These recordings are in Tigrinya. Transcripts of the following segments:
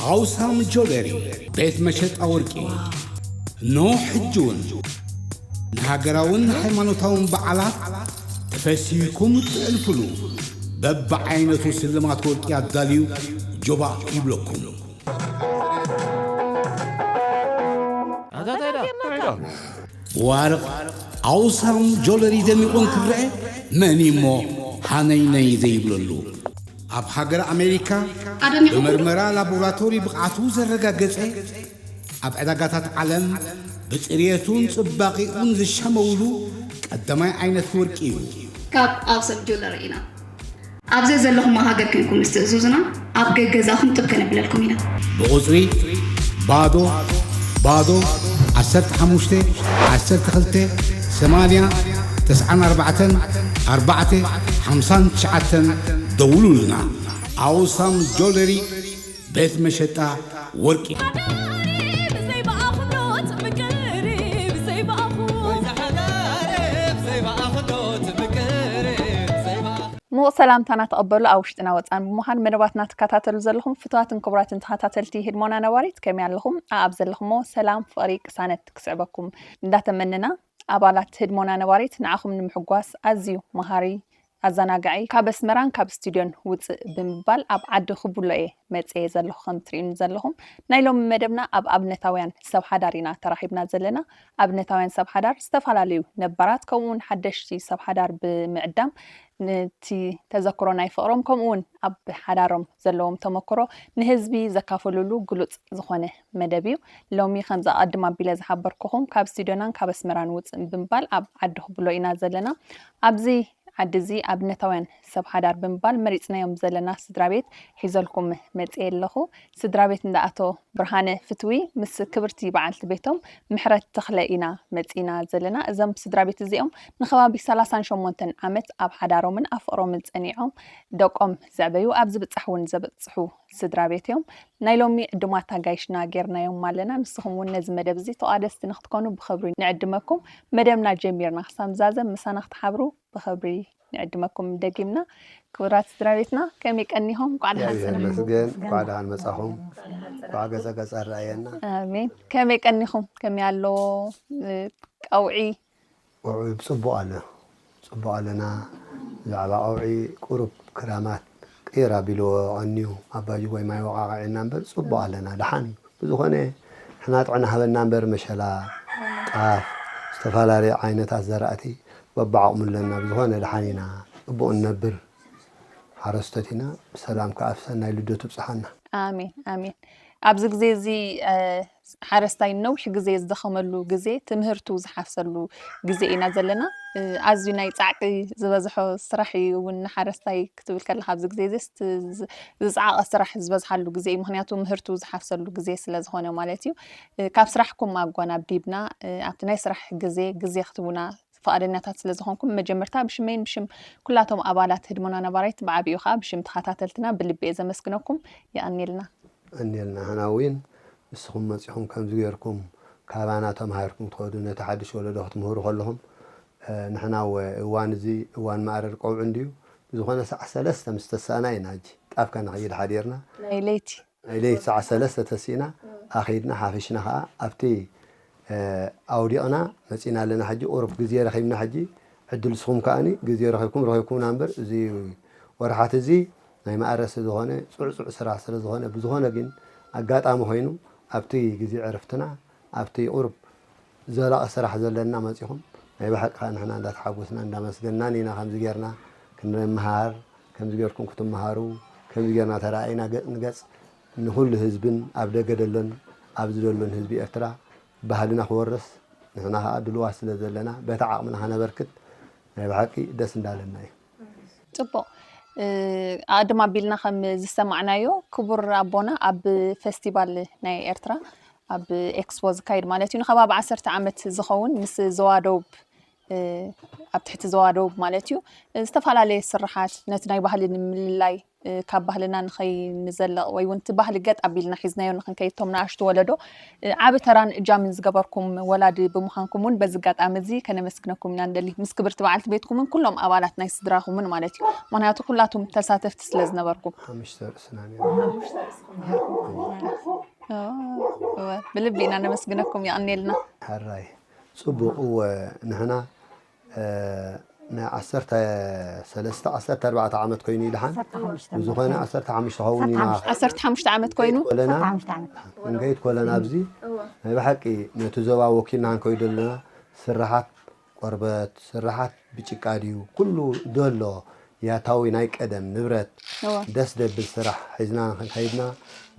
ኣውሳም ጆለሪ ቤት መሸጣ ወርቂ። ኖ ሕጂ እውን ንሃገራውን ሃይማኖታውን በዓላት ተፈሲህኩም እትዕልፍሉ በብዓይነቱ ስልማት ወርቂ ኣዳልዩ ጆባእ ይብለኩም። ብዋርቕ ኣውሳም ጆለሪ ደሚቑ እንክረአ መን እሞ ሃነይነይ ዘይብለሉ? ኣብ ሃገር ኣሜሪካ ብመርመራ ላቦራቶሪ ብቕዓቱ ዘረጋገጸ፣ ኣብ ዕዳጋታት ዓለም ብጽርየቱን ጽባቒኡን ዝሻመውሉ ቀዳማይ ዓይነት ወርቂ እዩ። ካብ ኣውሳም ጆለሪ ኢና። ኣብ ዘዘለኹሞ ሃገር ኮንኩም ምስ ትእዝዙና ኣብ ገገዛኹም ጥብ ከነብለልኩም ኢና። ብቑጽሪ ባዶ ባዶ ዓሰርተ ሓሙሽተ ዓሰርተ ክልተ ሰማንያ ተስዓን ኣርባዕተን ኣርባዕተ ሓምሳን ትሽዓተን ደውሉልና። ኣውሳም ጆለሪ ቤት መሸጣ ወርቂ። ምቕ ሰላምታና ተቐበሉ። ኣብ ውሽጥና ወፃን ብምዃን መደባትና ትከታተሉ ዘለኹም ፍትዋትን ክቡራትን ተኸታተልቲ ህድሞና ነባሪት ከመይ ኣለኹም? ኣብ ዘለኹሞ ሰላም፣ ፍቕሪ፣ ቅሳነት ክስዕበኩም እንዳተመንና፣ ኣባላት ህድሞና ነባሪት ንዓኹም ንምሕጓስ ኣዝዩ መሃሪ፣ ኣዘናጋዒ፣ ካብ ኣስመራን ካብ ስቱድዮን ውፅእ ብምባል ኣብ ዓዲ ክቡሎ እየ መፅየ ዘለኹ። ከም ትርእዩኒ ዘለኹም ናይ ሎሚ መደብና ኣብ ኣብነታውያን ሰብ ሓዳር ኢና ተራኺብና ዘለና። ኣብነታውያን ሰብ ሓዳር ዝተፈላለዩ ነባራት ከምኡ እውን ሓደሽቲ ሰብ ሓዳር ብምዕዳም ነቲ ተዘክሮ ናይ ፍቕሮም ከምኡ እውን ኣብ ሓዳሮም ዘለዎም ተመክሮ ንህዝቢ ዘካፈሉሉ ግሉፅ ዝኾነ መደብ እዩ። ሎሚ ከምዚ ኣቐድም ኣቢለ ዝሓበርኩኹም ካብ ስቱድዮናን ካብ ኣስመራን ውፅእ ብምባል ኣብ ዓዲ ክቡሎ ኢና ዘለና። ኣብዚ ዓዲ እዚ ኣብነታውያን ሰብ ሓዳር ብምባል መሪፅናዮም ዘለና ስድራ ቤት ሒዘልኩም መፅየ ኣለኹ። ስድራ ቤት እንዳ ኣቶ ብርሃነ ፍትዊ ምስ ክብርቲ በዓልቲ ቤቶም ምሕረት ተኽለ ኢና መፂና ዘለና። እዞም ስድራ ቤት እዚኦም ንከባቢ ሰላሳን ሸሞንተን ዓመት ኣብ ሓዳሮምን ኣብ ፍቕሮምን ፀኒዖም ደቆም ዘዕበዩ ኣብ ዝብፃሕ እውን ዘብፅሑ ስድራ ቤት እዮም። ናይ ሎሚ ዕዱማት ኣጋይሽና ጌርናዮም ኣለና። ንስኹም እውን ነዚ መደብ እዚ ተቋደስቲ ንክትኮኑ ብኽብሪ ንዕድመኩም። መደብና ጀሚርና ክሳብ ንዛዘም ምሳና ክትሓብሩ ብኽብሪ ንዕድመኩም ደጊምና። ክቡራት ስድራ ቤትና ከመይ ቀኒኹም? እንኳዕ ደሓን እግዚኣብሔር ጸናሕኩም። ይመስገን። እንኳዕ ደሓን መጻኹም። እንኳዕ ገጸ ገጸ ኣረኣየና። ኣሜን። ከመይ ቀኒኹም? ከመይ ኣሎ እ፣ ቀውዒ? ውዑይ ብጽቡቕ ኣለ። ጽቡቕ ኣለና። ብዛዕባ ቀውዒ ቁሩብ ክራማት ቅይር ኣቢልዎ ቀንዩ። ኣባጅጎ ማይ ወቓቕዒና እምበር ጽቡቕ ኣለና። ደሓን እዩ። ብዝኾነ ንሕና ጥዕና ሃበና እምበር መሸላ፣ ጣፍ፣ ዝተፈላለዩ ዓይነታት ዘራእቲ በብዓቕሙ ኣለና። ብዝኾነ ደሓን ኢና። ጽቡቕ ንነብር። ሓረስቶት ኢና። ብሰላም ከኣ ኣብ ሰናይ ልደቱ ብጽሓና። ኣሜን ኣሜን። ኣብዚ ግዜ እዚ እ፣ ሓረስታይ ነዊሕ ግዜ ዝደኸመሉ ግዜ፣ ትምህርቱ ዝሓፍሰሉ ግዜ ኢና ዘለና። እ፣ ኣዝዩ ናይ ጻዕቂ ዝበዝሖ ስራሕ እዩ እውን ንሓረስታይ ክትብል ከለኻ ኣብዚ ግዜ እዚ ዝት- ዝ- ዝጻዕቐ ስራሕ ዝበዝሓሉ ግዜ እዩ። ምኽንያቱ ምህርቱ ዝሓፍሰሉ ግዜ ስለ ዝኾነ ማለት እዩ። እ፣ ካብ ስራሕኩም ኣጓናዲብና እ፣ ኣብቲ ናይ ስራሕ ግዜ ግዜ ክትቡና ፍቓደኛታት ስለ ዝኾንኩም መጀመርታ ብሽመይን ብሽም ኩላቶም ኣባላት ህድሞና ነባራይት ብዓቢኡ ከዓ ብሽም ተኸታተልትና ብልቢ እየ ዘመስግነኩም። የቐንየልና። እኔልና ሕና እውን ንስኹም መጺኹም ከምዚ ጌርኩም ካባና ተማሂርኩም ትኸዱ ነቲ ሓድሽ ወለዶ ክትምህሩ ከለኹም እ፣ ንሕና ወ እዋን እዚ እዋን ማዕረር ቀውዒ እንድዩ ብዝኾነ ሰዓት ሰለስተ ምስ ተሳእና ኢና ሕጂ ጣፍ ከነኽይድ ሓዲርና ናይ ለይቲ ናይ ለይቲ ሰዓት ሰለስተ ተሲእና ኣኺድና ሓፊሽና ኸዓ ኣብቲ እ፣ ኣውዲቕና መጺና ኣለና። ሕጂ ቁሩብ ግዜ ረኺብና ሕጂ ዕድል ንስኹም ከኣኒ ግዜ ረኺብኩም ረኺብኩምና እምበር እዚ ወርሓት እዚ ናይ ማእረስ ዝኾነ ጽዕጹዕ ስራሕ ስለ ዝኾነ ብዝኾነ ግን ኣጋጣሚ ኮይኑ ኣብቲ ግዜ ዕርፍትና ኣብቲ ቁሩብ ዘላቒ ስራሕ ዘለና መጺኹም ናይ ብሓቂ ከኣ ንሕና እንዳተሓጎስና እንዳመስገናን ኢና ከምዚ ጌርና ክንመሃር ከምዚ ጌርኩም ክትመሃሩ ከምዚ ጌርና ተረኣኢና ገጽ ንገጽ ንኹሉ ህዝብን ኣብ ደገ ደሎን ኣብዚ ደሎን ህዝቢ ኤርትራ ባህልና ክወርስ ንሕና ከኣ ድልዋት ስለ ዘለና በቲ ዓቕምና ከነበርክት ናይ ብሓቂ ደስ እንዳለና እዩ። ጽቡቕ። እ፣ ኣቐድም ኣቢልና ከም ዝሰማዕናዮ ክቡር ኣቦና ኣብ ፌስቲቫል ናይ ኤርትራ ኣብ ኤክስፖ ዝካየድ ማለት እዩ ንከባቢ ዓሰርተ ዓመት ዝኸውን ምስ ዞባ ደቡብ ኣብ ትሕቲ ዞባ ደቡብ ማለት እዩ፣ ዝተፈላለየ ስርሓት ነቲ ናይ ባህሊ ንምልላይ፣ ካብ ባህልና ንኸይንዘልቕ ወይ እውን እቲ ባህሊ ገጥ ኣቢልና ሒዝናዮ ንኽንከይድ፣ እቶም ንኣሽቱ ወለዶ ዓቢ ተራን እጃምን ዝገበርኩም ወላዲ ብምዃንኩም እውን በዚ ኣጋጣሚ እዚ ከነመስግነኩም ኢና ንደሊ። ምስ ክብርቲ በዓልቲ ቤትኩምን ኩሎም ኣባላት ናይ ስድራኹምን ማለት እዩ። ምኽንያቱ ኩላቱም ተሳተፍቲ ስለ ዝነበርኩም። ሓሙሽተ ርእስና ነይሩ። እወ፣ ብልቢ ኢና ነመስግነኩም፣ የቐንየልና። ሕራይ። ጽቡቕ። እወ፣ ንሕና፣ እ፣ ናይ ዓሰርተ ሰለስተ፣ ዓሰርተ ኣርባዕተ ዓመት ኮይኑ እዩ ደሓን። ዓሰርተ ሓሙሽተ ብዝኾነ ዓመት። ዓሰርተ ሓሙሽተ ኸውን ኢና። ዓሰርተ ሓሙሽተ ዓመት ኮይኑ? ኮለና፣ ዓሰርተ ሓሙሽተ ዓመት። ክንከይድ ኮለና ኣብዚ ናይ ብሓቂ ነቲ ዞባ ወኪልና ክንከይድ ዘለና ስራሓት ቆርበት፣ ስራሓት ብጭቃ ድዩ፣ ኩሉ ደሎ ያታዊ ናይ ቀደም ንብረት እወ። ደስ ደብል ስራሕ ሒዝና ክንከይድና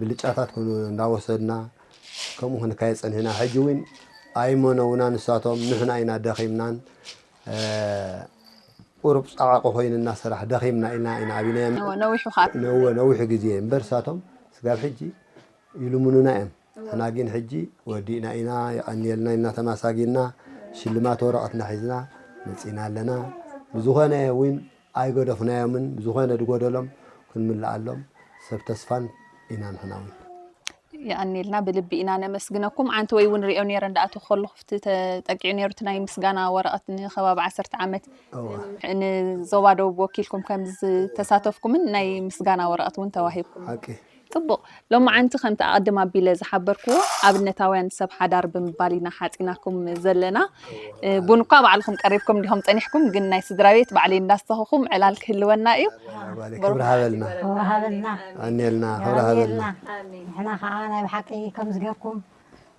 ብልጫታት ኩሉ እንዳወሰድና ከምኡ ክንካየድ ጸኒሕና። ሕጂ እውን ኣይመነውና ንሳቶም፣ ንሕና ኢና ደኺምናን፣ እ፣ ቁሩብ ጻዕቂ ኮይንና ስራሕ ደኺምና ኢልና ኢና ኣብናዮም። እወ፣ ነዊሑ ኸኣ። ነወ-፣ ነዊሑ ግዜ እምበር ንሳቶም ስጋብ ሕጂ ይልምኑና እዮም። ንሕና ግን ሕጂ ወዲእና ኢና፣ የቐንየልና ኢልና ተማሳጊና፣ ሽልማት ወረቐትና ሒዝና መጺና ኣለና። ብዝኾነ እውን ኣይገደፍናዮምን፣ ብዝኾነ ድጎደሎም ክንምልኣሎም ሰብ ተስፋን ኢና ንሕና እውን። የቐንየልና፣ ብልቢ ኢና ነመስግነኩም። ዓንቲ ወይ እውን ሪኦ ነይረ እንዳኣተኹ ከለኹ፣ ኣብቲ ተጠቂዑ ነይሩ እቲ ናይ ምስጋና ወረቐት ንከባቢ ዓሰርተ ዓመት እዋ። ንዞባ ደቡብ ወኪልኩም ከም ዝተሳተፍኩምን ናይ ምስጋና ወረቐት እውን ተዋሂብኩም። ሓቂ። ጽቡቕ። ሎማዓንቲ ከምቲ ኣቐድም ኣቢለ ዝሓበርክዎ ኣብነታውያን ሰብ ሓዳር ብምባል ኢና ሓጺናኩም ዘለና። እ፣ ቡን እኳ ባዕልኹም ቀሪብኩም እንዲኹም ጸኒሕኩም፣ ግን ናይ ስድራ ቤት ባዕለይ እንዳስተኹኹም ዕላል ክህልወና እዩ። ጓለይ፣ ክብሪ ሃበልና። ክብሪ ሃበልና። ኣንየልና፣ ክብሪ ሃበልና። ኣሜን። ንሕና ኸዓ ናይ ብሓቂ ከም ዝገርኩም፣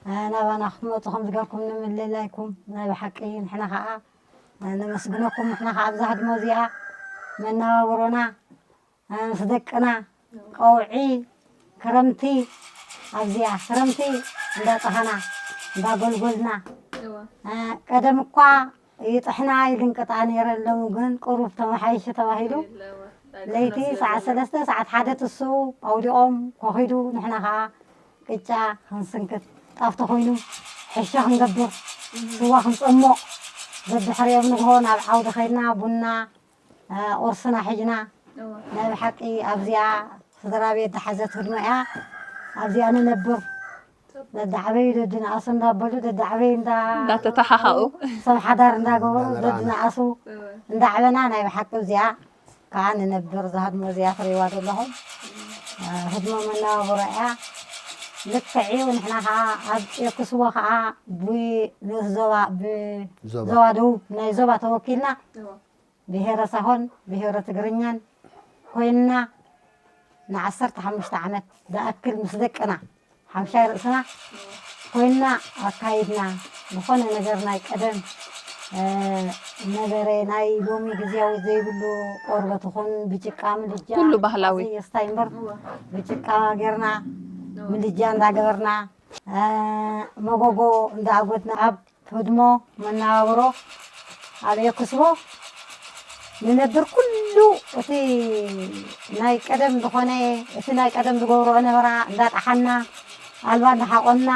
እ፣ ናባና ክትመጹ ከም ዝገርኩም ንምልላይኩም ናይ ብሓቂ ንሕና ኸዓ፣ እ፣ ነመስግነኩም። ንሕና ኸዓ ኣብዛ ህድሞ እዚኣ መነባብሮና ምስ ደቅና ቀውዒ ክረምቲ ኣብዚኣ ክረምቲ እንዳጠሃና እንዳጎልጎልና፣ እወ። እ፣ ቀደም እኳ ይጥሕና ይልንቅጣ ነይረን፣ ሎሚ ግን ቁሩብ ተመሓይሹ ተባሂሉ የለ፣ እወ። ለይቲ ሰዓት ሰለስተ ሰዓት ሓደ ትስኡ ኣውዲቖም ኮኺዱ፣ ንሕና ኸዓ ቅጫ ክንስንክት፣ ጣፍ ተኾይኑ ሕሾ ክንገብር፣ ስዋ ክንጸሞቕ፣ ደድሕሪኦም ንግሆ ናብ ዓውዲ ኸይድና ቡና ቁርስና ሒዝና እወ። ናይ ብሓቂ ኣብዚኣ ስድራ ቤት ዝሓዘት ህድሞ እያ። ኣብዚኣ ንነብር። ደዳዕበዩ ደድንኣሱ እንዳበሉ፣ ደዳዕበዩ እንዳ-፣ እንዳተተሓሓኡ። ሰብ ሓዳር እንዳገበሩ፣ እንዳመርዓና። ደድንኣሱ እወ። እንዳዕበና ናይ ብሓቂ ኣብዚኣ ከዓ ንነብር። እዛ ህድሞ እዚኣ ትርእይዋ ዘለኹም፣ እ፣ ህድሞ መነባብሮ እያ። ልክዕ እዩ። ንሕና ከዓ ኣብ የክስቦ ከዓ ብ-፣ ንኡስ ዞባ፣ ብ-፣ ዞባ። ዞባ ደቡብ፣ ናይ ዞባ ተወኪልና እወ። ብሄረ ሳሆን ብሄረ ትግርኛን ኮይንና ንዓሰርተ ሓሙሽተ ዓመት ዝኣክል ምስ ደቅና ሓምሻይ ርእስና ኮይንና ኣካይድና። ዝኾነ ነገር ናይ ቀደም፣ እ፣ ነበረ ናይ ሎሚ ግዜያዊ ዘይብሉ ቆርበት ይኹን ብጭቃ ምድጃ ኩሉ ባህላዊ። እዚ የስታይ እምበር ብጭቃ ጌርና ምድጃ እንዳገበርና፣ እ፣ መጎጎ እንዳኣጎትና ኣብ ህድሞ መነባብሮ ኣብ የክስቦ ንነብር። ኩሉ እቲ ናይ ቀደም ዝኾነ፣ እቲ ናይ ቀደም ዝገብርኦ ነበራ እንዳጠሓና፣ ኣልባ እንዳሓቆና፣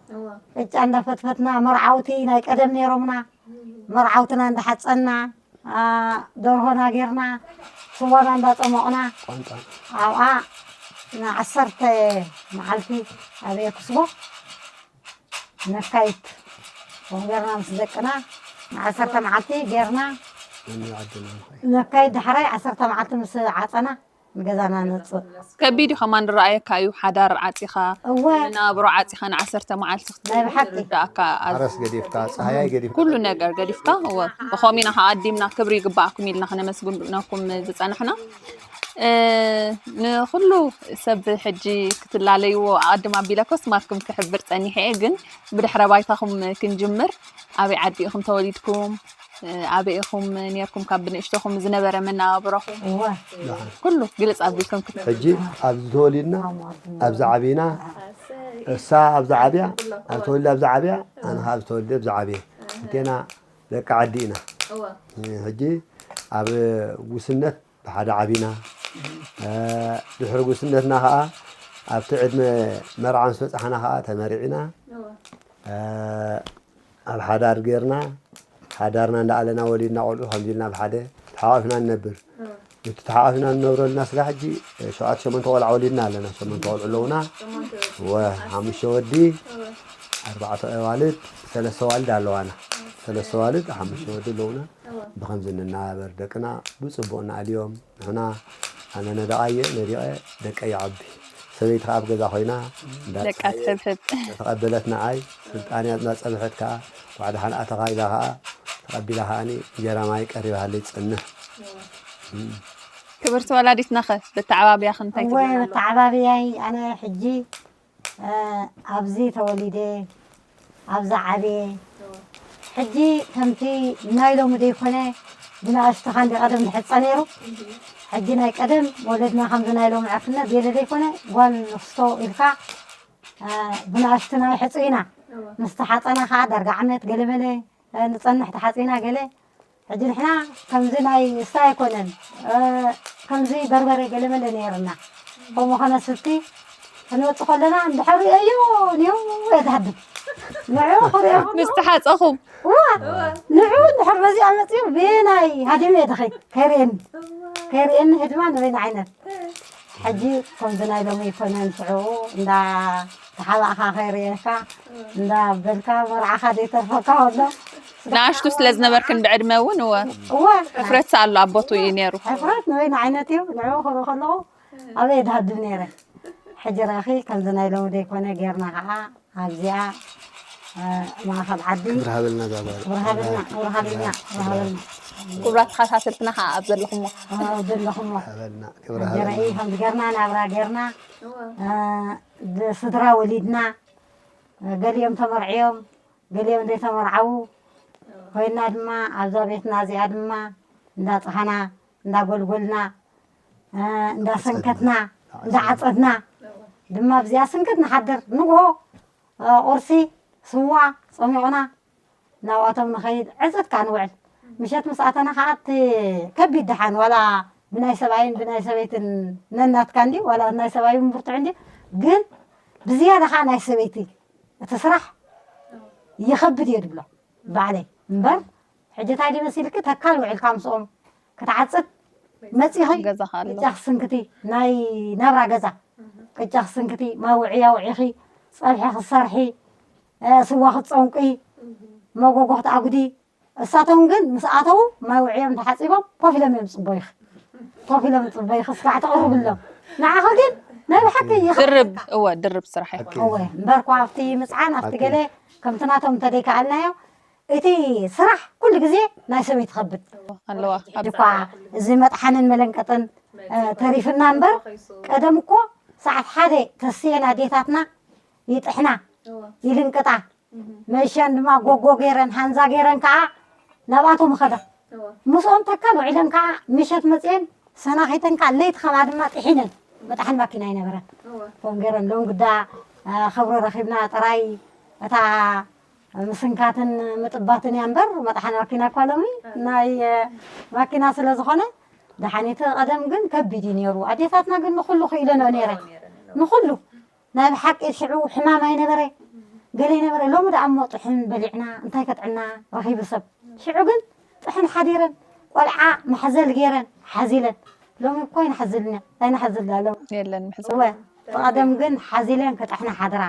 እወ። ቅጫ እንዳፈትፈትና፣ መርዓውቲ ናይ ቀደም ነይሮምና፣ መርዓውትና እንዳሓፀና፣ ኣ፣ ደርሆና ጌርና፣ ስዋና እንዳፀሞቕና፣ ቋንጣ። ኣብኣ ንዓሰርተ መዓልቲ ኣብ የክስቦ ነካይድ። ከምኡ ጌርና ምስ ደቅና ንዓሰርተ መዓልቲ ጌርና ነኒ ዓድና ንኸይድ። ነካይድ። ዳሕራይ ዓሰርተ መዓልቲ ምስ ዓጸና ንገዛና ነጽእ። ከቢድ እዩ፣ ከማን ዝረኣየካ እዩ። ሓዳር ዓጺኻ፣ እወ። መነባብሮ ዓጺኻ ንዓሰርተ መዓልቲ ናይ ብሓቂ። ዝርዳእካ ኣዝ-፣ ሓረስ ገዲፍካ፣ ጸሃያይ ገዲፍካ። ኩሉ ነገር ገዲፍካ፣ እወ። ብኸምኡ ኢና ከኣ ኣዲምና ክብሪ ይግባኣኩም ኢልና ከነመስግነኩም ዝጸናሕና። እ፣ ንኹሉ ሰብ ሕጂ ክትላለይዎ ኣቐድም ኣቢለ ኮስ ማርኩም ክሕብር ጸኒሐ እየ፣ ግን ብድሕረ ባይታኹም ክንጅምር፣ ኣበይ ዓዲ ኢኹም ተወሊድኩም? እ፣ ኣበይ ኢኹም ኔርኩም ካብ ብንእሽቶኹም ዝነበረ መነባብሮኹም? እወ። ኩሉ ግልጽ ኣቢልኩም ክት- ሕጂ ኣብዚ ተወሊድና፣ ኣብዚ ዓቢና፣ እሳ ኣብዚ ዓብያ፣ ኣብ ተወሊዳ ኣብዚ ዓብያ፣ ኣነ ኸዓ ኣብዚ ተወሊደ ኣብዚ ዓብየ። ክልቴና ደቂ ዓዲ ኢና። እወ። እ፣ ሕጂ ኣብ ጉስነት ብሓደ ዓቢና። እ፣ ድሕሪ ጉስነትና ኸዓ ኣብቲ ዕድመ መርዓ ምስ በጻሕና ኸዓ ተመሪዕና። እወ። እ፣ ኣብ ሓዳር ጌርና፣ ሓዳርና እንዳኣለና ወሊድና ቆልዑ ከምዚ ኢልና ብሓደ ተሓቋፊና ንነብር። እቲ ተሓቋፊና ንነብረልና ስጋ ሕጂ ሸውዓተ ሸሞንተ ቆልዓ ወሊድና ኣለና። ሸሞንተ ቆልዑ ኣለውና። ወ ሓሙሽተ ወዲ፣ ኣርባዕተ ኣዋልድ፣ ሰለስተ ኣዋልድ ኣለዋና። ሰለስተ ኣዋልድ፣ ሓሙሽተ ወዲ ኣለውና። ብኸምዚ ንናበር ደቅና ብጽቡቕ ንኣልዮም። ንሕና ኣነ ነደቓየ ነዲቐ ደቀ ይዓቢ። ሰበይቲ ከኣ ኣብ ገዛ ኮይና ደቃ እንዳጸሃየት ትሕብሕብ። ተቐበለት ንዓይ። ስልጣንያ እናጸብሐት ከኣ ዋዕዳ ሓንኣ ተኻይዳ ከኣ ተቐቢላ ከኣኒ እንጀራ ማይ ቀሪባሃለይ ትጸንሕ። ክብርቲ ወላዲትናኸ ብተዓባብያኺ እንታይ እወ ትብለና ኣሎ? ብተዓባብያይ ኣነ ሕጂ ኣብዚ ተወሊደ ኣብዚ ዓብየ ሕጂ ከምቲ ናይ ሎሚ ደይኮነ ብንኣሽቱ ካንዲ ቀደም ዝሕፀ ነይሩ። ሕጂ ናይ ቀደም ወለድና ከምዚ ናይ ሎሚ ዕርፍነት ዘየለ ዘይኮነ ጓል ንክስቶ ኢልካ ብንኣሽቱ ናይ ሕፁ ኢና። ምስ ተሓፀና ከዓ ዳርጋ ዓመት ገለመለ ንፀንሕ ተሓፂና ገለ ሕጂ ንሕና ከምዚ ናይ ንስታ ኣይኮነን ከምዚ በርበረ ገለመለ ነይርና። ከምኡ ከነስቲ ክንወፅእ ከለና እንድሕር ርእየዮ ንዮ እየ ዝሃድም። ንዑ ክርእዮ ምስ ተሓፀኹም እዋ ንዑ እንድሕር በዚኣ መፅኡ ብናይ ሃዲም እየ ዝኸይድ ከይርእየኒ ከይርእየኒ ህድማ ንበይኒ ዓይነት ሕጂ ከምዚ ናይ ሎሚ ኣይኮነን ሽዑ እንዳ ተሓባእካ ከይርእየካ እንዳ በልካ መርዓኻ ዘይተርፈካ ከሎ ንኣሽቱ ስለ ዝነበርክን ብዕድመ እውን እወ እወ ሕፍረት ኣሎ ኣቦቱ እዩ ነይሩ። ሕፍረት ንበይኑ ዓይነት እዩ ንዕኡ ክርኢ ከለኹ ኣበይ ድሃድም ነይረ ሕጂ ረኺ ከምዚ ናይ ሎሚ ዘይኮነ ጌርና ከዓ ኣብዚኣ ማእኸል ዓዲ ክብሪ ሃበልና እዛ ጓል ክብሪ ሃበልና ክብሪ ሃበልና ክብሪ ሃበልና ክቡራት ተኸታተልትና ከዓ ኣብ ዘለኹሞ ኣብ ዘለኹሞ ሃበልና ክብሪ ሕጂ ሃበልና ርኢ ከምዚ ጌርና ናብራ ጌርና ስድራ ወሊድና ገሊኦም ተመርዕዮም ገሊኦም ዘይተመርዓዉ ኮይና ድማ ኣብዛ ቤትና እዚኣ ድማ እንዳፀሃና እንዳጎልጎልና እንዳሰንከትና እንዳዓፀድና ድማ ኣብዚኣ ስንክት ንሓድር ንግሆ ቁርሲ ስዋ ፀሚቑና ናብኣቶም ንኸይድ ዕፅት ከዓ ንውዕል ምሸት ምስ ኣተና ከዓ እቲ ከቢድ ደሓን ዋላ ብናይ ሰብኣይን ብናይ ሰበይትን ነናትካ እንዲ ዋላ ናይ ሰብኣይ እውን ብርቱዕ እንዲ ግን ብዝያዳ ከዓ ናይ ሰበይቲ እቲ ስራሕ ይኸብድ እየ ድብሎ ባዕለይ እምበር ሕጂ እንታይ ድመሲልኪ ተካል ውዒልካ ምስኦም ክትዓፅድ መፂኺ ገዛኻ ኣሎ። ቅጫ ክስንክቲ ናይ ናብራ ገዛ ቅጫ ክስንክቲ ማውዕያ ውዒኺ ፀብሒ ክሰርሒ ስዋ ክትፀንቂ መጎጎ ክትኣጉዲ እሳቶም ግን ምስ ኣተዉ ማይ ውዕዮም ተሓፂቦም ኮፍ ኢሎም እዮም ዝፅበዩኺ ኮፍ ኢሎም ዝፅበዩኺ ስጋዕ ተቕርብሎም ንዓኺ ግን ናይ ብሓቂ ይኸ ድርብ እወ ድርብ ስራሕ እዩ። እወ እምበር ኳ ኣብቲ ምፅዓን ኣብቲ ገለ ከምቲ ናቶም እንተደይከኣልናዮ እቲ ስራሕ ኩሉ ግዜ ናይ ሰበይቲ ከብድ ኣለዋ። እኳ እዚ መጥሓንን መለንቀጥን ተሪፍና እምበር ቀደም እኮ ሰዓት ሓደ ተስየን ኣዴታትና ይጥሕና ይልንቅጣ መሸን ድማ ጎጎ ገይረን ሃንዛ ገይረን ከዓ ናብኣቶም ኸዳ ምስኦም ተካል ውዒለን ከዓ ምሸት መፅየን ሰናኺተን ከዓ ለይቲ ከምኣ ድማ ጥሒነን መጥሓን ማኪና ኣይነበረን። ከምኡ ገይረን ሎም ግዳ ክብሪ ረኺብና ጥራይ እታ ምስንካትን ምጥባትን እያ እምበር መጥሓን ማኪና እኳ ሎሚ ናይ ማኪና ስለ ዝኾነ ደሓን እቲ ቀደም ግን ከቢድ እዩ ነይሩ ኣዴታትና ግን ንኩሉ ክኢለንኦ ነይረን ንኩሉ ናይ ብሓቂ ሽዑ ሕማም ኣይነበረ ገለ ኣይነበረ ሎሚ ደኣ እሞ ጥሕን በሊዕና እንታይ ከጥዕና ረኺቡ ሰብ ሽዑ ግን ጥሕን ሓዲረን ቆልዓ ማሕዘል ገይረን ሓዚለን ሎሚ እኮ ይንሓዝልና ኣይንሓዝልና ሎም የለን ምሕዘል እወ ብቐደም ግን ሓዚለን ክጥሕና ሓድራ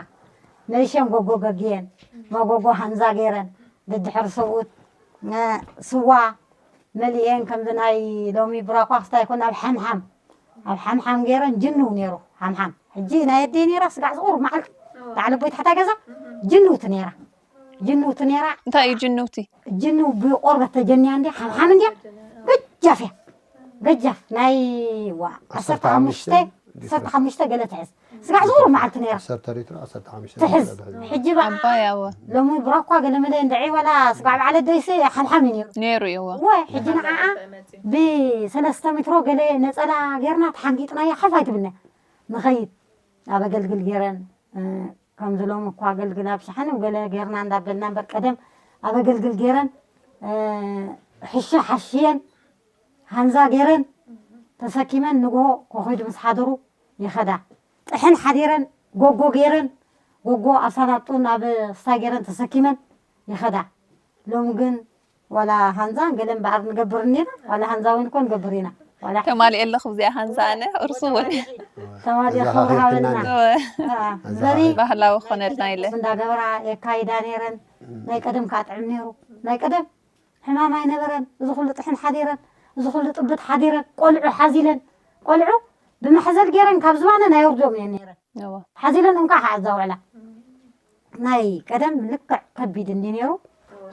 ነይሸን ጎጎ ገግየን መጎጎ ሃንዛ ገይረን ድድሕር ሰብኡት ስዋ መሊኤን ከምዚ ናይ ሎሚ ብራኳ ክስታይ ይኮን ኣብ ሓምሓም ኣብ ሓምሓም ገይረን ጅንው ነይሩ ሓምሓም ሕጂ ናይ ኣደይ ነይራ ስጋዕ ዝቑር መዓልቲ ላዕሊ ቦይ ታሕታ ገዛ ጅንውቲ ነይራ ጅንውቲ ነይራ እንታይ እዩ ጅንውቲ ጅንው ብቆርበት ተጀንያ እንዲ ሓምሓም እንዲያ ገጃፍ እያ ገጃፍ ናይ ዋ ዓሰርተ ሓሙሽተ ዓሰርተ ሓሙሽተ ገለ ትሕዝ ስጋዕ ዝቑር መዓልቲ ነይራ ዓሰርተ ሊትሮ ዓሰርተ ሓሙሽተ ትሕዝ ሊትሮ ትሕዝ። ሕጂ በዓ ዓባይ ኣወ ሎሚ ብራኳ ገለመለ እንድዒ ዋላ ስጋዕ በዓለ ደይሲ ሓምሓም እዩ ነይሩ ነይሩ እዩ እወ ወ ሕጂ ንዓዓ ብሰለስተ ሜትሮ ገለ ነፀላ ጌርና ተሓንጊጥናዮ ሓፍ ኣይትብልና ንኸይድ ኣብ ኣገልግል ጌረን ከምዚ ሎም እኳ ኣገልግል ኣብ ሸሓነ ገለ ጌርና እንዳበልና እምበር ቀደም ኣብ ኣገልግል ጌረን ሕሾ ሓሽየን ሃንዛ ጌረን ተሰኪመን ንግሆ ከኺዱ ምስ ሓደሩ ይኸዳ ጥሕን ሓዲረን ጎጎ ጌረን ጎጎ ኣብ ሳናጡ ናብ ስታ ጌረን ተሰኪመን ይኸዳ ሎም ግን ዋላ ሃንዛ ገለ እምበኣር ንገብር እኒና፣ ዋላ ሃንዛ እውን እኮ ንገብር ኢና። ዋላ ተማሊኤ ኣለኹ ብዚኣ ሃንዛ ኣነ እርሱ እውን ተማሊ ክብሪ ሃበልና። እዋ። ኣዛ ዘሪ ባህላዊ ክኾነልና ኢለ እንዳገበራ የካይዳ ነይረን። ናይ ቀደም ከዓ ጥዕም ነይሩ። ናይ ቀደም ሕማም ኣይነበረን። እዚ ኩሉ ጥሕን ሓዲረን፣ እዚ ኩሉ ጥብት ሓዲረን፣ ቆልዑ ሓዚለን፣ ቆልዑ ብማሕዘል ገይረን ካብ ዝባነን ኣየውርዶም እየን ነይረን። እዋ። ሓዚለን እንኳ ከዓ ዘውዕላ ናይ ቀደም ልክዕ ከቢድ እንዲ ነይሩ።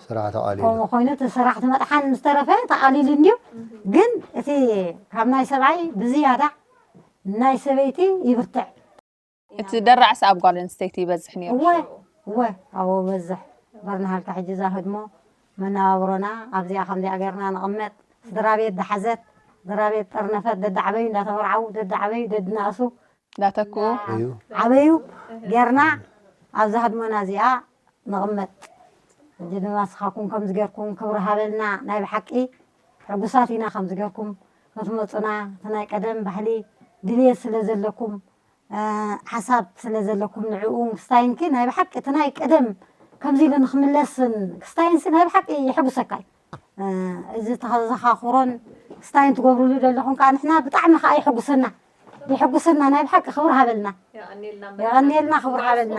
ስራሕ ተቓሊሉ ከምኡ ኮይኑ እቲ ስራሕ ትመጥሓን ምስ ተረፈ ተቓሊሉ እንድዩ። ግን እቲ ካብ ናይ ሰብኣይ ብዝያዳ ናይ ሰበይቲ ይብርትዕ። እቲ ደራዕሲ ኣብ ጓል ኣንስተይቲ ይበዝሕ ነይሩ። እወ እወ ኣብኡ በዝሕ በርናሃልካ ሕጂ እዛ ህድሞ መነባብሮና ኣብዚኣ ከምዚኣ ገርና ንቕመጥ። ስድራ ቤት ደሓዘት፣ ስድራ ቤት ጠርነፈት፣ ደዳዓበዩ እንዳተመርዓዉ፣ ደዳዓበዩ ደድናእሱ እንዳተክኡ እዩ ዓበዩ ገርና ኣብዛ ህድሞና እዚኣ ንቕመጥ። ሕጂ ድማ ንስኻኩም ከምዚ ገርኩም ክብሪ ሃበልና። ናይ ብሓቂ ሕጉሳት ኢና ከምዚ ገርኩም ክትመፁና። እቲ ናይ ቀደም ባህሊ ድልየት ስለ ዘለኩም፣ እ፣ ሓሳብ ስለ ዘለኩም ንዕኡ ክስታይንኪ ናይ ብሓቂ እቲ ናይ ቀደም ከምዚ ኢሉ ንክምለስን ክስታይንሲ ናይ ብሓቂ የሐጉሰካ እዩ። እ፣ እዚ ተዘኻኽሮን ክስታይን ትገብሩሉ ዘለኹም ከዓ ንሕና ብጣዕሚ ከዓ የሐጉሰና፣ የሐጉሰና። ናይ ብሓቂ ክብሪ ሃበልና። የቐንየልና ክብሪ ሃበልና።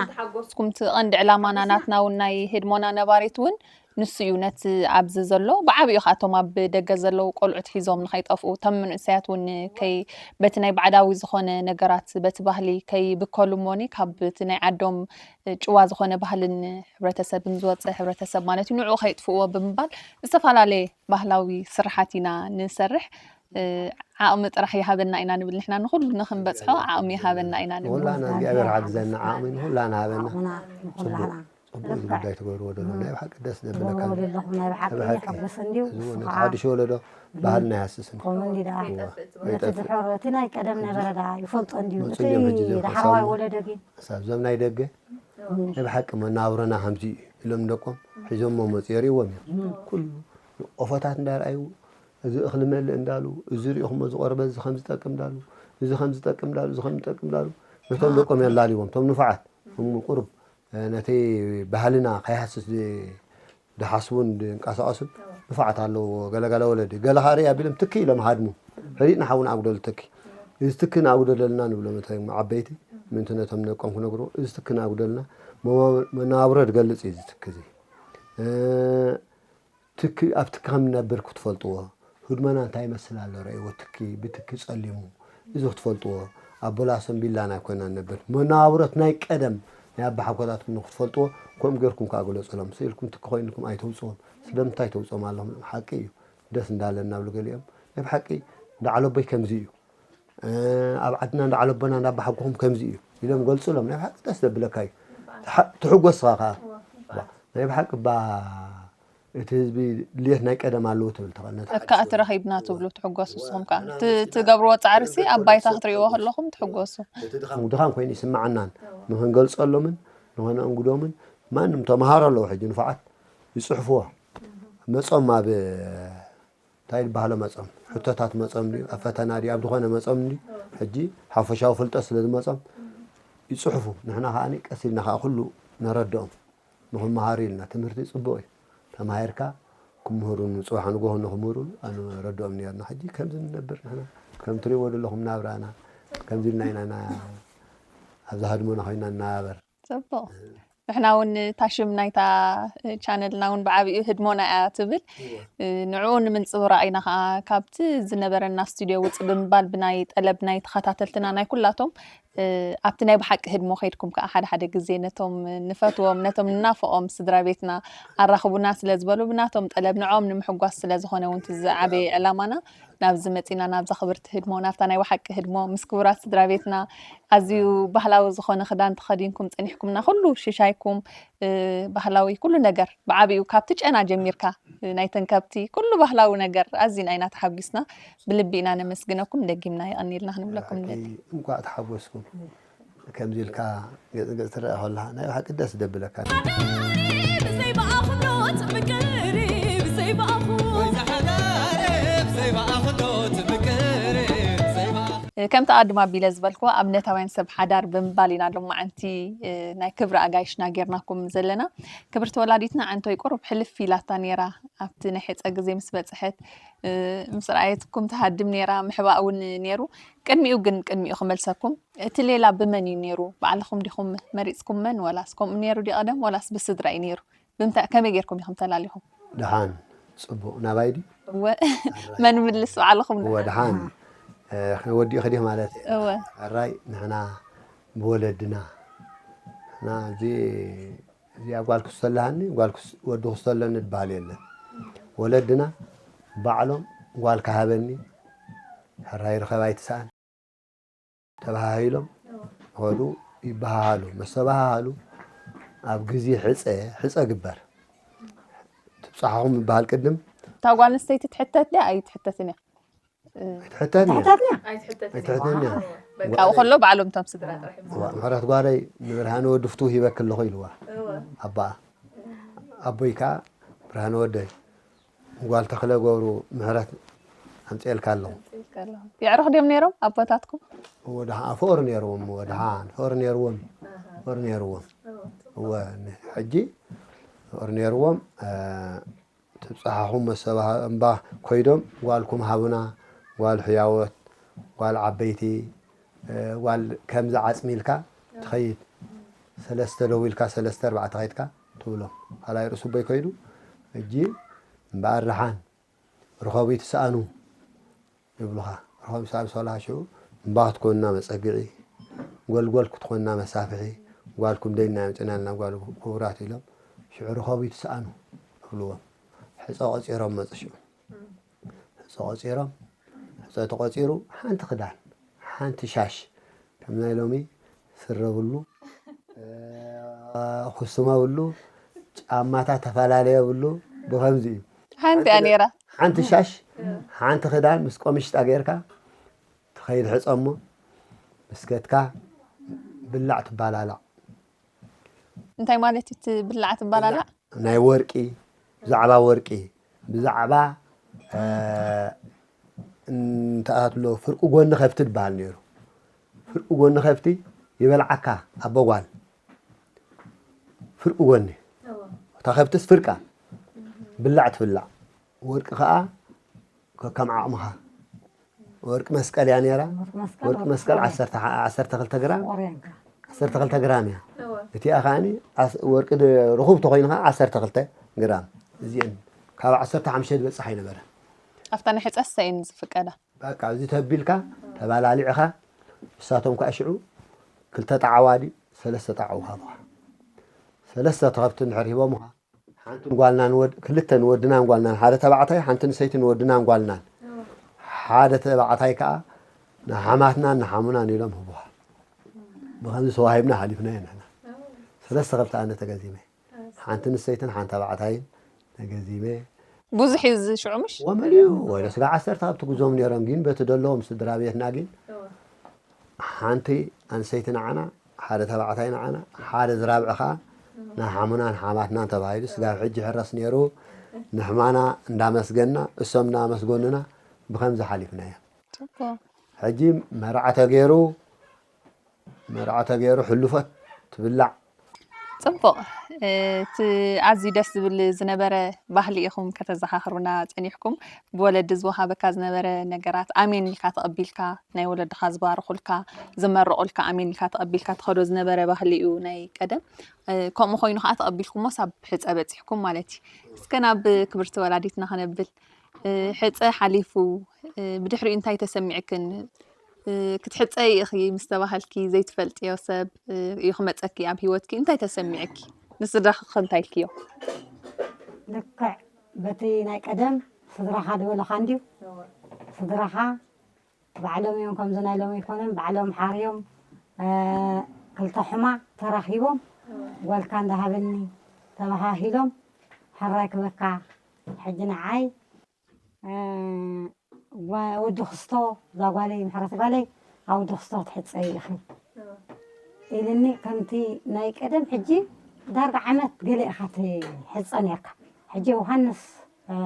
ስኩም እቲ ቀንዲ ዕላማና ናትና እውን ናይ ህድሞና ነባሪት እውን ንሱ እዩ። ነቲ ኣብዚ ዘሎ ብዓብኡ ካብቶም ኣብ ደገ ዘለዉ ቆልዑት ሒዞም ንኸይጠፍኡ፣ እቶም መንእሰያት እውን ከይ በቲ ናይ ባዕዳዊ ዝኾነ ነገራት በቲ ባህሊ ከይብከሉ እሞኒ ካብ እቲ ናይ ዓዶም ጭዋ ዝኾነ ባህልን ሕብረተሰብን ዝወፀ ሕብረተሰብ ማለት እዩ፣ ንዕኡ ከይጥፍእዎ ብምባል ዝተፈላለየ ባህላዊ ስርሓት ኢና ንሰርሕ። ዓቕሚ ጥራሕ ይሃበና ኢና ንብል ንሕና፣ ንኹሉ ንኽንበፅሖ ዓቕሚ ይሃበና ኢና ንብል። ንኹላና እግዚኣብሔር ሓግዘና ዓቕሚ ንኹላና ሃበና ዓቕምና ንኹላና ፅቡቅ እዚ ጉዳይ ትገብርዎ ዘሎ ናይ ብሓቂ ደስ ዘብለካ ትገብርዎ ዘለኹም ናይ ብሓቂ ብሓቂ የሐጉስ እንድዩ። እዚ ንሱ እውን ከዓ ሓድሽ ወለዶ ባህልና ይሃስስን ከምኡ እንዲ ደኣ እዋ ነቲ ኣይጠፍእ ድሑር እቲ ናይ ቀደም ነበረ ደኣ ይፈልጦ እንድዩ። መፁ እቲ እንዲዮም ሕጂ ዳሕረዋይ ዘይኮሳሙ ወለዶ ግን ሳብ ዘም ናይ ደገ ናይ ብሓቂ መናብሮና ከምዚ እዩ ኢሎም ደቆም ሒዞሞ መፁ የርእዎም እዮም። ኩሉ ቆፎታት እንዳርኣዩ እዚ እኽሊ መልእ እንዳሉ እዚ ሪእኹሞ ዝቆርበ እዚ ከምዝጠቅም እንዳሉ እዚ ከምዝጠቅም እንዳሉ እዚ ከምዝጠቅም እንዳሉ ነቶም ደቆም የላልዎም። እቶም ንፉዓት እሞ ቁሩብ ነቲ ባህልና ከይሃስስ ዝ- ዝሓስቡን ዝንቀሳቐሱን ንፉዓት ኣለዎ። ገለገለ ወለዲ ገለ ከዓ ርኢ ኣቢሎም ትኪ ኢሎም ሃድሙ ሕሪእና ሓውን ኣጉደሉ ትኪ እዚ ትኪ ንኣጉደለልና ንብሎም እቶም ዓበይቲ ምእንቲ ነቶም ደቆም ክነግርዎ እዚ ትኪ ንኣጉደልና መ- መነባብሮ ዝገልፅ እዩ እዚ ትኪ እዚ። እ፣ ትኪ ኣብ ትኪ ከም ንነብር ክትፈልጥዎ ህድሞና እንታይ ይመስል ኣሎ ረእይዎ ትኪ ብትኪ ጸሊሙ እዚ ክትፈልጥዎ ኣብ ቦላሶን ቢላን ኣይኮና ንነብር መነባብሮት ናይ ቀደም ናይ ኣባሓጎታትኩም ንክትፈልጥዎ ከምኡ ጌርኩም ከዓ ግለጹሎም ስኢልኩም ትኪ ኮይንኩም ኣይተውፅዎም ስለምንታይ ተውፅዎም ኣለኹም ሓቂ እዩ ደስ እንዳለና ብሉ ገሊኦም ናይ ብሓቂ እንዳዓለቦይ ከምዚ እዩ እ፣ ኣብ ዓድና እንዳዓለቦና እንዳባሓጎኹም ከምዚ እዩ ኢሎም ገልፁሎም ናይ ብሓቂ ደስ ዘብለካ እዩ ትሓ- ትሕጎስኻ ከዓ ዋ፣ ናይ ብሓቂ ባ እቲ ህዝቢ ድልየት ናይ ቀደም ኣለዎ ትብል ተቐነት እካ እቲ ረኺብና ትብሉ ትሕጎሱ ንስኹም ከዓ ት- ትገብርዎ ፃዕርሲ ኣብ ባይታ ክትርእይዎ ከለኹም ትሕጎሱ ድኻም ኮይኑ ይስምዓናን ንክንገልፀሎምን ንክነእንግዶምን ማንም ተምሃሮ ኣለዉ ሕጂ ንፉዓት ይፅሕፍዎ መፆም ኣብ እንታይ ዝበሃሎ መፆም ሕቶታት መፆም ድዩ ኣብ ፈተና ድዩ ኣብ ዝኾነ መፆም ድዩ ሕጂ ሓፈሻዊ ፍልጠት ስለ ዝመፆም ይፅሕፉ ንሕና ከዓ ቀስ ኢልና ከዓ ኩሉ ነረድኦም ንክመሃሩ ኢልና ትምህርቲ ፅቡቅ እዩ ተማሂርካ ክምህሩን ፅባሕ ንጎሆ ንክምህሩን ኣንረድኦም ነርና ሕጂ ከምዚ ንነብር ንሕና ከም ትሪእዎ ዘለኹም ናብራና ከምዚ ኢልና ኢና ኢና ኣብዛ ህድሞና ኮይና እናበር ፅቡቅ ንሕና እውን እታ ሽም ናይታ ቻነልና እውን ብዓብኡ ህድሞና እያ ትብል ንዕኡ ንምንፅብራቕ ኢና ከዓ ካብቲ ዝነበረና ስቱድዮ ውፅእ ብምባል ብናይ ጠለብ ናይ ተኸታተልትና ናይ ኩላቶም ኣብቲ ናይ ብሓቂ ህድሞ ከይድኩም ከዓ ሓደ ሓደ ግዜ ነቶም ንፈትዎም ነቶም ንናፍቖም ስድራ ቤትና ኣራኽቡና ስለ ዝበሉ ብናቶም ጠለብ ንዕኦም ንምሕጓስ ስለ ዝኾነ እውን እቲ ዝዓበየ ዕላማና ናብዚ መፂና ናብዛ ክብርቲ ህድሞ ናብታ ናይ ብሓቂ ህድሞ ምስ ክቡራት ስድራ ቤትና ኣዝዩ ባህላዊ ዝኾነ ክዳን ተኸዲንኩም ፀኒሕኩምና ኩሉ ሽሻይኩም ባህላዊ ኩሉ ነገር ብዓብኡ ካብቲ ጨና ጀሚርካ ናይተን ከብቲ ኩሉ ባህላዊ ነገር ኣዝና ኢና ተሓጒስና ብልቢ ኢና ነመስግነኩም ደጊምና የቐኒልና ክንብለኩም ንደሊ እንኳዕ ተሓጎስኩም ከምዚ ኢልካ ገፅገፅ ትረአ ከለካ ናይ ብሓቂ ደስ ደብለካ ብዘይ ብኣኽሎት ምቅሪ ብዘይ ብኣኹ ከምቲ ኣድማ ኣቢለ ዝበልክዎ ኣብነታውያን ሰብ ሓዳር ብምባል ኢና ሎማዓንቲ ናይ ክብሪ ኣጋይሽና ጌርናኩም ዘለና። ክብርቲ ወላዲትና ዓንቶይ ቁሩብ ሕልፍ ኢላታ ነይራ ኣብቲ ናይ ሕፀ ግዜ ምስ በፅሐት ምስ ረኣየትኩም ትሃድም ነይራ። ምሕባእ እውን ነይሩ። ቅድሚኡ ግን ቅድሚኡ ክመልሰኩም እቲ ሌላ ብመን እዩ ነይሩ? ባዕልኹም ዲኹም መሪፅኩመን ወላስ ከምኡ ነይሩ ድዩ ቀደም ወላስ ብስድራ እዩ ነይሩ? ብምንታይ ከመይ ጌርኩም ኢኹም ተላሊኹም? ደሓን ፅቡቕ ናባይ ድዩ? እወ መን ምልስ ባዕልኹም እወ ደሓን ወዲኡ ክዲህ ማለት እየ። እወ ሕራይ ንሕና ብወለድና ንሕና እዚ እዚኣ ጓል ክስቶ ኣለሃኒ ጓል ክስ- ወዲ ክስቶ ኣለኒ ዝበሃል የለን። ወለድና ባዕሎም ጓል ክሃበኒ ሕራይ ርኸብ ኣይትስኣን ተባሃሂሎም ይኸዱ ይበሃሃሉ። መስተባሃሃሉ ኣብ ግዜ ሕፀ ሕፀ ግበር ትብፃሕኹም ይበሃል ቅድም እታ ጓል ኣንስተይቲ ትሕተት ድያ ኣይትሕተትን እያ? ኣይትሕተትን እያ። ትሕተት እያ። ኣይትሕተትን ኣይትሕተትን እያ። ካብኡ ከሎ ባዕሎም እቶም ስድራ ጥራሕ እዮም ዝህቡ። ምሕረት ጓለይ ንብርሃነ ወዲ ፍትው ሂበኪ ኣለኹ ኢልዋ ኣባኣ። ኣቦይ ከዓ ብርሃነ ወደይ ጓል ተኽለ ገብሩ ምሕረት ኣምፅኤልካ ኣለኹ። የዕሩኽ ድዮም ነይሮም ኣቦታትኩም? ወድሓ ፍቕሪ ነይርዎም ወድሓን ፍቕሪ ነይርዎም ፍቕሪ ነይርዎም እወ ሕጂ ፍቕሪ ነይርዎም ትብፅሓኹም መሰባህ እምባ ኮይዶም ጓልኩም ሃቡና ጓል ሕያወት ጓል ዓበይቲ ጓል ከምዚ ዓፅሚ ኢልካ ትኸይድ ሰለስተ ደው ኢልካ ሰለስተ ኣርባዕተ ከይድካ ትብሎም ካልኣይ ርእሱ ቦይ ከይዱ ሕጂ እምበኣር ደሓን ርኸቡ ይትስኣኑ ይብሉኻ። ርኸቡ ይትስኣኑ ሰብኣልካ ሽዑ እምባ ክትኮንና መፀግዒ፣ ጎልጎል ክትኮንና መሳፍሒ፣ ጓልኩም ደይና ኣምፂእናልና ጓል ክቡራት ኢሎም ሽዑ ርኸቡ ይትስኣኑ ይብልዎም። ሕፀ ቆፂሮም መፁ ሽዑ። ሕፀ ቆፂሮም፣ ሕፀ ተቆፂሩ ሓንቲ ክዳን፣ ሓንቲ ሻሽ ከም ናይ ሎሚ ስረ ብሉ፣ ኩስመ ብሉ፣ ጫማታት ተፈላለየ ብሉ ብኸምዚ እዩ። ሓንቲ እያ ነይራ። ሓንቲ ሻሽ ሓንቲ ክዳን ምስ ቆምሽጣ ጌርካ ትኸይድ ሕፀ እሞ ምስ ከድካ ብላዕ ትባላላዕ። እንታይ ማለት እዩ እቲ ብላዕ ትባላላዕ? ናይ ወርቂ ብዛዕባ ወርቂ ብዛዕባ እንተኣትሎ ፍርቂ ጎኒ ከብቲ ትበሃል ነይሩ። ፍርቂ ጎኒ ከብቲ ይበልዓካ ኣቦ ጓል ፍርቂ ጎኒ እታ ከብትስ ፍርቃ ብላዕ ትብላዕ ወርቂ ከዓ ከከም ዓቕምኻ ወርቂ መስቀል እያ ነይራ። ወርቂ መስቀል ዓሰርተ ክልተ ግራም ዓሰርተ ክልተ ግራም እያ። እቲኣ ከዓኒ ወርቂ ርኹብ ተኮይኑ ከዓ ዓሰርተ ክልተ ግራም እዚአን ካብ ዓሰርተ ሓሙሽተ ዝበፅሕ ኣይነበረ። ኣብታ ናይ ሕፀ ሰይን ዝፍቀዳ በቃ እዚ ተቢልካ ተባላሊዕኻ ንሳቶም ከዓ ሽዑ ክልተ ጣዕዋ ድዩ ሰለስተ ጣዕው ሃቡኻ። ሰለስተ ተኸብቲ እንድሕር ሂቦምኻ ሓንቲ ንጓልናን ወድ ክልተ ንወድናን ጓልናን ሓደ ተባዕታይ ሓንቲ ንሰይቲ ንወድናን ጓልናን ሓደ ተባዕታይ ከዓ ንሓማትናን ንሓሙናን ኢሎም ህቡኻ። ብኸምዚ ተዋሂብና ሓሊፍናዮ ንሕና። ሰለስተ ከብቲ ኣነ ተገዚመ። ሓንቲ ንሰይትን ሓንቲ ተባዕታይን ተገዚመ። ብዙሕ እዩ እዚ ሽዑ ምሽ? ወመሊኡ ወደ ስጋ ዓሰርተ ከብቲ ጉዞም ነይሮም ግን በቲ ደለዎም ስድራ ቤትና ግን ሓንቲ ኣንሰይቲ ንዓና ሓደ ተባዕታይ ንዓና ሓደ ዝራብዒ ከዓ ንሓሙናን ሓማትናን ተባሂሉ ስጋብ ሕጂ ይሕረስ ነይሩ። ንሕማና እንዳመስገንና እሶም እንዳመስገኑና ብኸምዚ ሓሊፍናዮ። ሕጂ መርዓ ተገይሩ መርዓ ተገይሩ ሕልፎት ትብላዕ። ፅቡቕ እቲ ኣዝዩ ደስ ዝብል ዝነበረ ባህሊ ኢኹም ከተዘኻኽሩና ፀኒሕኩም። ብወለዲ ዝወሃበካ ዝነበረ ነገራት ኣሜን ኢልካ ተቐቢልካ ናይ ወለድኻ ዝባርኹልካ ዝመረቑልካ ኣሜን ኢልካ ተቐቢልካ ትኸዶ ዝነበረ ባህሊ እዩ ናይ ቀደም። ከምኡ ኮይኑ ከዓ ተቐቢልኩሞ ሳብ ሕፀ በፂሕኩም ማለት እዩ። እስከ ናብ ክብርቲ ወላዲትና ክነብል ሕፀ ሓሊፉ ብድሕሪኡ እንታይ ተሰሚዕክን? ክትሕፀይ ኢኺ ምስ ተባሃልኪ ዘይትፈልጥዮ ሰብ እዩ ክመፀኪ ኣብ ሂወትኪ እንታይ ተሰሚዕኪ? ንስድራኺ ከ እንታይ ኢልክዮ? ልክዕ በቲ ናይ ቀደም ስድራኻ ዝበለኻ እንድዩ ስድራኻ ባዕሎም እዮም ከምዚ ናይ ሎሚ ኣይኮነን ባዕሎም ሓርዮም ክልተ ሕማ ተራኺቦም ጓልካ እንዳሃበኒ ተባሃሂሎም ሕራይ ክበካ ሕጂ ንዓይ ወዲ ክስቶ እዛ ጓለይ ምሕረት ጓለይ ኣብ ወዲ ክስቶ ክትሕፀይ ኢኺ ኢልኒ። ከምቲ ናይ ቀደም ሕጂ ዳርጋ ዓመት ገለ ኢኻ ትሕፀ ነርካ። ሕጂ ዮሃንስ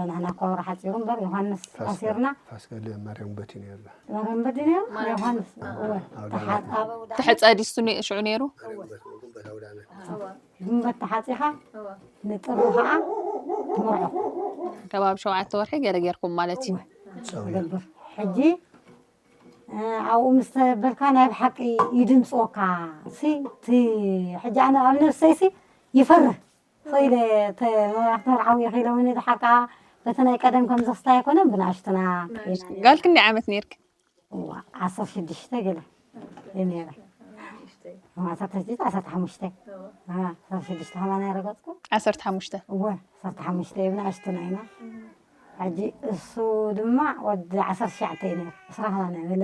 ንሕና ኮሮ ሓፂሩ እምበር ዮሃንስ ኣሲርና። ፋስካ ለ ማርያም በቲ ነርና። ማርያም በዲ ነይሩ ዮሃንስ እወ። ኣውደ ዓመት። ትሕፀ ዲስቱ ነ- ሽዑ ነይሩ። ግንቦት ተሓፂኻ ንጥሪ ከዓ ትምርዖ ከባቢ ሸውዓተ ወርሒ ገለ ጌርኩም ማለት እዩ። ትገብር። ሕጂ ኣብኡ ምስ ተበልካ ናይ ብሓቂ ይድምፅወካ ሲ እቲ ሕጂ ኣነ ኣብ ነፍሰይ ሲ ይፈርህ። ሶ ኢለ መራሕቲ መርዓዊ ኢኺ ኢሎምኒ ድሓር ከዓ በቲ ናይ ቀደም ከምዚ ክስታይ ኣይኮነን ብንኣሽቱና ጋል ክንደይ ዓመት ነይርክ? ዓሰርተ ሽዱሽተ ገለ እየ ነይረ። ዓሰርተ ሽዱሽተ ዓሰርተ ሓሙሽተ ዓሰርተ ሽዱሽተ ከማን ኣይረገፅኩ። ዓሰርተ ሓሙሽተ እወ ዓሰርተ ሓሙሽተ እየ ብንኣሽቱና ኢና። ሕጂ እሱ ድማ ወዲ ዓሰርተ ትሽዓተ እዩ ነይሩ። ዕስራ ከማን ኣይበለ።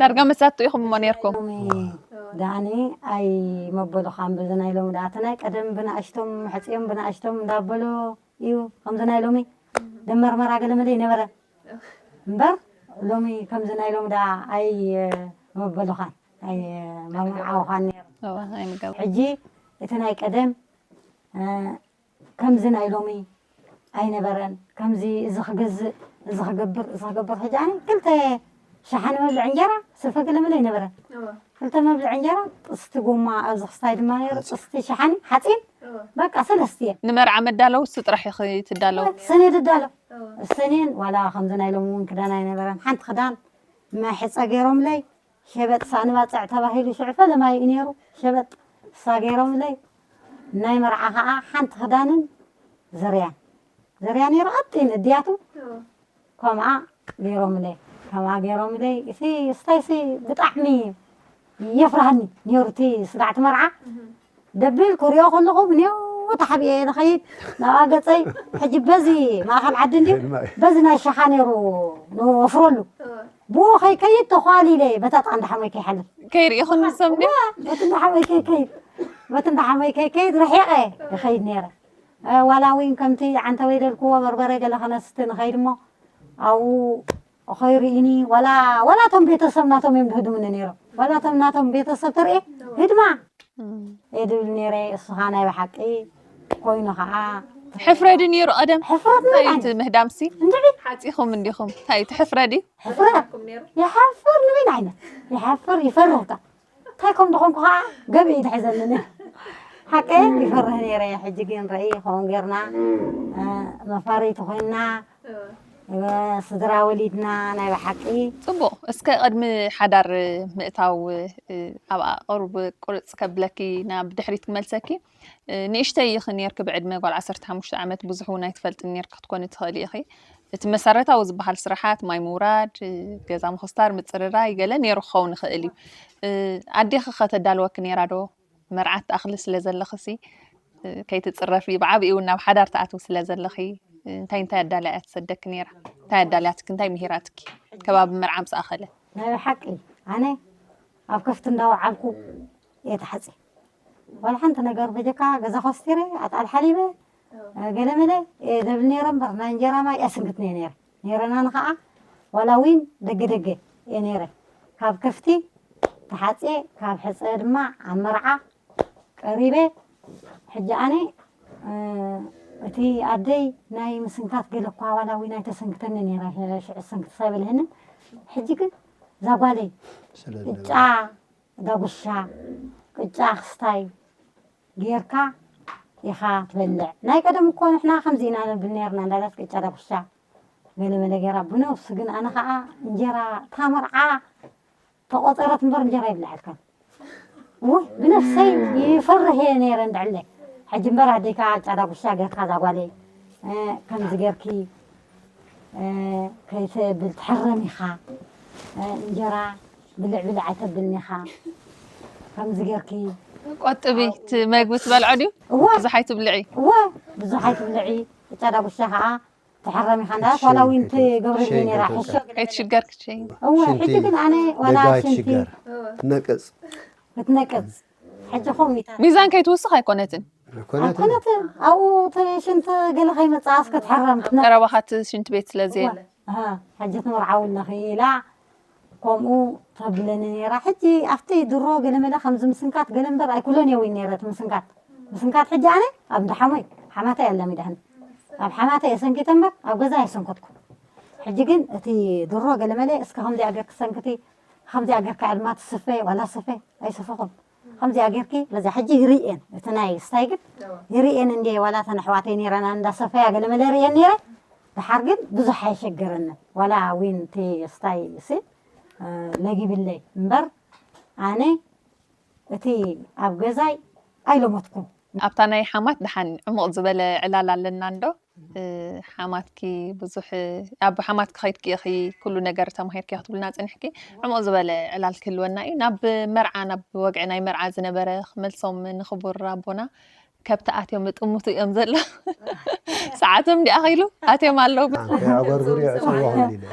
ዳርጋ መሳቱ ኢኹም እሞ ነይርኩም። ሎሚ ዳኒ ኣይመበሉኻን በዚ ናይ ሎሚ ደኣ እቲ ናይ ቀደም ብንኣሽቶም ሕፅዮም ብንኣሽቶም እንዳበሎ እዩ ከምዚ ናይ ሎሚ ደመርመራ ገለ መለ ይነበረ እምበር ሎሚ ከምዚ ናይ ሎሚ ደኣ ኣይመበሉኻን ኣይመምርዓውኻን ነይሩ። እወ ኣይምገብ ሕጂ እቲ ናይ ቀደም ከምዚ ናይ ሎሚ ኣይነበረን። ከምዚ እዚ ክገዝእ እዚ ክገብር እዚ ክገብር ሕጂ ኣነ ክልተ ሸሓኒ መብልዒ እንጀራ ስፈ ገለመለ ኣይነበረን። ክልተ መብልዒ እንጀራ ጥስቲ ጎማ ኣብዚ ክስታይ ድማ ነይሩ ጥስቲ ሸሓኒ ሓፂን በቃ ሰለስተ እየን። ንመርዓ መዳለው እሱ ጥራሕ ኢኺ ትዳለው። ሰኔ ድዳሎ ሰኔን ዋላ ከምዚ ናይ ሎሚ እውን ክዳን ኣይነበረን። ሓንቲ ክዳን ማይ ሕፀ ገይሮምለይ ሸበጥ ሳእኒ ባፅዕ ተባሂሉ ሽዑ ፈለማይ እዩ ነይሩ። ሸበጥ እሳ ገይሮምለይ ናይ መርዓ ከዓ ሓንቲ ክዳንን ዝርያን ዝርያ ነይሩ ኣጢን እድያቱ ከምኣ ገይሮምለይ ከምኣ ገይሮምለይ እቲ ስታይሲ ብጣዕሚ የፍርሃኒ ነይሩ እቲ ስጋዕቲ መርዓ ደብል ክሪኦ ከለኹ ብንዮ ተሓቢኤ እየ ዝኸይድ ናብኣ ገፀይ ሕጂ በዚ ማእኸል ዓዲ እንድዩ በዚ ናይ ሸኻ ነይሩ ንወፍረሉ ብኡ ከይከይድ ተኳሊለ በታ ጣ እንዳሓመይ ከይሓልፍ ከይርኢኹን ንሶም ድዩ በቲ እንዳሓመይ ከይከይድ በቲ እንዳሓመይ ከይከይድ ርሒቐ ይኸይድ ነይረ ዋላ እውን ከምቲ ዓንተወይ ደልክዎ በርበረ ገለ ከነስቲ ንኸይድ እሞ ኣብኡ ኸይርኢኒ ዋላ ዋላ እቶም ቤተሰብ ናቶም እዮም ድህድሙኒ ነይሮም ዋላ እቶም ናቶም ቤተሰብ ትርኢ ህድማ እየ ድብል ነይረ እስኻ ናይ ብሓቂ ኮይኑ ከዓ ሕፍረዲ ነይሩ ቀደም ሕፍረት እንታይ ንበል እቲ ምህዳምሲ እንድዒ ሓፂኹም እንዲኹም እንታይ እቲ ሕፍረዲ ሕፍረት ይሓፍር ንበይን ዓይነት ይሓፍር ይፈርህ ከዓ እንታይ ከም ዝኾንኩ ከዓ ገብኢ ይትሕዘኒ ነይሩ ሓቀ ይፈርህ ነይረ ሕጂ ግን ረኢ ከምኡ ጌርና መፋረይቲ ኮይንና ስድራ ወሊድና ናይ ብሓቂ ፅቡቕ እስከ ቅድሚ ሓዳር ምእታው ኣብ ቁርብ ቁርፅ ከብለኪ ናብ ድሕሪት ክመልሰኪ ንእሽተይ ኢኺ ነይርኪ ብዕድመ ጓል ዓሰርተ ሓሙሽተ ዓመት ብዙሕ እውን ኣይትፈልጥን ነይርኪ ክትኮኒ ትኽእሊ ኢኺ እቲ መሰረታዊ ዝበሃል ስራሓት ማይ ምውራድ ገዛ ምኽስታር ምፅርራይ ገለ ነይሩ ክኸውን ይኽእል እዩ ኣዴኺ ከተዳልወኪ ነይራ ዶ መርዓት ትኣኽሊ ስለ ዘለኽሲ ከይትፅረፊ ብዓብኡ እውን ናብ ሓዳር ትኣትዊ ስለ ዘለኺ እንታይ እንታይ ኣዳልያ እያ ትሰደኪ ነይራ? እንታይ ኣዳልያትኪ እንታይ ምሂራትኪ ከባቢ መርዓ ምስ ኣኸለ? ናይ ብሓቂ ኣነ ኣብ ከፍቲ እንዳወዓልኩ እየ ተሓፅየ ዋላ ሓንቲ ነገር በጀካ ገዛ ኮስቲረ ኣጣል ሓሊበ ገለመለ እየ ደብል ነይረ እምበር ናይ እንጀራ ማይ እያ ስንክትኒ እየ ነይረ ነይረና ንኸዓ ዋላ ዊን ደገ ደገ እየ ነይረ ካብ ከፍቲ ተሓፅየ ካብ ሕፀ ድማ ኣብ መርዓ ቀሪበ ሕጂ ኣነ እቲ ኣደይ ናይ ምስንካት ገለ እኳ ዋላ ዊን ኣይተሰንክተኒ ነይራ ሽዑ ሰንክቲ ሳይበልህንን ሕጂ ግን ዛጓለይ ቅጫ ዳጉሻ ቅጫ ክስታይ ጌርካ ኢኻ ትበልዕ ናይ ቀደም እኮ ንሕና ከምዚ ኢና ነብል ነርና እንዳላት ቅጫ ዳጉሻ ገለ መለ ጌራ ብነብሱ ግን ኣነ ከዓ እንጀራ እታ መርዓ ተቆፀረት እምበር እንጀራ ይብልዓልካ ውይ ብነፍሰይ ይፈርህ እየ ነይረ እንድዕለ ሕጂ እምበር ኣደይካ ጫዳ ጉሻ ገርካ እዛ ጓለይ ከምዚ ገርኪ ከይተብል ትሕረም ኢኻ እንጀራ ብልዕ ብልዕ ኣይተብልን ኢኻ ከምዚ ገርኪ ቆጥቢ እቲ መግቢ ትበልዖ ድዩ እወ ብዙሕ ኣይትብልዒ እወ ብዙሕ ኣይትብልዒ ጫዳ ጉሻ ከዓ ትሕረም ኢኻ እንዳለት ዋላ እውን ትገብረኒ ነይራ ሕሾ ከይትሽገር ክትሸይን እወ ሕጂ ግን ኣነ ዋላ ደጋ ሽንቲ ትሽገር ትነቅፅ ክትነቅፅ ሕጂ ከምኢታ ሚዛን ከይትውስኽ ኣይኮነትን ኣይኮነትን ኣይኮነትን ኣብኡ እቲ ሽንቲ ገለ ከይመፅኣስ ክትሕረም ክትነቅፅ ቀረባኻ እቲ ሽንት ቤት ስለዘየለ ኣሃ፣ ሕጂ ትምርዓዊ ኣለኺ ኢላ ከምኡ ተብለኒ ነይራ ሕጂ ኣብቲ ድሮ ገለመለ ከምዚ ምስንካት ገለ እምበር ኣይኩሎን የው ነይረ እቲ ምስንካት ምስንካት ሕጂ ኣነ ኣብ እንዳ ሓሞይ ሓማታ እያ ኣላሚዳህኒ ኣብ ሓማተ እየ ሰንኪተ እምበር ኣብ ገዛ ኣይሰንከትኩ። ሕጂ ግን እቲ ድሮ ገለመለ እስከ ከምዚኣ ገርኪ ሰንክቲ፣ ከምዚኣ ገርካ ዕልማ ትስፈ ዋላ ስፈ ኣይሰፈኹን። ከምዚኣ ገርኪ ለዛ ሕጂ ይርእየን እቲ ናይ ስታይ ግን ይርእየን እንዴ ዋላ ተን ኣሕዋተይ ነይረና እንዳሰፈያ ገለመለ ርእየን ነይረ። ድሓር ግን ብዙሕ ኣይሸገረንን ዋላ ዊን እቲ ስታይ ሲ ለጊብለይ እምበር ኣነ እቲ ኣብ ገዛይ ኣይለሞትኩን። ኣብታ ናይ ሓማት ደሓን ዕሙቕ ዝበለ ዕላል ኣለና እንዶ? ሓማትኪ ብዙሕ ኣብ ሓማትኪ ከይድኪ ኢኺ ኩሉ ነገር ተማሂርኪ ክትብልና ጽኒሕኪ። ዕሙቕ ዝበለ ዕላል ክህልወና እዩ። ናብ መርዓ ናብ ወግዒ ናይ መርዓ ዝነበረ ክመልሶም ንኽቡር ኣቦና ከብቲ ኣትዮም ይጥምቱ እዮም ዘሎ። ሰዓቶም እንዲኣ ኸይሉ ኣትዮም ኣለዉ። ከይኣጎርጉር እየ ዕፅዎ ክብል ኢለ።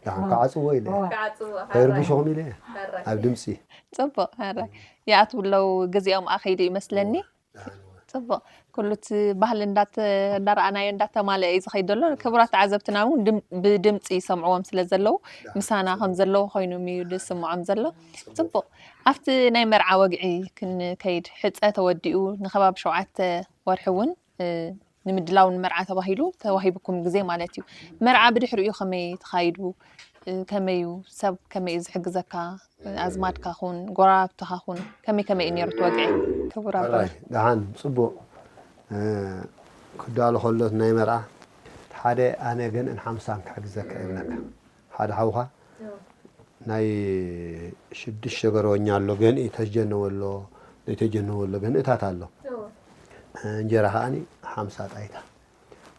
ደሓን ክዓፅዎ ኢለ። ከይርብሾም ኢለ። ኣብ ድምፂ። ፅቡቕ። ኧረ ይኣትዉ ኣለዉ ግዜኦም ኣኸይዱ ይመስለኒ። ጽቡቕ። ኩሉ እቲ ባህሊ እንዳተ- እንዳረኣናዮ እንዳተማልአ እዩ ዝኸይድ ዘሎ። ክቡራት ተዓዘብትና እውን ድም- ብድምፂ ይሰምዕዎም ስለ ዘለዉ ምሳና ከም ዘለዉ ኮይኖም እዩ ዝስምዖም ዘሎ። ጽቡቕ። ኣብቲ ናይ መርዓ ወግዒ ክንከይድ ሕፀ ተወዲኡ ንከባቢ ሸውዓተ ወርሒ እውን ንምድላው ንመርዓ ተባሂሉ ተዋሂብኩም ግዜ ማለት እዩ። መርዓ ብድሕሪኡ ከመይ ተኻይዱ? ከመይ እዩ ሰብ ከመይ እዩ ዝሕግዘካ? ኣዝማድካ ኹን ጎረባብትኻ ኹን ከመይ ከመይ እዩ ነይሩ እቲ ወግዒ? ክቡር ኣቦ። ሕራይ ደሓን ጽቡቕ። ክዳሎ ከሎ ናይ መርዓ ሓደ ኣነ ገንእን ሓምሳን ክሕግዘካ እብለካ። ሓደ ሓውኻ ናይ ሽዱሽተ ገረወኛ ኣሎ፣ ገንኢ ተጀነወ ኣሎ፣ ዘይተጀነወ ኣሎ፣ ገንእታት ኣሎ። እንጀራ ከኣኒ ሓምሳ ጣይታ።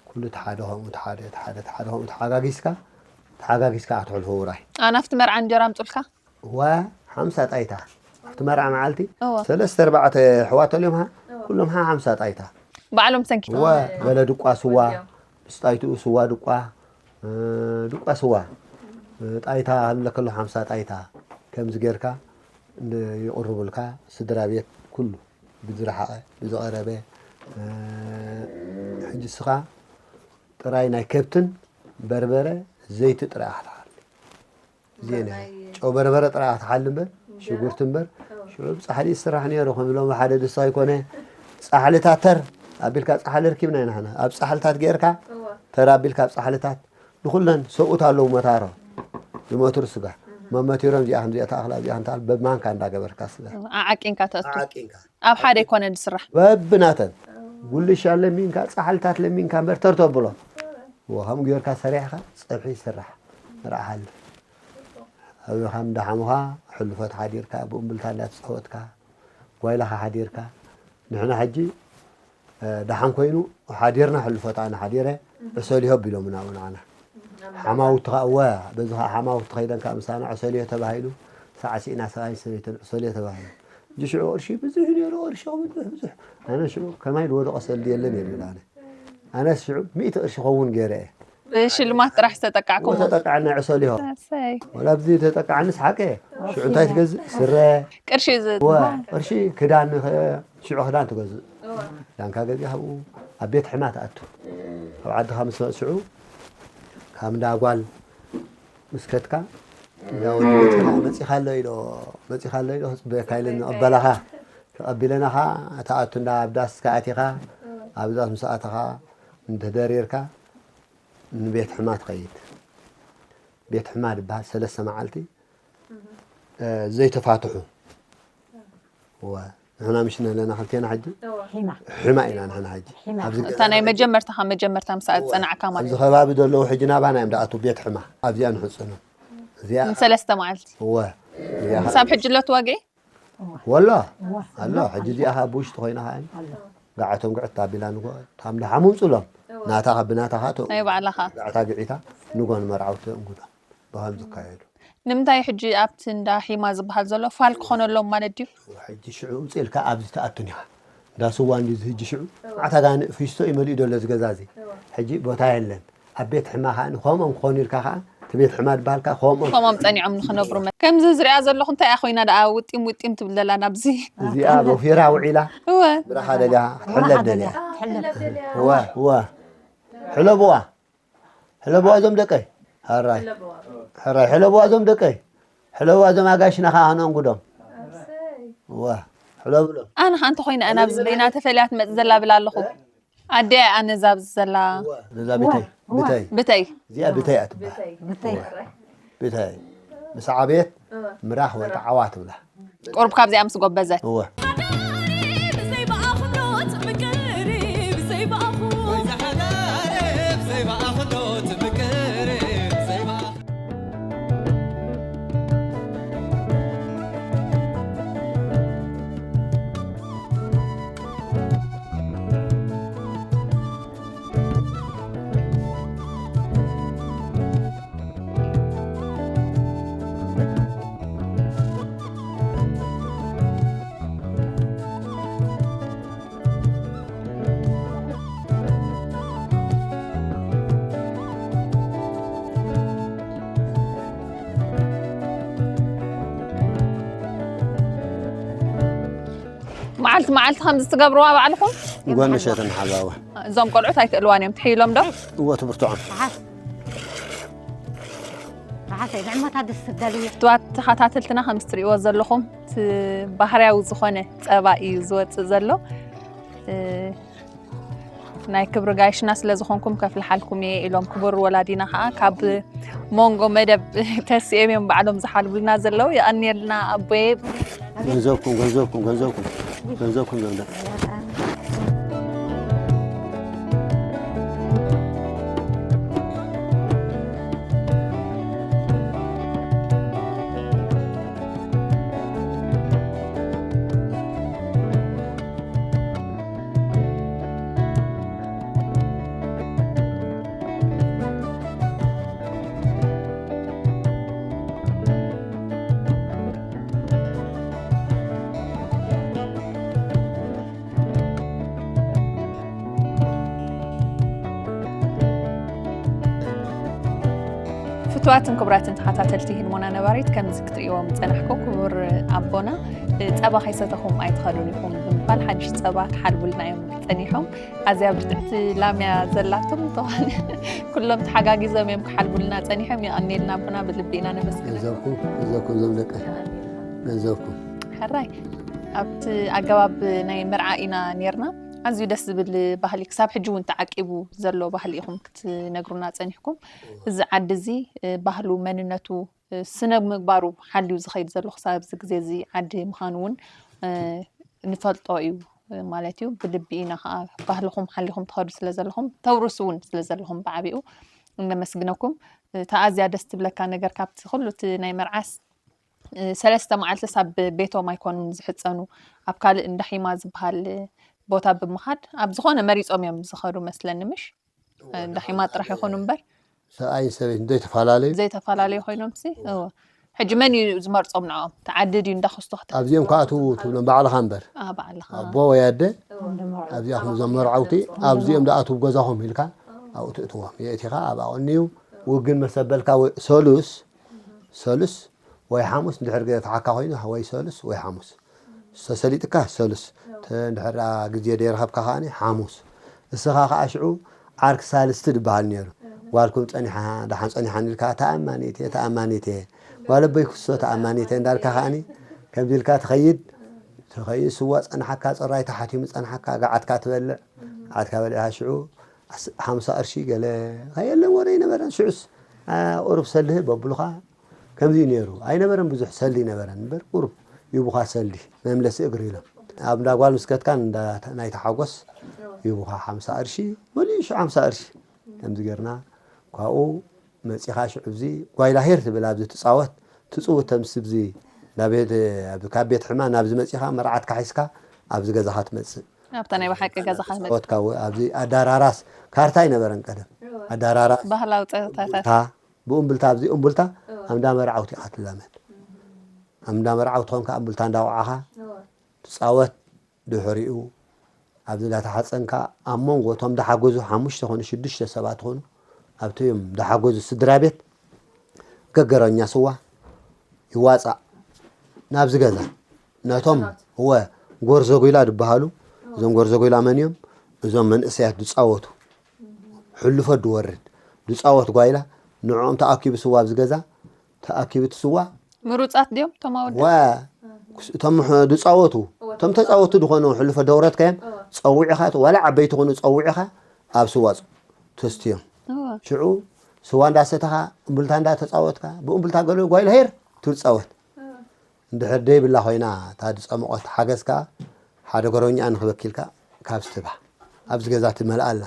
ኩሉ ተሓደ ከምኡ ተሓደ ተሓደ ተሓደ ከምኡ ተሓጋጊዝካ ተሓጋጊዝካ ክትሕልፎ ውራይ። ኣናፍቲ መርዓ እንጀራ ኣምጹልካ? ዋ ሓምሳ ጣይታ ኣብቲ መርዓ መዓልቲ እወ። ሰለስተ ኣርባዕተ ኣሕዋት ኣልዮም ሃ ኩሎም ሃ ሓምሳ ጣይታ። ባዕሎም ሰንኪቶም። ዋ ገለ ድቋ ስዋ ምስ ጣይትኡ ስዋ ድቋ እ፣ ድቋ ስዋ እ፣ ጣይታ ክብለከሎ ሓምሳ ጣይታ ከምዚ ጌርካ ን- ይቕርቡልካ ስድራ ቤት ኩሉ ብዝረሓቐ ብዝቐረበ እ፣ ሕጂ ስኻ ጥራይ ናይ ከብትን በርበረ ዘይቲ ጥራይ ኣሕልሓል ዜና ጨው በርበረ ጥራይ ኣትሓል እምበር ሽጉርቲ እምበር ሽዑ ብጻሕሊ ይስራሕ ነይሩ ከም ኢሎም ሓደ ድስታ ይኮነ ጻሕልታት ተር ኣቢልካ ጻሕሊ ርኪብና ኢና ንሕና ኣብ ጻሕልታት ጌርካ ተር ኣቢልካ ኣብ ጻሕልታት ንኹለን ሰብኡት ኣለዉ መታሮ ዝመትሩ ስጋ መመቲሮም እዚኣ ከምዚኣ ተኣኽላ እዚኣ ክንተኣል በማንካ እንዳገበርካ ስጋ ኣዓቂንካ ተእቱ ዓቂንካ ኣብ ሓደ ኣይኮነ ዝስራሕ በብናተን ጉልሻ ለሚንካ ጻሕልታት ለሚንካ እምበር ተር ተብሎ ወ ከም ጌርካ ሰሪሕካ ጸብሒ ይስራሕ ንርኣሓሉ ኣብ ከም ደሓምኻ ሕልፎት ሓዲርካ ብእምብልታ እንዳተጻወትካ ጓይላኻ ሓዲርካ ንሕና ሕጂ ደሓን ኮይኑ ሓዲርና ሕልፎት ኣነ ሓዲረ ዕሰል ይሆ ቢሎምና እውን ኣነ ሓማውቲ ከዓ እወ በዚ ከዓ ሓማውቲ ከይደን ከዓ ምሳና ዕሰል ይሆ ተባሂሉ ሳዕሲዕና ሰብኣይ ሰበይትን ዕሰል ይሆ ተባሂሉ እንጂ ሽዑ ቅርሺ ብዙሕ ነይሩ ቅርሺ ብዙሕ ብዙሕ ኣነ ሽዑ ከማይ ዝወደቀ ሰልዲ የለን የብል ኣነ ኣነስ ሽዑ ሚእቲ ቅርሺ ኸውን ገይረ እየ ብሽልማት ጥራሕ ዝተጠቃዕኩም ተጠቃዕና ዕሰል ይሆ ኣሰይ ወላ ብዚ ተጠቃዕንስ ሓቀ ሽዑ እንታይ ትገዝእ ስረ ቅርሺ እዩ ዝ- ወ ቅርሺ ክዳን ንኸ- ሽዑ ክዳን ትገዝእ ክዳንካ ገዚኣ ካብኡ ኣብ ቤት ሕማ ትኣቱ ኣብ ዓድኻ ምስ መፅእ ሽዑ ካብ እንዳ ጓል ምስ ከድካ እንዳ ወዲ መፂኻ መፂኻ ኣሎ ኢሎ መፂኻ ኣሎ ኢሎ ክፅበየካ ኢለ ንቐበላኻ ተቐቢለናኻ ትኣቱ እንዳ ኣብ ዳስ ከኣቲኻ ኣብ ዳስ ምስ ኣተኻ እንተደሪርካ ንቤት ሕማ ትኸይድ ቤት ሕማ ዝበሃል ሰለስተ መዓልቲ ዘይተፋትሑ እወ ንሕና ምሽ ኣለና ክልቴና ሕጂ ሒማ ሒማ ኢና ንሕና ሕጂ ሒማ ኣብዚ እታ ናይ መጀመርታ ካብ መጀመርታ ምስ ኣጸናዕካ ማለት ኣብዚ ከባቢ ዘለዉ ሕጂ ናባና እዮም ደኣቱ ቤት ሕማ ኣብዚኣ ንሕጽኑ እዚኣ ንሰለስተ መዓልቲ እወ እዚኣ ክሳብ ሕጂ ኣሎ እቲ ወግዒ ወላ ኣሎ ሕጂ እዚኣ ከዓ ብውሽጢ ኮይና ከዓ ኣሎ ጋዓቶም ግዕት ኣቢላ ንጎ ታም ደሓ ምምፁሎም ናታ ካብ ብናታ ከዓ ናይ ባዕላኻ ጋዕታ ግዒታ ንጎ ንመርዓውቲ እንጉዶ ብኸም ዝካየዱ ንምንታይ ሕጂ ኣብቲ እንዳ ሒማ ዝበሃል ዘሎ ፋል ክኾነሎም ማለት ድዩ ሕጂ ሽዑ ውፅእ ኢልካ ኣብዚ ትኣቱን ኢኻ እንዳ ስዋ እንዲ እዚ ሕጂ ሽዑ ማዕታ ጋንእ ፊስቶ እዩ መሊኡ ዘሎ እዚ ገዛ እዚ ሕጂ ቦታ የለን ኣብ ቤት ሕማ ከዓ ንከምኦም ክኾኑ ኢልካ ከዓ እቲ ቤት ሕማ ዝበሃል ከዓ ከምኦም ከምኦም ፀኒዖም ንክነብሩ መ- ከምዚ ዝሪኣ ዘለኹ እንታይ እያ ኮይና ደኣ ውጢም ውጢም ትብል ዘላ ናብዚ እዚኣ ቦፊራ ውዒላ እወ ብረኻ ደልያ ክትሕለብ ደልያ እወ እወ ሕለብዋ ሕለብዋ እዞም ደቀይ ሕራይ ሕራይ ሕለብዋ እዞም ደቀይ ሕለብዋ እዞም ኣጋሽና ከዓ ክነንጉዶም እወ ሕለብሎም ኣነ ከዓ እንተኮይነ ኣነ ኣብዚ በይና ተፈልያ ትመፅእ ዘላ ብል ኣለኹ ኣደ ኣነ ዛብዚ ዘላ ነዛ ብተይ ብተይ ብተይ እዚኣ ብተይ እያ ትበሃል። ብተይ ብተይ ምስ ዓበየት ምራኽ ወይ ከዓ ዓዋ ትብላ። ቁሩብ ካብዚኣ ምስ ጎበዘት እወ መዓልቲ መዓልቲ ከምዚ ትገብርዋ ባዕልኹም? ጓል ንሸተን ሓዛወ እዞም ቆልዑት ኣይክእልዋን እዮም ትሕይሎም ዶ? እወ ትብርትዖም ራሓሰይ ንዕመታ ደስ ትደልዩ ፍትዋት ተኸታተልትና ከም እትሪእዎ ዘለኹም እቲ ባህርያዊ ዝኾነ ፀባ እዩ ዝወፅእ ዘሎ። እ፣ ናይ ክብሪ ጋይሽና ስለ ዝኾንኩም ከፍልሓልኩም እየ ኢሎም ክቡር ወላዲና ከዓ ካብ መንጎ መደብ ተሲኦም እዮም ባዕሎም ዝሓልቡልና ዘለዉ። የቐንየልና ኣቦየ። ገንዘብኩም ገንዘብኩም ገንዘብኩም ገንዘብኩም ዘምለጥ ፍትዋትን ክቡራትን ተኸታተልቲ ህድሞና ነባሪት ከምዚ ክትርእይዎም ዝጸናሕኩም ክቡር ኣቦና ጸባ ከይሰተኹም ኣይትኸዱን ኢኹም ብምባል ሓድሽ ጸባ ክሓልቡልና እዮም ጸኒሖም። ኣዝያ ብርትዕቲ ላምያ ዘላቶም እንተኾነ ኩሎም ተሓጋጊዞም እዮም ክሓልቡልና ጸኒሖም። የቐንየልና ኣቦና ብልቢ ኢና ነመስግነኩም። ገንዘብኩም ገንዘብኩም ዘምለጠ ገንዘብኩም ሕራይ ኣብቲ ኣገባብ ናይ መርዓ ኢና ነርና። ኣዝዩ ደስ ዝብል ባህሊ ክሳብ ሕጂ እውን ተዓቂቡ ዘሎ ባህሊ ኢኹም ክትነግሩና ጸኒሕኩም። እዚ ዓዲ እዚ ባህሉ መንነቱ ስነ ምግባሩ ሓልዩ ዝኸይድ ዘሎ ክሳብ እዚ ግዜ እዚ ዓዲ ምዃኑ እውን ንፈልጦ እዩ ማለት እዩ። ብልቢ ኢና ከዓ ባህልኹም ሓሊኹም ትኸዱ ስለ ዘለኹም ተውርሱ እውን ስለ ዘለኹም ብዓቢኡ እነመስግነኩም። እታ ኣዝያ ደስ ትብለካ ነገር ካብቲ ኩሉ እቲ ናይ መርዓስ ሰለስተ መዓልትስ ኣብ ቤቶም ኣይኮኑን ዝሕፀኑ ኣብ ካልእ እንዳሒማ ዝበሃል ቦታ ብምኻድ ኣብ ዝኾነ መሪፆም እዮም ዝኸዱ መስለኒ ምሽ እንዳሒማ ጥራሕ ይኾኑ እምበር ሰብኣይን ሰበይትን ዘይተፈላለዩ ዘይተፈላለዩ ኮይኖም ሲ እወ ሕጂ መን እዩ ዝመርፆም ንዕኦም ተዓዲ ድዩ እንዳኸስቶ ክተ ኣብዚኦም ከኣትዉ ትብሎም ባዕልኻ እምበር ባዕልኻ ኣቦ ወይ ኣደ ኣብዚኣኹም እዞም መርዓውቲ ኣብዚኦም ደኣትዉ ገዛኹም ኢልካ ኣብኡ ትእትዎም የእቲኻ ኣብ ኣቐንዩ ውግን መሰበልካ ሰሉስ ሰሉስ ወይ ሓሙስ እንድሕር ገ ተሓካ ኮይኑ ወይ ሰሉስ ወይ ሓሙስ ተሰሊጥካ ሰሉስ እንድሕር ግዜ ደይረኸብካ ከኣ ሓሙስ እስኻ ከኣ ሽዑ ዓርኪ ሳልስቲ ድበሃል ነይሩ ጓልኩም ጸኒሓ ደሓን ጸኒሓን ኢልካ ተኣማኒት እየ ተኣማኒት እየ ጓል ኣቦይ ክሶ ተኣማኒት እየ እንዳልካ ከኣ ከምዚ ኢልካ ትኸይድ ትኸይድ ስዋ ጸንሓካ ጽራይ ተሓቲሙ ጸንሓካ ገዓትካ ትበልዕ ገዓትካ በሊዕካ ሽዑ ሓምሳ ቅርሺ ገለ የለን ወረ ኣይነበረን ሽዑስ ቁሩብ ሰልዲ በብሉኻ ከምዚ እዩ ነይሩ ኣይነበረን ብዙሕ ሰልዲ ኣይነበረን እምበር ቁሩብ ይቡኻ ሰልዲ መምለሲ እግሪ ኢሎም ኣብ እንዳ ጓል ምስ ከድካን እንዳ ናይቲ ሓጎስ ይቡኻ ሓምሳ ቅርሺ መሊኡ ሽዑ ሓምሳ ቅርሺ ከምዚ ጌርና ካብኡ መጺኻ ሽዑ እዚ ጓይላ ሄር ትብል ኣብዚ ትጻወት ትጽውት ተምስ እዚ ካብ ቤት ሕማ ናብዚ መጺኻ መርዓትካ ሒዝካ ኣብዚ ገዛኻ ትመጽእ ኣብታ ናይ ብሓቂ ገዛኻ ትመጽእ ጸወትካ ኣብዚ ኣዳራራስ ካርታ ኣይነበረን ቀደም ኣዳራራስ ባህላዊ ፀወታታት ታ ብእምብልታ ኣብዚ እምብልታ ኣብ እንዳ መርዓውቲ ኢኻ ትላመድ ኣብ እንዳ መርዓውቲ ኾንካ እምብልታ እንዳወዓኻ ትጻወት ድሕሪኡ ኣብዚ እንዳተሓፀንካ ኣብ መንጎ እቶም ዝሓገዙ ሓሙሽተ ኾኑ ሽዱሽተ ሰባት ኾኑ ኣብቲ እዮም ዝሓገዙ ስድራ ቤት ገገረኛ ስዋ ይዋፃእ ናብዚ ገዛ ነቶም እወ ጎርዞ ጒላ ዝበሃሉ እዞም ጎርዞ ጒላ መን እዮም እዞም መንእሰያት ዝፃወቱ ሕሉፈት ዝወርድ ዝፃወት ጓይላ ንዕኦም ተኣኪቡ ስዋ ኣብዚ ገዛ ተኣኪቡ እቲ ስዋ ምሩፃት ድዮም እቶም ኣወዳት ወ ክስ- እቶም ሕ- ዝፃወቱ እቶም ተፃወቱ ዝኾኑ ሕልፎ ደውረትካዮም ፀዊዕኻ ዋላ ዓበይቲ ኾኑ ፀዊዕኻ ኣብ ስዋ ፅ- ተስትዮም። ሽዑ ስዋ እንዳሰተኻ እምብልታ እንዳተፃወትካ ብእምብልታ ገለ ጓይላ ሄር ትብል ፃወት። እንድሕር ደይብላ ኮይና እታ ዝፀመቖት ሓገዝ ከዓ ሓደ ጎረኛኣ ንክበኪልካ ካብ ስትባ ኣብዚ ገዛ ትመልኣ ኣላ።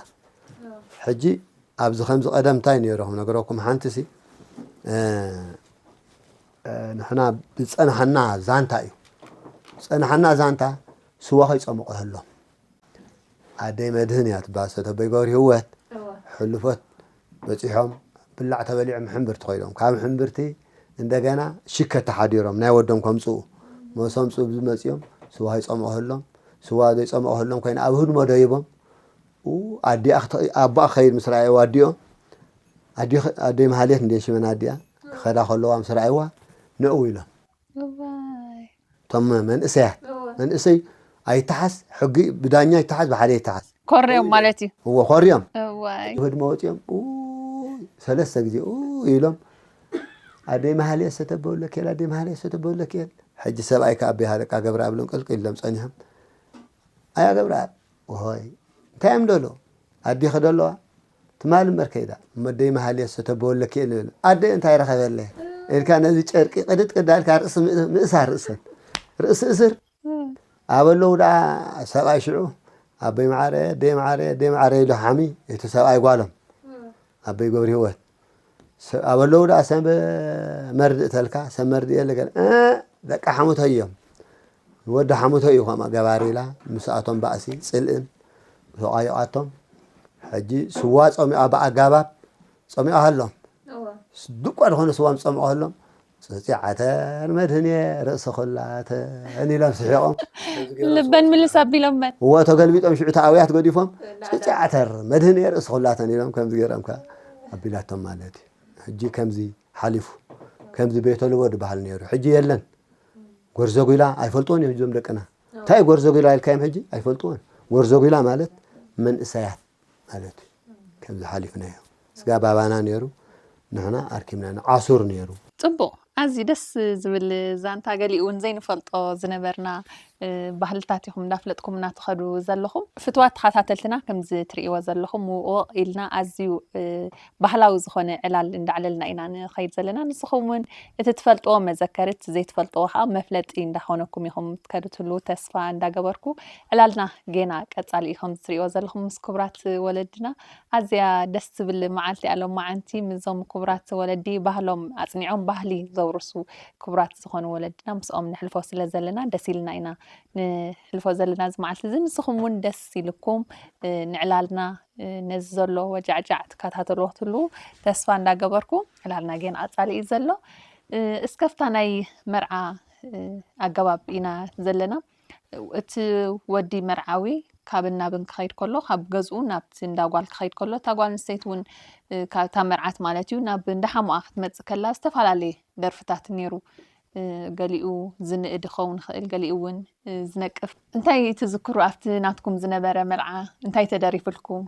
ሕጂ ኣብዚ ከምዚ ቀደም እንታይ ነይሩ ከም ነገረኩም ሓንቲ ሲ ንሕና ብፀናሓና ዛንታ እዩ። ፀናሓና ዛንታ ስዋ ከይፀመቑ ህሎም ኣደይ መድህን እያ ትበሃል ሰተበይ ገብሪ ህወት ሕሉፎት በፂሖም ብላዕ ተበሊዖም ሕምብርቲ ኮይዶም ካብ ሕምብርቲ እንደገና ሽከት ተሓዲሮም ናይ ወዶም ከምፅኡ መሶም ፅብ ዝመፅኦም ስዋ ይፀምቑ ህሎም ስዋ ዘይፀምቑ ህሎም ኮይነ ኣብ ህድሞ ደይቦም ኣዲኣ ኣቦኣ ክኸይድ ምስ ረኣየዋ ኣዲኦም ኣደይ መሃልየት እንደ ሽመን ኣዲኣ ክኸዳ ከለዋ ምስ ረኣይዋ ንእው ኢሎም እቶም መንእሰያት መንእሰይ ኣይተሓዝ ሕጊ ብዳኛ ይተሓዝ ብሓደ ይተሓዝ ኮርዮም ማለት እዩ እዎ ኮርዮም ህድሞ ወፂኦም ሰለስተ ግዜ ኢሎም ኣደይ መሃልየት ሰተበውለክየል ኣደይ መሃልየት ሰተበውለክየል ሕጂ ሰብኣይ ከኣ ኣበይ ሃለቃ ገብረኣብ ኢሎም ቅልቅል ኢሎም ጸኒሖም ኣያ ገብረኣብ ሆይ እንታይ እዮም ደሎ ኣዲኺ ደለዋ ትማሊ እምበር ከይዳ እሞ ኣደይ መሃልየት ሰተበወለኪ እየ ልብል ኣደይ እንታይ ረኸበለ ኢልካ ነዚ ጨርቂ ቅድጥ ቅዳ ኢልካ ርእሲ ምእሳር ርእሰን ርእሲ እስር ኣበለዉ ደኣ ሰብኣይ ሽዑ ኣበይ መዓረ ኣደይ መዓረ ኣደይ መዓረ ኢሉ ሓሚ እቲ ሰብኣይ ጓሎም ኣበይ ገብሪ ህይወት ኣበለዉ ደኣ ሰብ መርድእ ተልካ ሰብ መርድእ የለ ገለ ደቂ ሓሙተይ እዮም ወዲ ሓሙተይ እዩ ከምኣ ገባር ኢላ ምስኣቶም ባእሲ ፅልእን ተቋይቋቶም ሕጂ ስዋ ፀሚኣ ብኣጋባብ ፀሚኣ ሃሎም ድቋ ዝኾነ ስዋ ምፀምዖ ሃሎም ፅፅዓተን መድህን እየ ርእሲ ኩላተን ኢሎም ስሒቖም ልበን ምልስ ኣቢሎመን እዎ ተገልቢጦም ሽዑ ተኣውያት ገዲፎም ፅፅዓተር መድህን እየ ርእሲ ኩላተን ኢሎም ከምዚ ገይሮም ከ ኣቢላቶም ማለት እዩ ሕጂ ከምዚ ሓሊፉ ከምዚ ቤተ ልቦ ዝበሃል ነይሩ ሕጂ የለን ጎርዞ ጒላ ኣይፈልጥዎን እዮም እዞም ደቅና እንታይ ጎርዞ ጒላ ኢልካዮም ሕጂ ኣይፈልጥዎን ጎርዞ ጒላ ማለት መንእሰያት ማለት እዩ ከምዚ ሓሊፍናዮ ስጋ ባባና ነይሩ ንሕና ኣርኪብና ዓሱር ነይሩ ፅቡቕ ኣዝዩ ደስ ዝብል ዛንታ ገሊኡ እውን ዘይንፈልጦ ዝነበርና ባህልታት ኢኹም እንዳፍለጥኩምና ትኸዱ ዘለኹም ፍትዋት ተኸታተልትና ከምዚ ትርእይዎ ዘለኹም ውቕ ኢልና ኣዝዩ ባህላዊ ዝኾነ ዕላል እንዳዕለልና ኢና ንኸይድ ዘለና ንስኹም እውን እቲ ትፈልጥዎ መዘከርት ዘይትፈልጥዎ ከዓ መፍለጢ እንዳኾነኩም ኢኹም ትከዱ ትህልዉ ተስፋ እንዳገበርኩ ዕላልና ጌና ቀፃሊ እዩ ከምዚ ትርእይዎ ዘለኹም ምስ ክቡራት ወለድና ኣዝያ ደስ ትብል መዓልቲ እያ ሎማዓንቲ ምስዞም ክቡራት ወለዲ ባህሎም ኣፅኒዖም ባህሊ ዘውርሱ ክቡራት ዝኾኑ ወለድና ምስኦም ንሕልፎ ስለ ዘለና ደስ ኢልና ኢና ንሕልፎ ዘለና እዚ መዓልቲ እዚ ንስኹም እውን ደስ ኢልኩም ንዕላልና ነዚ ዘሎ ወጃዕጃዕ ትከታተልዎ ክትህልዉ ተስፋ እንዳገበርኩ ዕላልና ጌና ቀፃሊ እዩ ዘሎ እስከፍታ ናይ መርዓ ኣገባብ ኢና ዘለና እቲ ወዲ መርዓዊ ካብን ናብን ክኸይድ ከሎ ካብ ገዝኡ ናብቲ እንዳ ጓል ክኸይድ ከሎ እታ ጓል ኣንስተይቲ እውን ካብታ መርዓት ማለት እዩ ናብ እንዳ ሓሙኣ ክትመፅእ ከላ ዝተፈላለየ ደርፍታት ነይሩ ገሊኡ ዝንእድ ክኸውን ይኽእል ገሊኡ እውን ዝነቅፍ እንታይ ትዝክሩ ኣብቲ ናትኩም ዝነበረ መርዓ እንታይ ተደሪፍልኩም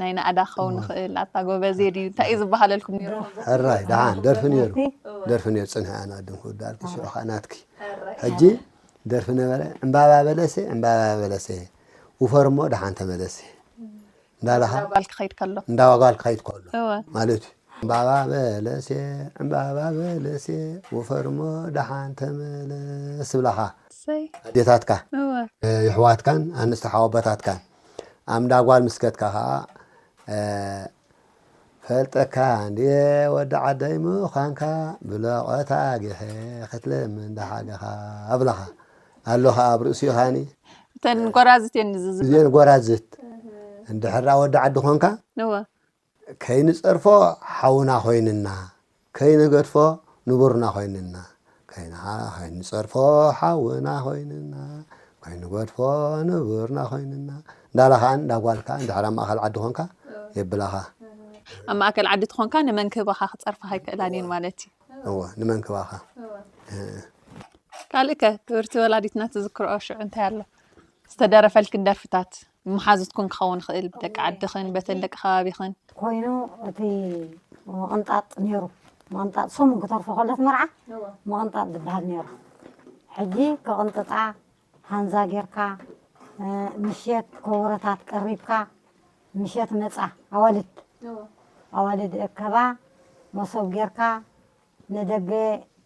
ናይ ናእዳ ክኸውን ይኽእል ኣታ ጎበዜ ድዩ እንታይ እዩ ዝበሃለልኩም ነይሩ ሕራይ ደሓን ደርፊ ነይሩ ደርፊ ነይሩ ፅንሒ ኣናድም ክወዳልኪ ሽዑ ከዓ ናትኪ ሕጂ ደርፊ ነበረ ዕምባባ በለሴ ዕምባባ በለሴ ውፈርሞ ደሓን ተመለሴ እንዳለኻ ጓል ክኸይድ ከሎ እንዳዋጓል ክኸይድ ከሎ ማለት እዩ ዕምባባ በለሴ ዕምባባ በለሴ ውፈርሞ ደሓን ተመለስ ብላኻ ኣዴታትካ ይሕዋትካን ኣንስቲ ሓወቦታትካን ኣምዳ ጓል ምስከትካ ከዓ ፈልጠካ እንድየ ወዲ ዓደይ ምዃንካ ብለቖታ ጊሐ ክትልምን ደሓገኻ ኣብለኻ ኣሎ ከዓ ኣብ ርእሲኡ ኻኒ እተን ጎራዝት እየን ዝዝን እዚአን ጎራዝት እንድሕራ ወዲ ዓዲ ኾንካ እወ ከይንፀርፎ ሓውና ኮይንና ከይንገድፎ ንቡርና ኮይንና ከይንሓ ከይንፀርፎ ሓውና ኮይንና ከይንገድፎ ንቡርና ኮይንና እንዳላኻን እንዳጓልካ እንድሕር ኣብ ማእኸል ዓዲ ኾንካ የብላኻ ኣብ ማእከል ዓዲ ትኾንካ ንመንክባኻ ክፀርፋኻ ኣይክእላን እየን ማለት እዩ እወ ንመንክባኻ ካልእ ከ ክብርቲ ወላዲትና ትዝክርኦ ሽዑ እንታይ ኣሎ ዝተደረፈልክን ደርፍታት መሓዙትኩን ክኸውን ይኽእል ብደቂ ዓድኽን በተን ደቂ ከባቢኽን ኮይኑ እቲ ምቕንጣጥ ነይሩ ምቕንጣጥ ሰሙን ክተርፎ ከሎት መርዓ ምቕንጣጥ ዝበሃል ነይሩ ሕጂ ክቕንጥጣ ሃንዛ ጌርካ፣ እ፣ ምሸት ከበሮታት ቀሪብካ፣ ምሸት መጻ ኣዋልድ፣ ኣዋልድ እከባ፣ መሶብ ጌርካ ንደገ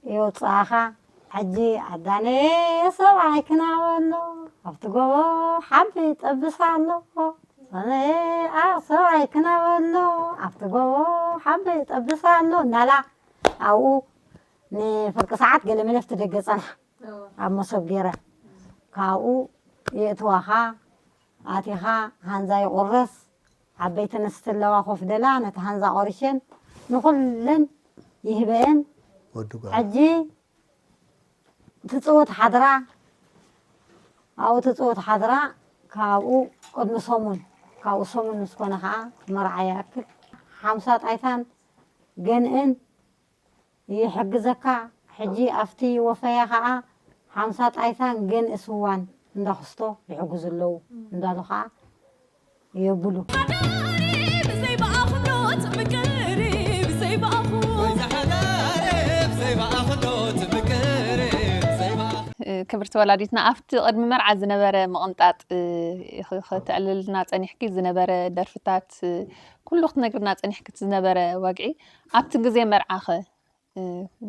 የውጽኣኻ። ሕጂ ኣዳነ ሰብኣይ ክናበሎ ኣብቲ ጎቦ ሓቢ ይጠብስ ኣሎ። ኣነ ኣብ ሰብኣይ ክናበሎ ኣብቲ ጎቦ ሓቢ ይጠብስ ኣሎ እናላ ኣብኡ ንፍርቂ ሰዓት ገለ መለፍቲ ደገ ጸንሓ ኣብ መሶብ ገይረ ካብኡ የእትዋኻ። ኣቲኻ ሃንዛ ይቑረስ። ዓበይቲ ኣንስቲ ኣለዋ ኮፍ ደላ ነቲ ሃንዛ ቆሪሸን ንኹለን ይህበየን። ወዲ ጓል። ሕጂ ትጽውት ሓድራ ኣብኡ ትጽውት ሓድራ። ካብኡ ቅድሚ ሰሙን፣ ካብኡ ሰሙን ምስ ኮነ ኸዓ መርዓ ይኣክል ሓምሳ ጣይታን ገንእን ይሕግዘካ። ሕጂ ኣብቲ ወፈያ ኸዓ ሓምሳ ጣይታን ገንኢ ስዋን እንዳኽስቶ ይሕግዙ ኣለዉ። እንዳሉ ኸዓ የብሉ። ክብርቲ ወላዲትና ኣብቲ ቅድሚ መርዓ ዝነበረ ምቕንጣጥ ከተዕልልና ጸኒሕኪ ዝነበረ ደርፍታት ኩሉ ክትነግርና ጸኒሕኪ ዝነበረ ወግዒ ኣብቲ ግዜ መርዓኸ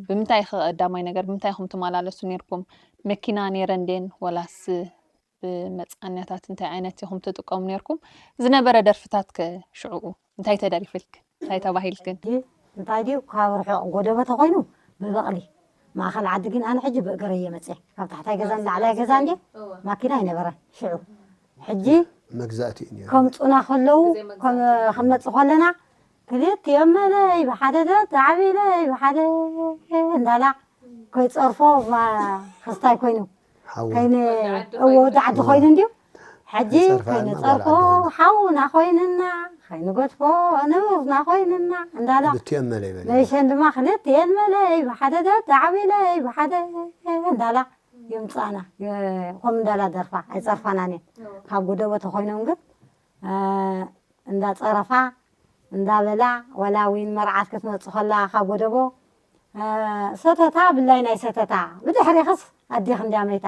ብምንታይ ኢኺ ቀዳማይ ነገር ብምንታይ ኢኹም ትመላለሱ ነይርኩም? መኪና ነይረን ድየን ወላስ ብመጻኛታት እንታይ ዓይነት ኢኹም ትጥቀሙ ነይርኩም? ዝነበረ ደርፍታት ከ ሽዕኡ እንታይ ተደሪፍልክን እንታይ ተባሂልክን? እንታይ ድዩ ካብ ርሑቕ ጎደቦ ተኾይኑ ብበቕሊ ማእኸል ዓዲ ግን ኣነ ሕጂ ብእግረይ እየ መፅየ ካብ ታሕታይ ገዛ ንላዕላይ ገዛ እንድየ ማኪና ኣይነበረን ሽዑ ሕጂ መግዛእቲ እዩ ነይሩ። ከምፁና ከለዉ ከም- ክንመፅእ ከለና ክልቲኦም መለይ ብሓደ ደ ተዓቢለይ ብሓደ እንዳላ ከይፀርፎ ማ- ክስታይ ኮይኑ ሓዊ ከይነ እዎ ወዲ ዓዲ ኮይኑ እንድዩ ሕጂ ጸርፋ ከይነ እና ጸርፎ ጓል ዓዲ ኮይና። ሓውና ኮይንና ከይንገድፎ ንብርና ኮይንና እንዳላ ክልቲኦም መለይ በለ። መይሸን ድማ ክልቲኤን መለይ ብሓደ ደ ተዓቢለይ ብሓደ እንዳላ ይምጻና የ- ከም እንዳላ ደርፋ ኣይጸርፋናን እየን ካብ ጎደቦ ተኮይኖም ግን እ፣ እንዳጸረፋ እንዳበላ ዋላ ዊን መርዓት ክትመጽእ ከላ ካብ ጎደቦ እ፣ ሰተታ ብላይ ናይ ሰተታ ብድሕሪኽስ ኣዴኽ እንድያ መይታ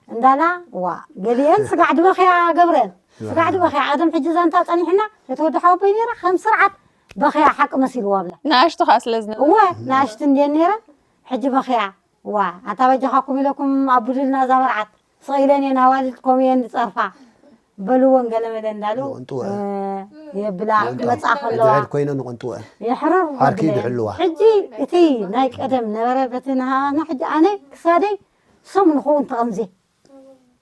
እንዳላ ዋ ገሊኤን ስጋዕ ድበኽያ ገብረን ስጋዕ ድበኽያ ቀደም ሕጂ ዛንታ ጸኒሕና እቲ ወዲ ሓወቦይ ነይራ ከም ስርዓት በኽያ ሓቂ መሲልዋ ብላ ንኣሽቱ ከዓ ስለ ዝነበራ እወ ንኣሽቱ እንድየን ነይረን ሕጂ በኽያ ዋ ኣታ በጃኻኩም ኢለኩም ኣቡሉልና እዛ መርዓት ስቕ ኢለን እየን ኣዋልድ ከምኡ እየን ዝፀርፋ በልወን ገለ መለ እንዳሉ ይቕንጥወ። እ፣ የብላ ይቕንጥወ። ክመፃ ከለዋ ድሕድ ኮይነ ንቕንጥወ። የሕርር ሓርኪ ወድለ። ድሕልዋ። ሕጂ እቲ ናይ ቀደም ነበረ በቲ ናሃና ሕጂ ኣነ ክሳደይ ሰሙን ንኸውን ተቐምዜ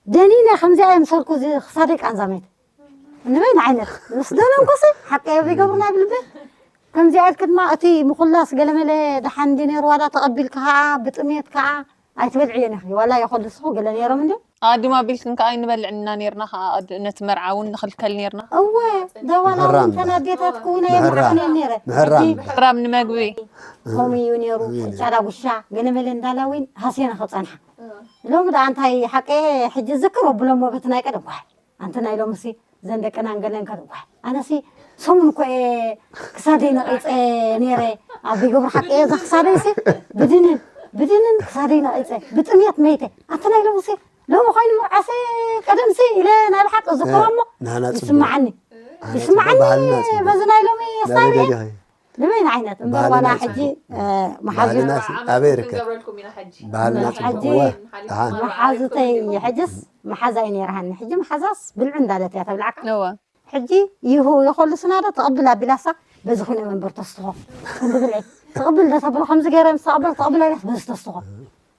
ደኒነ ከምዚኣ የምሰልኩ እዚ ክሳደይ ቃንዛመይት ንበይን ዓይነት ምስ ደነንኩሲ ሓቂ የብ ይገብሩና ይብል እምበር ከምዚኣ ኢልክ ድማ እቲ ምኹላስ ገለመለ ደሓን እንዲ ነይሩ ዋላ ተቐቢልካ ከዓ ብጥሜት ከዓ ኣይትበልዕዮን ኢኺ ዋላ ይኸልስኹ ገለ ነይሮም እንዲ ኣቐዲሙ ኣቢልክን ከዓ ኣይንበልዕን ኢና ነይርና ከዓ ነቲ መርዓ እውን ንኽልከል ነይርና እወ ደዋላ ምሕራም እውን እምበር። ተናዴታት ክውነ ምሕራም። የምሓኽን እየን ነይረ ምሕራም ሕጂ እምበር። ሕራም ንመግቢ ከምኡ እዩ ነይሩ ጫላ ጉሻ ገለመለ እንዳላ እውን ሃስየና ክፀንሓ ሎሚ ደኣ እንታይ ሓቀ ሕጂ ዝክር ኣብሎሞ በቲ ናይ ቀደም ጓል ኣንቲ ናይ ሎምሲ ዘን ደቅና እንገለን ከ ጓል ኣነሲ ሰሙን እኮ እየ ክሳደይ ነቒፀ ነይረ ኣብ ገብሩ ሓቂ እየ እዛ ክሳደይሲ ብድንን ብድንን ክሳደይ ነቒፀ ብጥምየት መይተ ኣንቲ ናይ ሎምሲ ሎሚ ኮይኑ ምርዓሰ ቀደምሲ ኢለ ናይ ብሓቂ ዝክሮ እሞ ናህና ፅቡቅ ይስማዓኒ ናህና ፅቡቅ ይስማዓኒ ባህልና ፅቡቅ በዚ ናይ ሎሚ ናይ ኣስታይል በጃ እየ ዲኸ? ንበይኑ ዓይነት እምበር ዋላ ሕጂ መሓዙ ኣበይ ርከብ ባህልና ሕጂ ፅቡቅ እወ ደሓን መሓዙተይ ሕጅስ መሓዛይ ነይርሃኒ ሕጂ መሓዛስ ብልዑ እንዳለት እያ ተብልዓካ እወ ሕጂ ይሁ የኸሉ ስናዶ ተቐብል ኣቢላሳ በዚ ኩነ መንበር ተስትኾ ክንዲ ብልዒ ተቕብል ዶ ተብሎ ከምዚ ገይረ ምስ ተቐበል ተቕብል ኣይነት በዚ ተስትኾ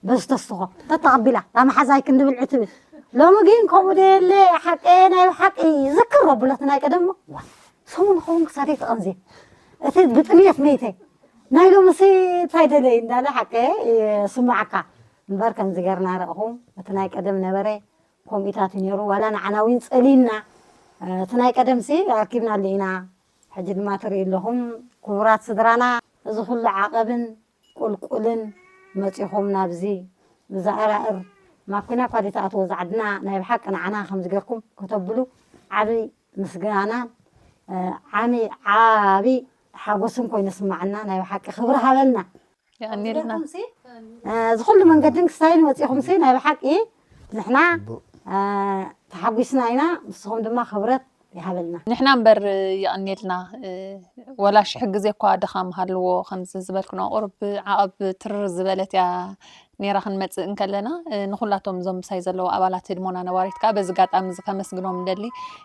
በዚ ተስትኾ ተተቐቢላ እታ መሓዛይ ክንዲ ብልዒ ትብል ሎሚ ግን ከምኡ ደየለ ሓቂ ናይ ሓቂ ዝክር ኣብሎት ናይ ቀደም ዋ ሰሙን ኸውን ክሳደይ ተቐንዜ እቲ ብጥምየት መይተ ናይ ሎምሲ እንታይ ደለይ እንዳለ ሓቂ ይስማዓካ እምበር ከምዚ ገርና ረእኹም እቲ ናይ ቀደም ነበረ ከምኡታት ነይሩ ዋላ ንዓና እውን ጸሊና እቲ ናይ ቀደምሲ ኣርኪብናሉ ኢና ሕጂ ድማ ትርእዩ ኣለኹም ክቡራት ስድራና እዚ ኩሉ ዓቐብን ቁልቁልን መጺኹም ናብዚ ብዛእራእር ማኪና እኳ ዘይትኣትዎ እዛ ዓድና ናይ ብሓቂ ንዓና ከምዚ ጌርኩም ከተብሉ ዓቢ ምስጋናን ዓሚ ዓቢ ሓጎስን ኮይኑ ይስማዓና ናይ ብሓቂ ክብሪ ሃበልና የቐንየልና። እ፣ እዚ ኩሉ መንገድን ክሳይን ወፂኹም ሲ ናይ ብሓቂ ንሕና፣ እ፣ ተሓጒስና ኢና። ንስኹም ድማ ክብረት ይሃበልና። ንሕና እምበር የቐንየልና፣ እ፣ ወላ ሽሕ ግዜ እኳ ድኻም ሃልዎ፣ ከምዚ ዝበልክኖ ቁሩብ ዓቐብ ትርር ዝበለት እያ ነይራ። ክንመጽእ እንከለና፣ እ፣ ንኹላቶም እዞም ምሳይ ዘለዉ ኣባላት ህድሞና ነባሪት ከኣ በዚ ኣጋጣሚ እዚ ከመስግኖም እንደሊ።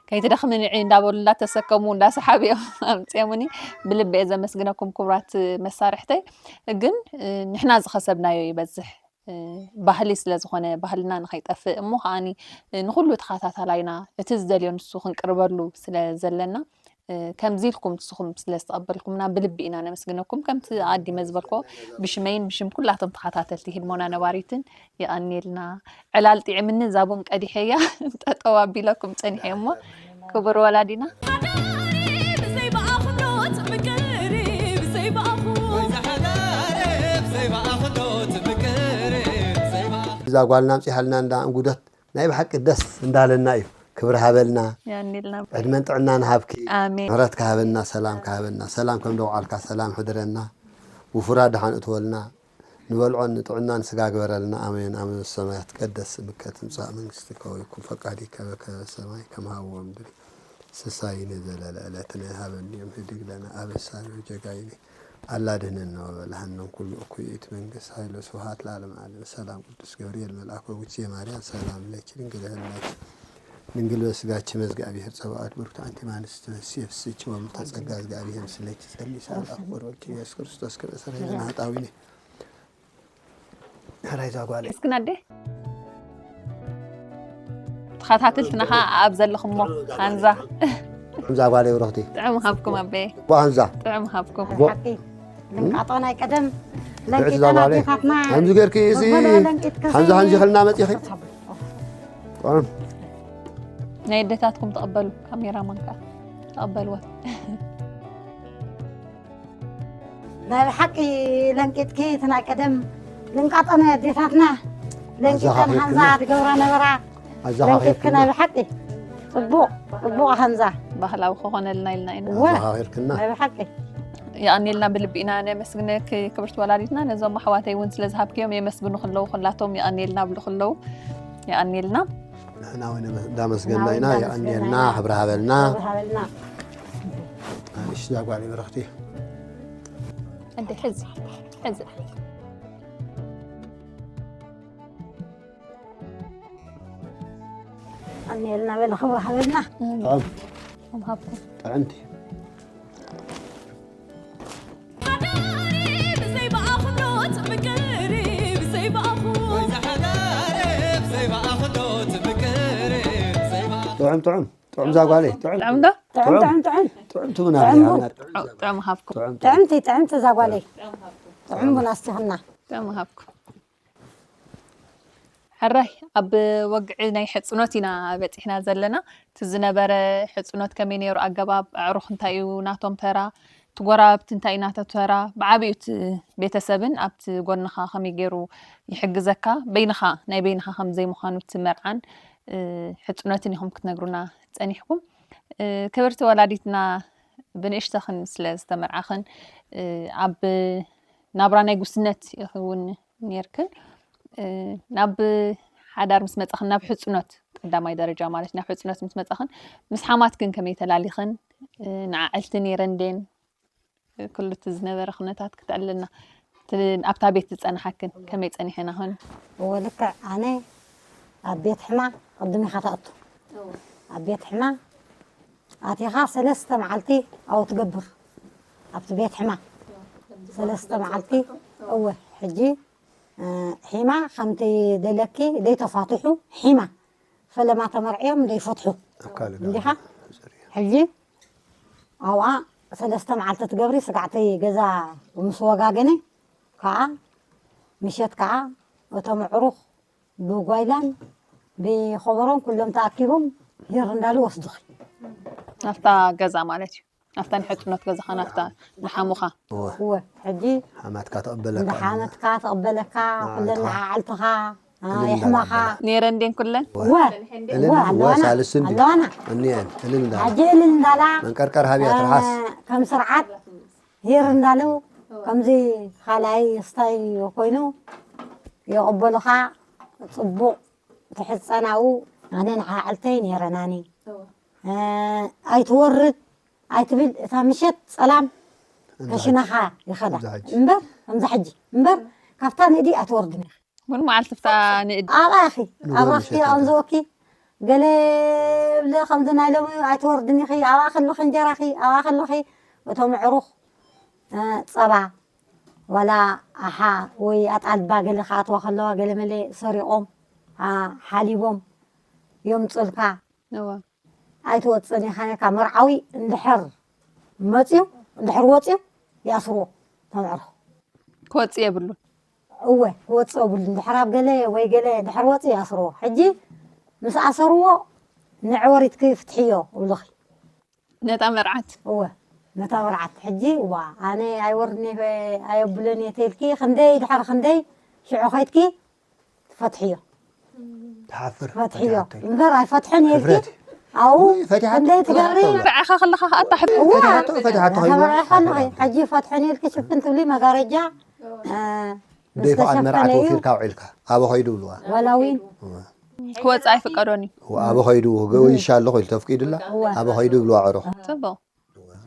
ከይትደኽሚ ንዒ እንዳበሉ እንዳተሰከሙ እንዳሰሓቡ እዮም ኣምጽኦምኒ። ብልቢ እየ ዘመስግነኩም ክቡራት መሳርሕተይ። ግን፣ እ፣ ንሕና ዝኸሰብናዮ ይበዝሕ። እ፣ ባህሊ ስለ ዝኾነ፣ ባህልና ንኸይጠፍእ፣ እሞ ከኣኒ፣ እ፣ ንኹሉ ተኸታታላይና እቲ ዝደልዮ ንሱ ክንቅርበሉ ስለ ዘለና፣ እ፣ ከምዚ ኢልኩም ንስኹም ስለ ዝተቐበልኩምና ብልቢ ኢና ነመስግነኩም። ከምቲ ኣቐዲመ ዝበልኩዎ፣ ብሽመይን ብሽም ኩላቶም ተኸታተልቲ ህድሞና ነባሪትን የቐንየልና። ዕላል ጥዒምኒ፣ ዛቡን ቀዲሐያ፣ ጠጠው ኣቢለኩም ጸኒሐ እሞ፣ ክቡር ወላዲና። ሓዳሪ ብዘይ ብኣኹ ዶ ትምቅሪ፣ ብዘይ ብኣኹ። ወይ ዝሓዳሪ ብዘይ ብኣኹ ዶ ትምቅሪ፣ ብዘይ ብኣኹ። እዛ ጓልና ኣምጺሓልና እንዳ እንጉደት ናይ ብሓቂ ደስ እንዳለና እዩ። ክብሪ ሃበልና፣ የቐንየልና። ዕድመን ጥዕናን ሃብኪ። ኣሜን። ምሕረት ካሃበና፣ ሰላም ካሃበና፣ ሰላም ከም ደውዓልካ ሰላም ሕድረና። ውፉራ ደሓን እትወልና፣ ንበልዖን ንጥዕናን ስጋ ግበረልና። ኣሜን። ኣቡነ ዘበሰማያት ይትቀደስ ስምከ ትምጻእ መንግስትከ ወይኩን ፈቃድከ በከመ በሰማይ ከማሁ በምድሪ። ሲሳይነ ዘለለ ዕለትነ ሀበነ ዮም ህድግ ለነ አበሳነ ወጌጋይነ አላ አድህነነ ወበልሐነ እምኩሉ እኩይ። ይእቲ መንግስት ኃይል ወስብሐት ለዓለመ ዓለም። ሰላም ቅዱስ ገብርኤል መልአክ ወጉዜ ማርያም ሰላም ለኪ ድንግል ህላኪ ድንግል በስጋኪ እም እግዚአብሔር ጸባኦት ብሩክት አንቲ እም አንስት ትነሲ ፍስሕኪ ወምልዕተ ጸጋ እግዚአብሔር ምስሌኪ ጸሊ ሰዓት አክብሮኪ ኢየሱስ ክርስቶስ ክብረ ሰረይነ ናህጣዊነ። ሕራይ እዛ ጓለይ። እስክና ኣደ ተኸታተልትና ኸዓ ኣብ ዘለኹሞ ሃንዛ። እዛ ጓለይ ብረኽቲ። ጥዑም ሃብኩም ኣበየ። ጓ ሃንዛ። ጥዑም ሃብኩም። ጓ- ሓቂ ልንቃጦ ናይ ቀደም ብዕቲ እዛ ለንቂጠና ጓለይ። ኣዴታትና ከምዚ ገርኪ እዚ ዝበሎ ለንቂጥካ ሃንዛ ሃንዚ ዘይ- ከልና መፂኺ። ጥዑም። ናይ ኣዴታትኩም ተቐበሉ፣ ካሜራማን ከዓ ተቐበልዋ። ናይ ብሓቂ ለንቂጥኪ እቲ ናይ ቀደም ልንቃጦ ናይ ኣዴታትና ለንቂጠን ኣዘኻኺርክና። ሃንዛ ትገብራ ነበራ። ለንቂጥኪ ኣዘኻኺርክና። ናይ ብሓቂ ጽቡቕ፣ ጽቡቕ ሃንዛ። ባህላዊ ክኾነልና ኢልና ኢና። እወ፣ ኣዘኻኺርክና። ናይ ብሓቂ። የቐንየልና ብልቢ ኢና ነመስግነኪ ክብርቲ ወላዲትና፣ ነዞም ኣሕዋተይ እውን ስለ ዝሃብክዮም የመስግኑ ከለዉ፣ ኩላቶም የቐንየልና ብሉ ከለዉ፣ የቐንየልና። ንሕና እውን እንዳመስገና ኢና። ንሕና እውን የቐንየልና፣ እንዳመስገና ኢና። ክብሪ ሃበልና። ክብሪ ሃበልና። ኣንሽ እዛ ጓል ብርኽቲ። እንደ ሕዚ፣ ሕዚ። የቐንየልና በለ፣ ክብሪ ሃበልና። ጥዑም። ከም ሃብኩም። ጥዕምቲ። ሓዳሪ ብዘይ ብኣኹ ዶ ትምቅሪ፣ ብዘይ ብኣኹ። ወይ ዝሓዳሪ ብዘይ ብኣኹ ዶ ትምቅሪ፣ ብዘይ ብኣኹ። ጥዑም፣ ጥዑም። ጥዑም እዛ ጓለይ፣ ጥዑም። ጥዑም ዶ? ጥዑም፣ ጥዑም፣ ጥዑም። ጥዑም ትብና ጥዑም ቡን። ጥዑም፣ ጥዑም ሃብኩም። ጥዑም፣ ጥዑም። ጥዕምቲ፣ ጥዕምቲ እዛ ጓለይ። ጥዑም ቡን ኣስቲኽና። ጥዑም ሃብኩም። ሕራይ፣ ኣብ ወግዒ ናይ ሕጽኖት ኢና በጺሕና ዘለና። እቲ ዝነበረ ሕጽኖት ከመይ ነይሩ ኣገባብ፣ ኣዕሩኽ እንታይ እዩ ናቶም ተራ፣ እቲ ጎረባብቲ እንታይ እዩ ናቶ ተራ፣ ብዓቢኡ እቲ ቤተሰብን ኣብቲ ጎንኻ ከመይ ገይሩ ይሕግዘካ፣ በይንኻ፣ ናይ በይንኻ ከም ዘይምዃኑ እቲ መርዓን፣ እ፣ ሕጽኖትን ኢኹም ክትነግሩና ጸኒሕኩም። እ፣ ክብርቲ ወላዲትና ብንእሽተኽን ስለ ዝተመርዓኽን፣ እ፣ ኣብ ናብራ ናይ ጉስነት ኢኺ እውን ኔርክን፣ እ፣ ናብ ሓዳር ምስ መጻኽን፣ ናብ ሕጽኖት ቀዳማይ ደረጃ ማለት፣ ናብ ሕጽኖት ምስ መጻኽን፣ ምስ ሓማትክን ከመይ ተላሊኽን፣ እ፣ ንዓዕልቲ ኔረን ድየን፣ እ፣ ኩሉ እቲ ዝነበረ ኩነታት ክትዕልልና፣ እቲ ኣብታ ቤት ዝጸንሓክን ከመይ ጸኒሐን ኣሁን? እወ፣ ልክዕ ኣነ ኣብ ቤት ሕማ ቅድም ኢኻ ትኣቱ። ኣብ ቤት ሕማ ኣቲኻ ሰለስተ መዓልቲ ኣብኡ ትገብር። ኣብቲ ቤት ሕማ ሰለስተ መዓልቲ። እወ፣ ሕጂ እ፣ ሒማ ከምቲ ደለኪ ደይተፋትሑ ሒማ ፈለማ ተመርዕዮም ደይፈትሑ። ኣካል እንዲኻ? ሕጂ ኣብኣ ሰለስተ መዓልቲ ትገብሪ ስጋዕቲ ገዛ ምስ ወጋገነ ከዓ ምሸት ከዓ እቶም ኣዕሩኽ ብጓይላን ብኸበሮን ኩሎም ተኣኪቦም ሂር እንዳሉ ወስዱኺ። ናብታ ገዛ ማለት እዩ። ናብታ ናይ ሕጽኖት ገዛኻ፣ ናብታ ዝሓሙኻ። እወ። እወ፣ ሕጂ ሓማትካ ትቕበለካ። እንዳ ሓመትካ ትቕበለካ፣ ንዓዕልትኻ። ኩለን ንዓዕልትኻ፣ አ፣ እልል ይሕማኻ። እንዳበላ። ነይረን ድየን ኩለን? እወ፣ እልል እወ፣ እወ፣ ኣለዋና፣ ሳልስቲ እንዲ-፣ ኣለዋና። እኒአን፣ እልል እንዳበላ። ሕጂ እልል እንዳላ፣ መንቀርቀር ሃብያ አ፣ ትርሓስ። ከም ስርዓት ሂር እንዳሉ ከምዚ ካልኣይ ስታይ ኮይኑ የቐበሉኻ። ጽቡቕ ትሕጸናኡ። ኣነ ንሓዕልተይ ነይረናኒ። እ፣ ኣይትወርድ ኣይትብል። እታ ምሸት ጸላም ከሽናኻ ይኸዳ እምበር፣ ከምዛ ሕጂ እምበር፣ ካብታ ንእዲ ኣይትወርድን ኢኻ። ሙሉ መዓልቲ ፍታ ንእዲ። ኣብኣ ኢኺ፣ ኣብራኽኪ ኣንዘወኪ። ገለ ብለ ከምዚ ናይ ሎሚ ኣይትወርድን ኢኺ። ኣብኣ ከለኺ እንጀራኺ፣ ኣብኣ ከለኺ እቶም ዕሩኽ፣ እ፣ ጸባ ዋላ ኣሓ ወይ ኣጣልባ ገለ ክኣትዋ ከለዋ ገለ መለ ሰሪቖም፣ ኣ፣ ሓሊቦም የምጹልካ። እወ። ኣይትወጽእን ኢኻ ነካ መርዓዊ እንድሕር መጽዩ፣ እንድሕር ወጽዩ ይኣስርዎ እቶም ዕሩኽ። ክወጽእ የብሉን። እወ፣ ክወጽእ የብሉን። እንድሕር ኣብ ገለ ወይ ገለ እንድሕር ወጽዩ ይኣስርዎ። ሕጂ ምስ ኣሰርዎ ንዕወሪትኪ ፍትሕዮ እብሉኺ። ነታ መርዓት። እወ፣ ነታ መርዓት። ሕጂ እዋ፣ ኣነ ኣይወርድን እየ፣ ኣየብሉን እየ ተልኪ፣ ክንደይ ድሕሪ ክንደይ ሽዑ ኸይድኪ ትፈትሕዮ። ትሓፍር፣ ትፈትሕዮ። ፈቲሓቶ ኢልኪ። እምበር ኣይፈትሕን እየ ኢልኪ። ሕፍረት። ኣው፣ ውይ፣ ፈቲሓቶ፣ ክንደይ ትገብሪ? ፈቲሓቶ። መርዓኻ ከለኻ ኸኣ እታ ሕፍረት። እዋ፣ ፈቲሓቶ፣ ፈቲሓቶ ኸይዋ። ተመርዒ ከለኺ፣ ሕጂ ፈትሕን ኢልኪ ሽፍን ትብሊ መጋረጃ፣ እ፣ ምስ ዘይፍቓድ መርዓ ተሸፈነ እዩ። ተወፊርካ ውዒልካ፣ ኣበ ኸይዱ ብልዋ። ዋላ ዊን። እዋ። ክወጽእ ኣይፍቀዶን እዩ። እዋ፣ ኣበ ኸይዱ፣ ገይሻ ኣለኹ ኢሉ ተፍቂዱላ፣ እዋ። ኣበ ኸይዱ ብልዋ ዕሩኽ። ጽቡቕ።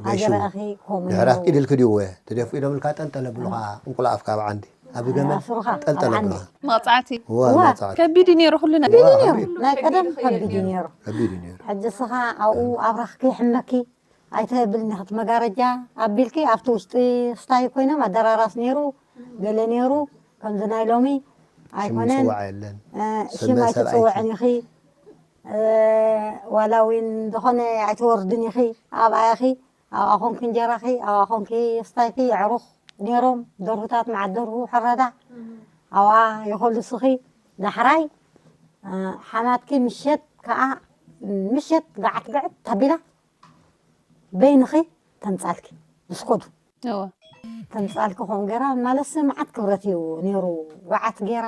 ገይሹ። ሃገረ ኣኺ ከምኡ ድሕሪ እዩ። ኣፍቂድልኪ ድዩ እወ? ተደፍቂዶምልካ ጠልጠለ ብሉኻ፣ እንቁላፍ ካብ ዓንዲ። ኣብ ገመድ ኣስሩኻ ጠልጠለ ኣብ ዓንዲ። ብሉኻ። መቕጻዕቲ። እወ፣ እወ። መቕጻዕቲ። ከቢድ እዩ ነይሩ ኩሉ ነገር። ከቢድ እዩ ነይሩ። እወ፣ ናይ ቀደም ከቢድ እዩ። ከቢድ እዩ ነይሩ። ከቢድ እዩ ነይሩ። ሕጂ እስኻ ኣብኡ ኣብራኽኪ ይሕመኪ ኣይተብልን ኢኺ። እቲ መጋረጃ ኣቢልኪ ኣብቲ ውሽጢ ስታይ ኮይኖም ኣደራራስ ነይሩ፣ ገለ ነይሩ፣ ከምዚ ናይ ሎሚ ሽም ኣይኮነን። ምጽዋዕ የለን። እ፣ ሽም ሰበ ሰብኣይኪ። ኣይትጽውዕን ኢኺ። እ፣ ዋላ እውን ዝኾነ ኣይትወርድን ኢኺ። ኣብኣ ኢኺ፣ ኣብኣ ኾንኪ እንጀራኺ፣ ኣብኣ ኾንኪ ስታይኪ፣ የዕሩኽ ነይሮም፣ ደርሁታት መዓት ደርሁ ሕረዳ፣ ኣብኣ የኾልስኺ። ዳሕራይ፣ እ፣ ሓማትኪ ምሸት ከኣ፣ ምሸት ገዓት ገዕት ተቢላ በይንኺ ተምጻልኪ፣ ብስኮዱ። እወ። ተምጻልኪ ከምኡ ገይራ፣ ማለትሲ መዓት ክብረት እዩ ነይሩ። ገዓት ገይራ፣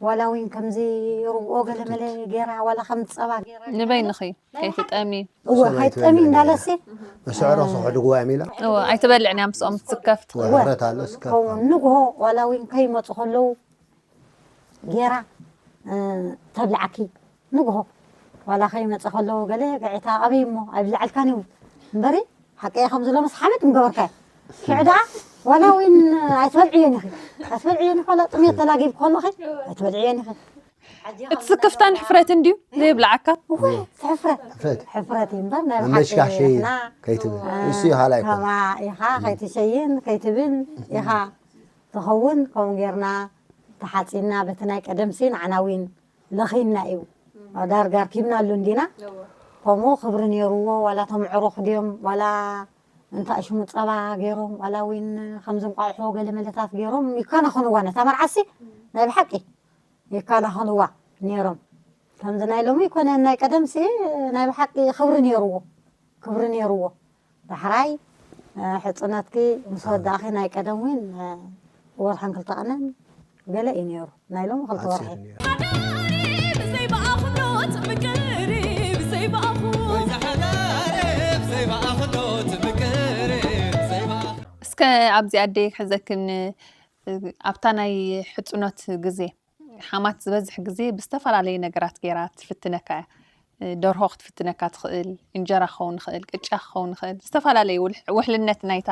ዋላ እውን ከምዚ ርግኦ ገለ መለ ገይራ፣ ዋላ ከም ጸባ ገይራ። ንበይንኺ፣ ከይትጠሚ። እወ፣ ሰማይ ከይትጠሚ ትበልዕ እንዳለሲ። ነይራ። መስዕሮ ስሕድግዋ እዮም ኢላ። እወ፣ ኣይትበልዕን እያ ምስኦም ትስከፍ እወ፣ ትኽእል። ሕብረት ኣሎ፣ ስከፍ ከምኡ ኣሎ። ንግሆ ዋላ እውን ከይመጹ ከለዉ ገይራ፣ እ፣ ተብልዓኪ። ንግሆ ዋላ ከይመጸ ከሎ ገለ ገዒታ ኣበይ እሞ ኣይብልዓልካን እዩ እምበሪ፣ ሓቀየ ከም ዝሎ ምስ ሓመድ ምገበርካዮ። ሽዑ ደኣ ዋላ እውን ኣይትበልዕዮን ኢኺ። ኣይትበልዕዮን ኢኺ፣ ዋላ ጥሜት ተላጊብ ከሎኺ ኣይትበልዕዮን ኢኺ። እቲ ስክፍታን ሕፍረትን ድዩ ዘይብልዓካ? እወ፣ እቲ ሕፍረት። ሕፍረት። ሕፍረት እዩ እምበር፣ ናይ ብሓቂ መመሽካሸይ ንሕና፣ ከይትብል። እ፣ ንሱ እዩ ካልኣይ እኮ። ከማ ኢኻ ከይትሸይን ከይትብል ኢኻ ትኸውን። ከምኡ ጌርና ተሓጺና፣ በቲ ናይ ቀደምሲ ንዓና እውን ለኺምና እዩ። ዳርጋ ኣርኪብናሉ እንዲና። እወ። ከምኡ ክብሪ ነይርዎ፣ ዋላ እቶም ዕሩኽ ድዮም፣ ዋላ እንታይ ሽሙ ጸባ ገይሮም፣ ዋላ እውን ከምዚ እንቋቑሖ ገለ መለታት ገይሮም ይከናኸንዋ ነታ መርዓሲ። ናይ ብሓቂ ይከናኸንዋ ነይሮም። ከምዚ ናይ ሎሚ ይኮነ፣ ናይ ቀደምሲ ናይ ብሓቂ ክብሪ ነይርዎ፣ ክብሪ ነይርዎ። ዳሕራይ፣ እ፣ ሕጽነትኪ ምስ ወዳእኺ ናይ ቀደም እውን፣ እ፣ ወርሕን ክልተ ቀንን ገለ እዩ ነይሩ። ናይ ሎሚ ክልተ ወርሒ። ሓጺር ነይሩ። ሓዳሪ ብዘይ ብኣኹ ኖት ምቅሪ ብዘይ ብኣኹ። እስከ ኣብዚ ኣደይ ክሕዘክን፣ ኣብታ ናይ ሕጽኖት ግዜ፣ ሓማት ዝበዝሕ ግዜ ብዝተፈላለየ ነገራት ገይራ ትፍትነካ እያ። ደርሆ ክትፍትነካ ትኽእል፣ እንጀራ ክኸውን ይኽእል፣ ቅጫ ክኸውን ይኽእል፣ ዝተፈላለየ ውልሕ-፣ ውሕልነት ናይታ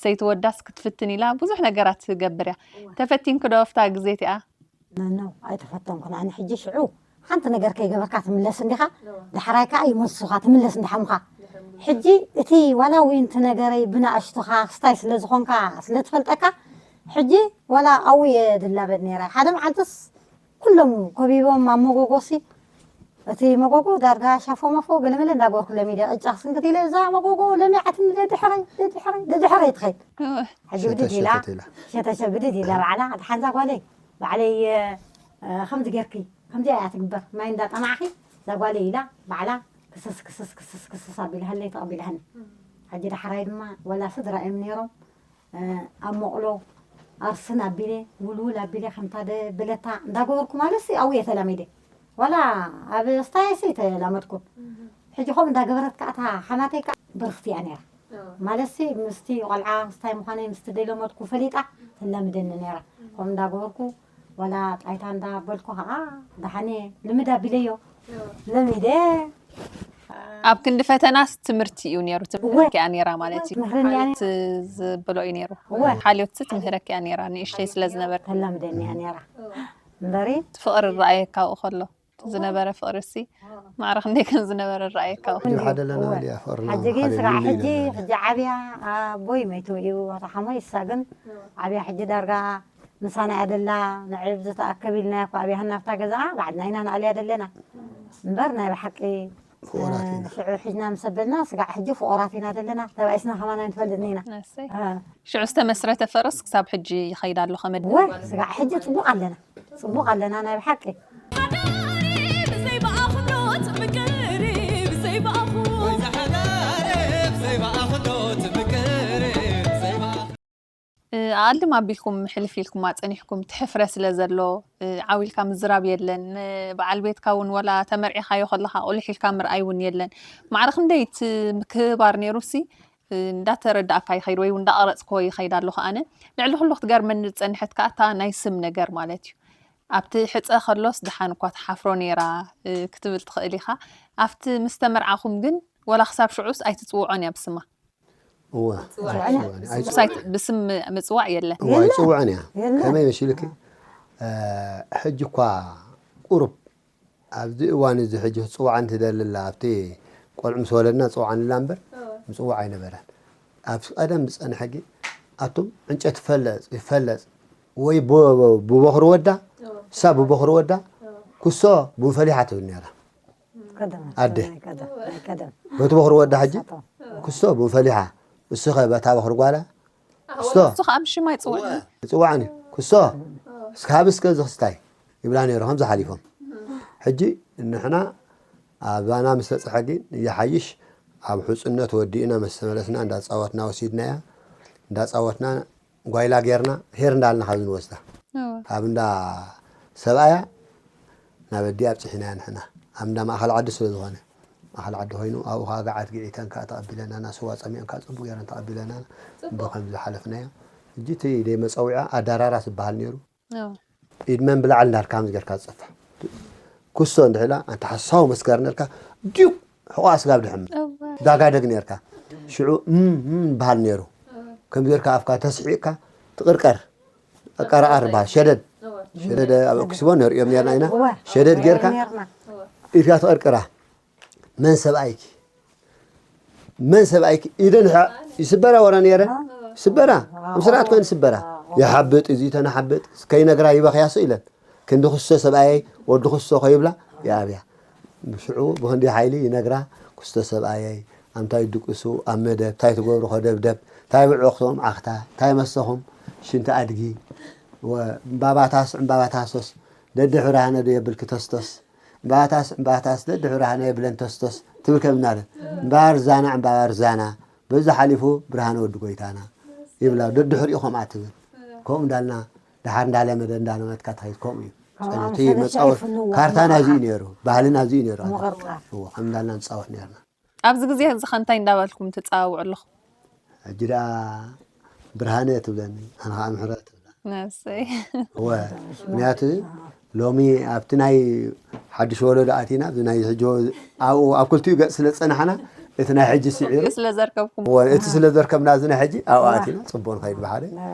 ሰይቲ ወዳስ ክትፍትን ኢላ ብዙሕ ነገራት ትገብር እያ። እወ። ተፈቲንኪ ዶ ኣብታ ግዜ እቲኣ? ኖ፣ ኖ፣ ኣይተፈተንኩን። ኣነ ሕጂ ሽዑ ሓንቲ ነገር ከይገበርካ ትምለስ እንዲኻ፣ እወ። ዳሕራይ ከኣ ይመልሱኻ፣ ትምለስ እንድሓምኻ። ድሕሪ ምምልሳስ። ሕጂ እቲ ዋላ እውን እቲ ነገረይ ብናእሽቱኻ ክስታይ ስለ ዝኾንካ፣ ስለ ትፈልጠካ፣ ሕጂ ዋላ ኣብኡ እየ ድላበድ ነይረ። ሓደ መዓልትስ ኩሎም ከቢቦም ኣብ መጎጎሲ፣ እቲ መጎጎ ዳርጋ ሻፎ ማፎ ገለመለ እንዳገበርኩ ለሚደ፣ ቅጫ ክስንክት ኢለ፣ እዛ መጎጎ ለሚዓትኒ፣ ደድሕረይ፣ ደድሕረይ፣ ደድሕረይ ትኸይድ። እወ። ሕጂ ብድድ ኢላ፣ ሸተት ኢላ። ሸተሸ ብድድ ኢላ ባዕላ፣ ደሓን እዛ ጓለይ፣ ባዕለይ፣ እ፣ ከምዚ ጌርኪ፣ ከምዚኣ እያ ትግበር፣ ማይ እንዳጠማዕኺ፣ እዛ ጓለይ ኢላ፣ ባዕላ ክስስ፣ ክስስ፣ ክስስ፣ ክስስ ኣቢላሃለይ ተቐቢላሃኒ። ሕጂ ዳሕራይ ድማ፣ ወላ ስድራ እዮም ነይሮም፣ እ፣ ኣብ መቑሎ ኣርስን ኣቢለ፣ ውልውል ኣቢለ፣ ከምታ ደ-፣ ብለታ እንዳገበርኩ ማለትሲ፣ ኣብኡ እየ ተላሚደ። ዋላ ኣብ ስታየሲ ተላመድኩ። ሕጂ ከምኡ እንዳገበረት ከኣ እታ ሓማተይ ከኣ ብርኽቲ እያ ነይራ። ማለትሲ ምስቲ ቆልዓ ምስታይ ምዃነይ ምስቲ ደይለመድኩ ፈሊጣ ትለምደኒ ነይራ። ከምኡ እንዳገበርኩ ዋላ ጣይታ እንዳበልኩ ከዓ ደሓነ ልምድ ኣቢለዮ ለሚደ። ኣብ ክንዲ ፈተናስ ትምህርቲ እዩ ነይሩ። ትምህረኪ እያ ነይራ ማለት እዩ። ትምህርኒ እያ ሓልዮት ዘበሎ እዩ ነይሩ። እወ። ሓልዮት ትምህረኪ እያ ነይራ ንእሽተይ ስለ ዝነበረ። ተላምደኒ እያ ነይራ እምበሪ ፍቕሪ ረኣየካ ኣብኡ ከሎ ዝነበረ ፍቕሪ ሲ ማዕረ ክንደይ ከም ዝነበረ ረኣየካ ኣብኡ። እንዲሁ ሓደ ለና ወዲያ ፈርና ሕጂ ግን ስጋዕ ሕጂ ሕጂ ዓብያ ኣቦይ መይቱ እዩ ኣቶ ሓሞይ እሳ ግን ዓብያ ሕጂ ዳርጋ ምሳና እያ ደላ ንዕብ ዝተኣከብ ኢልና እኮ ኣብያ ናብታ ገዛ ባዕልና ኢና ንኣልያ ደለና እምበር ናይ ብሓቂ ፍቑራት ኢና። ሽዑ ሒዝና ምስ ኣበልና ስጋዕ ሕጂ ፍቑራት ኢና ዘለና ተባኢስና ከማና ንፈልጥኒ ኢና ነሰይ አ፣ ሽዑ ዝተመስረተ ፍቕርስ ክሳብ ሕጂ ይኸይድ ኣሎ ከመድ ወ ስጋዕ ሕጂ ፅቡቕ ኣለና ፅቡቕ ኣለና ናይ ብሓቂ ሓዳሪ ብዘይ ብኣኽብሮት ምቅሪ ብዘይ ብኣኹ ኣልም ኣቢልኩም ሕልፍ ኢልኩም ኣፀኒሕኩም ትሕፍረ ስለ ዘሎ ዓው ኢልካ ምዝራብ የለን። በዓል ቤትካ እውን ወላ ተመርዒኻዮ ከለኻ ቁልሕ ኢልካ ምርኣይ እውን የለን። ማዕረ ክንደይ እቲ ምክብባር ነይሩ ሲ እንዳተረዳእካ ይኸይድ ወይ እውን እንዳቐረፅኮ ይኸይድ ኣለኹ ኣነ። ልዕሊ ኩሉ ክትገርመኒ ዝፀንሐት ከዓ እታ ናይ ስም ነገር ማለት እዩ። ኣብቲ ሕፀ ከሎስ ደሓን እኳ ትሓፍሮ ነይራ ክትብል ትኽእል ኢኻ። ኣብቲ ምስ ተመርዓኹም ግን ወላ ክሳብ ሽዑስ ኣይትፅውዖን እያ ብስማ። እወ ሳይት ብስም ምፅዋዕ የለን። እዋ ይፅውዐን እያ የለን። ከመይ መሲልኪ ሕጂ እኳ ቁሩብ ኣብዚ እዋን እዚ ሕጂ ክፅውዓ እንትደልላ ኣብቲ ቆልዑ ምስ ወለድና ፅውዓንላ እምበር ምፅዋዕ ኣይነበረን ኣብ ቀደም ዝፀንሐ ግን ኣቱም ዕንጨት ይፈለፅ ይፈለፅ ወይ ብበኽሪ ወዳ እሳ ብበኽሪ ወዳ ኩሶ ብንፈሊሓ ትብል ነራ ቀደም ኣደ። ናይ ቀደም ናይ ቀደም በቲ በኽሪ ወዳ ሕጂ ክስቶ ብፈሊሓ እስኸ በታ በኽሪ ጓላ ክስቶ እሱ ከዓ ምሽማ ይፅውዕ ይፅዋዕኒ ክስቶ እስካብ እስከ ዝኽስታይ ይብላ ነይሩ ከምዚ ሓሊፎም ሕጂ ንሕና ኣባና ምስ በፅሐ ግን ይሓይሽ ኣብ ሕፁነት ወዲእና መስተመለስና እንዳፃወትና ወሲድናያ እንዳፃወትና ጓይላ ጌርና ሄር እንዳልና ካብ ንወስዳ ካብ እንዳ ሰብኣያ ናብ ኣዲ ኣብፅሒናያ ንሕና ኣብ እንዳ ማእኸል ዓዲ ስለ ዝኾነ ማእኸል ዓዲ ኮይኑ ኣብኡ ከዓ ገዓት ግዒተን ከዓ ተቐቢለናና ስዋ ፀሚኦን ከዓ ፅቡቅ ገይረን ተቐቢለናና ብከም ዝሓለፍናዮ ሕጂ እቲ ደይ መፀዊዓ ኣዳራራስ ዝበሃል ነይሩ ኢድመን ብላዕሊ እንዳልካ ከምዚ ጌርካ ዝፀፍሕ ኩስቶ እንድሕላ ኣንተ ሓሳዊ መስከር ነርካ ዲዩ ሕቋ ስጋብ ድሕም ዳጋደግ ነርካ ሽዑ እም እም በሃል ነይሩ ከም ጌርካ ኣፍካ ተስሒቅካ ትቅርቀር ኣቀራቃር በሃል ሸደድ ሸደድ ኣብ ኣክስቦ ነርእዮም ነርና ኢና ሸደድ ጌርካ ኢድካ ትቅርቅራ መን ሰብኣይኪ መን ሰብኣይኪ ኢደን ይስበራ ወረ ነረ ይስበራ ምስራት ኮይን ይስበራ ይሓብጥ እዚ ተናሓብጥ ከይነግራ ይበኽያ ሱ ኢለን ክንዲ ክስቶ ሰብኣየይ ወዲ ክስቶ ከይብላ ይኣብያ ሽዑ ብክንዲ ሓይሊ ይነግራ ክስቶ ሰብኣየይ ኣምታይ ድቅሱ ኣብ መደብ ታይ ትገብሩ ከደብደብ ታይ ብዕቕቶም ዓኽታ ታይ መሰኹም ሽንቲ ኣድጊ እምባባታስ ዕምባባታሶስ ደድሕራነ ዶ የብልኪ ተስቶስ እምባባታስ እምባባታስ ደድሕራነ የብለን ተስቶስ ትብል ከምናለ እምባባ ርዛና እምባባ ርዛና በዚ ሓሊፉ ብርሃነ ወዲ ጎይታና ይብላ ደድሕሪኡ ከምኣ ትብል ከምኡ እንዳልና ድሓር እንዳለመደ እንዳለመድካ ትኸይድ ከምኡ እዩ ጸሎት መጻወት ካርታና እዚ እዩ ነይሩ ባህልና እዚ እዩ ነይሩ ከም እንዳልና ንጻወት ነርና ኣብዚ ግዜ እዚ ከ እንታይ እንዳበልኩም ትፀዋውዑ ኣለኹም? ሕጂ ደኣ ብርሃነ ትብለኒ ኣነ ከዓ ምሕረት ትብላ ነሰይ እወ ምክንያቱ ሎሚ ኣብቲ ናይ ሓድሽ ወለዶ ኣቲና ኣብዚ ናይ ሕጂ ኣብኡ ኣብ ክልቲኡ ገፅ ስለ ዝፀናሕና እቲ ናይ ሕጂ ስዒሩ ስለ ዘርከብኩም እወ እቲ ስለ ዘርከብና እዚ ናይ ሕጂ ኣብኡ ኣቲና ፅቡቅ ንኸይድ ብሓደ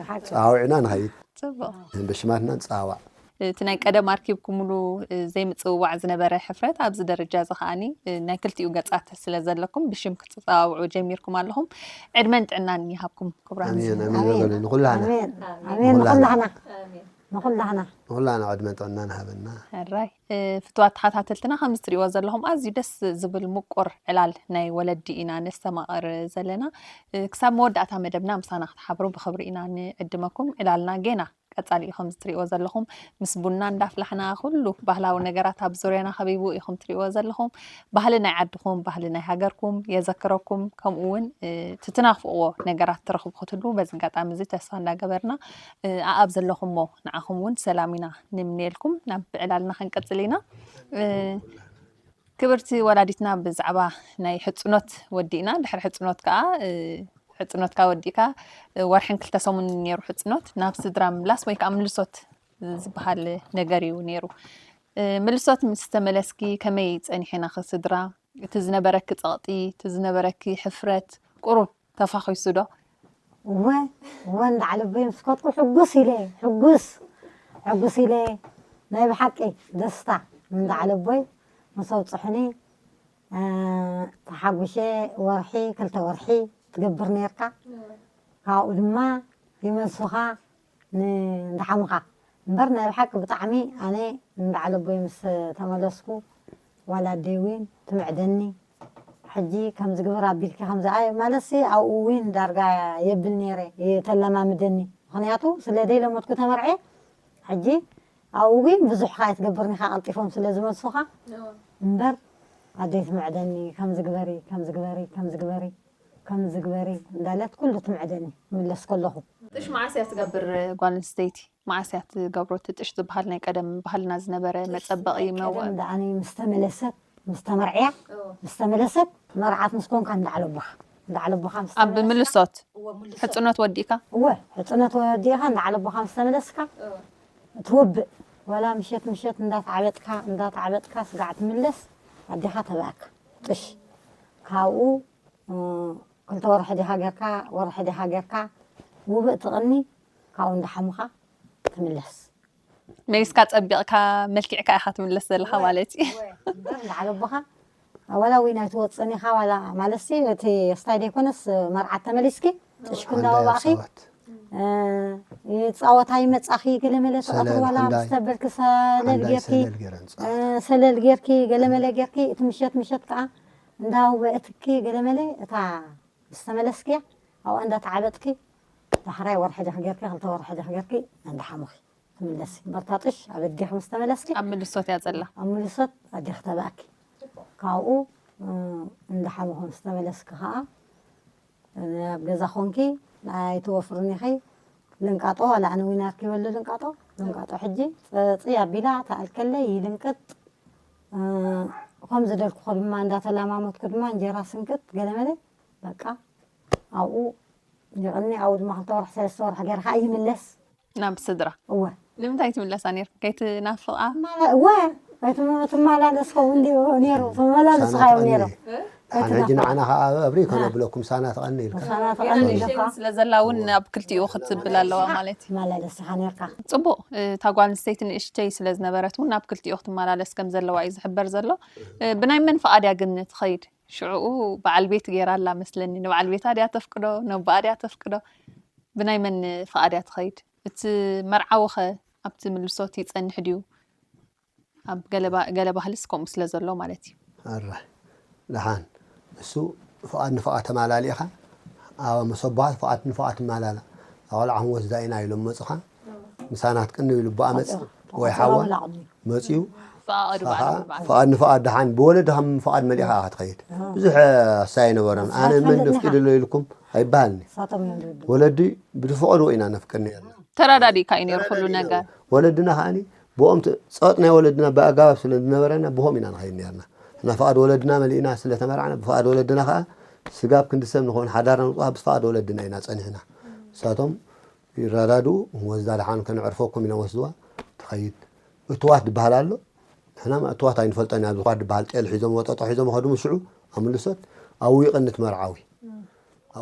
ፀዋዊዕና ንኸይድ ፅቡቅ ብሽማትና ንፀዋዕ እቲ ናይ ቀደም ኣርኪብኩምሉ ዘይምፅውዋዕ ዝነበረ ሕፍረት ኣብዚ ደረጃ እዚ ከዓኒ ናይ ክልቲኡ ገፃት ስለ ዘለኩም ብሽም ክትፀዋውዑ ጀሚርኩም ኣለኹም ዕድመን ጥዕናን ይሃብኩም ክቡራት ኣሜን ኣሜን በሉ ንኩላና ኣሜን ኣሜን ንኩላህና ንኩላህና ንኩላና ዕድመን ጥዕናን ሃበና ሕራይ ፍትዋት ተኸታተልትና ከምዚ ትሪእዎ ዘለኹም ኣዝዩ ደስ ዝብል ምቁር ዕላል ናይ ወለዲ ኢና ነስተማቐር ዘለና ክሳብ መወዳእታ መደብና ምሳና ክትሓብሩ ብኽብሪ ኢና ንዕድመኩም ዕላልና ጌና ቀፃሊ እዩ ከምዚ ትሪእዎ ዘለኹም ምስ ቡና እንዳፍላሕና ኩሉ ባህላዊ ነገራት ኣብ ዙርያና ከቢቡ ኢኹም ትሪእዎ ዘለኹም ባህሊ ናይ ዓድኹም ባህሊ ናይ ሃገርኩም የዘክረኩም ከምኡ እውን ትትናፍቕዎ ነገራት ትረኽቡ ክትህልዉ በዚ ኣጋጣሚ እዚ ተስፋ እንዳገበርና ኣኣብ ዘለኹሞ ንዓኹም እውን ሰላም ኢና ንምንየልኩም ናብ ዕላልና ክንቅፅል ኢና ክብርቲ ወላዲትና፣ ብዛዕባ ናይ ሕጽኖት ወዲእና፣ ድሕሪ ሕጽኖት ከኣ፣ እ፣ ሕጽኖትካ ወዲእካ፣ እ፣ ወርሕን ክልተ ሰሙን ነይሩ ሕጽኖት፣ ናብ ስድራ ምምላስ ወይ ከኣ ምልሶት ዝበሃል ነገር እዩ ነይሩ። እ፣ ምልሶት ምስ ተመለስኪ ከመይ ጸኒሕናኺ ስድራ? እቲ ዝነበረኪ ጸቕጢ፣ እቲ ዝነበረኪ ሕፍረት ቁሩብ ተፋኺሱ ዶ? እወ፣ እወ፣ እንዳዓለቦይ ምስ ከድኩ ሕጉስ ኢለ፣ ሕጉስ፣ ሕጉስ ኢለ፣ ናይ ብሓቂ ደስታ እንዳዓለቦይ ምስ ኣውጽሑኒ፣ እ፣ ተሓጉሸ። ወርሒ፣ ክልተ ወርሒ ትገብር ነርካ። ካብኡ ድማ ይመልሱኻ ን-፣ እንዳሓሙኻ። እምበር ናይ ብሓቂ ብጣዕሚ ኣነ እንዳዓለቦይ ምስ ተመለስኩ፣ ዋላ ኣደይ እውን ትምዕደኒ። ሕጂ ከምዚ ግበር ኣቢልኪ ከምዚ፣ ኣይ፣ ማለትሲ ኣብኡ እውን ዳርጋ የብል ነይረ፣ ተለማምደኒ። ምኽንያቱ ስለ ደይለመድኩ ተመርዕየ። ሕጂ ኣብኡ እውን ብዙሕ ኸኣ ኣይትገብርን ኢኻ፣ ቀልጢፎም ስለ ዝመልሱኻ። እምበር ኣደይ ትምዕደኒ፣ ከምዚ ግበሪ፣ ከምዚ ግበሪ፣ ከምዚ ግበሪ፣ ከምዚ ግበሪ እንዳለት ኩሉ ትምዕደኒ፣ ምለስ ከለኹ። ጥሽ መዓስ እያ ትገብር ጓል ኣንስተይቲ? መዓስ እያ ትገብሮ? እቲ ጥሽ ዝበሃል ናይ ቀደም ባህልና ዝነበረ መጸበቒ መወ- ቀደም ደኣኒ ምስ ተመለሰት፣ ምስ ተመርዕያ፣ ምስ ተመለሰት፣ መርዓት ምስ ኮንካ እንዳዓለቦኻ፣ እንዳዓለቦኻ ምስ ኣብ ተመለስካ፣ ምልሶት እወ፣ ምልሶት። ሕጽኖት ወዲእካ? እወ፣ ሕጽኖት ወዲእኻ እንዳዓለቦኻ ምስ ተመለስካ፣ ትወብእ። ወላ ምሸት ምሸት እንዳተዓበጥካ፣ እንዳተዓበጥካ ስጋዕ ትምለስ፣ ኣዴኻ ተባእካ። ጥሽ። ካብኡ፣ እ፣ ክልተ ወርሒ ዲኻ ጌርካ፣ ወርሒ ዲኻ ጌርካ፣ ውብእ ትቕኒ፣ ካብኡ እንዳሓሙኻ ትምለስ። መሊስካ ጸቢቕካ፣ መልኪዕካ ኢኻ ትምለስ ዘለኻ ማለት እዩ። እምበር እንዳዓለቦኻ፣ ዋላ ዊን ኣይትወጽእን ኢኻ፣ ዋላ ማለትሲ፣ እቲ ስታይ ደይኮነስ መርዓት ተመሊስኪ፣ ጥሽኪ እንዳወባእኺ፣ ሰባት እ፣ ይጻወታ ይመጻኺ፣ ገለመለ ተቐትሪ፣ ሰለል ዋላ ሓንዳይ- ምስ ተበልኪ ሰለል ሓንዳይ ጌርኪ፣ ሰለል ገይረን እ፣ ሰለል ጌርኪ፣ ገለመለ ጌርኪ፣ እቲ ምሸት ምሸት ከኣ እንዳውበእትኪ፣ ገለመለ እታ ምስ ተመለስኪ፣ ኣብኣ እንዳተዓበጥኪ፣ ዳሕራይ ወርሒ ዲኺ ጌርኪ፣ ክልተ ወርሒ ዲኺ ጌርኪ፣ እንዳሓሙኺ ትምለሲ። እምበር እታ ጥሽ ኣብ ኣዴኺ ምስ ተመለስኪ፣ ኣብ ምልሶት እያ ዘላ። ኣብ ምልሶት ኣዴኺ ተባእኪ። ካብኡ፣ እ፣ እንዳሓሙኺ ምስ ተመለስኪ ከኣ፣ ኣብ ገዛ ኾንኪ ኣይትወፍርን ኢኺ። ልንቃጦ፣ ዋላ ኣነ ዊናርኪ ይበሉ ልንቃጦ። ልንቃጦ ሕጂ ጸጽይ ኣቢላ ተኣልከለይ ይልንቅጥ። እ፣ ከም ዝደልኩኹ ድማ እንዳተላማመድኩ ድማ እንጀራ ስንቅጥ ገለመለ፣ በቃ ኣብኡ ይቕኒ። ኣብኡ ድማ ክልተ ወርሒ ሰለስተ ወርሒ ገይረ ከዓ ይምለስ። ናብ ስድራ። እወ። ንምንታይ ትምለሳ ነይርካ? ከይትናፍቓ? ማለ-፣ እወ። ኣይትመ-፣ ትመላለስ ኸውን ድዩ ነይሩ? ትመላለሱ ሳና ኻዮም ትቐኒ። ነይሩ። ሓን ሕጂ ንዓና ከዓ ኣብሪ ከነብለኩም ሳና ትቐኒ ኢልካ። ሳና ገና ትቐኒ ንእሽተይ ኢልካ። ስለ ዘላ እውን ናብ ክልቲኡ ክትብል ኣለዋ ማለት እዩ። ትመላለስ ኢኻ ነይርካ። ጽቡቕ፣ እታ ጓል ኣንስተይቲ ንእሽተይ ስለ ዝነበረት እውን ናብ ክልቲኡ ክትመላለስ ከም ዘለዋ እዩ ዝሕበር ዘሎ። ብናይ መን ፍቓድ እያ ግን ትኸይድ? ሽዕኡ በዓል ቤት ገይራ ኣላ መስለኒ። ንበዓል ቤታ ድያ ተፍቅዶ? ነቦኣ ድያ ተፍቅዶ? ብናይ መን ፍቓድ እያ ትኸይድ? እቲ መርዓዊ ኸ ኣብቲ ምልሶት ይጸንሕ ድዩ? ኣብ ገለ ባ-፣ ገለ ባህልስ ከምኡ ስለ ዘሎ ማለት እዩ። ኣረ፣ ደሓን። እሱ ፍቓድ ንፍቓድ ተማላሊእኻ፣ ኣብ መሰቦኻ ፍቓድ ንፍቓድ ትማላላ። ኣቆልዓ ክንወስዳ ኢና ኢሎም መጹኻ። ምሳና ትቅንዩ ኢሉ ኣቦኣ መጽ-፣ ወይ ሓዋ መጽኡ። ፈቓዱ ሳኻ በዓል በዓል። ፍቓድ ንፍቓድ ደሓን ብወለድኻ ፍቓድ መሊእኻ ኢኻ ትኸይድ። ብዙሕ ኣሳይ ኣይነበረን። ኣነ መን ነፍቂድሎ ኢልኩም ኣይበሃልኒ። ንሳቶም እዮም ዝውድኡ። ወለዲ ብዝፈቐድዎ ኢና ነፍቅድ ነርና። ተረዳዲእካ እዩ ነይሩ ኩሉ ነገር። ወለድና ከዓኒ ብኦም ት-፣ ጸቕጥ ናይ ወለድና ብኣገባብ ስለ ዝነበረና ብኦም ኢና ንኸይድ ነርና። እና ፍቓድ ወለድና መሊእና ስለ ተመርዓና ብፍቓድ ወለድና ከኣ ስጋብ ክንዲ ሰብ ንኸውን ሓዳርና ንውጽኣ ብፍቓድ ወለድና ኢና ጸኒሕና። ንሳቶም ይረዳድኡ፣ ወስዳ ደሓን ከነዕርፈኩም ኢሎም ወስድዋ ትኸይድ። እትዋት ዝበሃል ኣሎ። ንሕና እትዋት ኣይንፈልጦን ኢና። እትዋት ዝበሃል ጤል ሒዞም ወጠጦ ሒዞም ኸዱ ምስዑ ኣብ ምልሶት ኣብኡ ይቕንት መርዓዊ።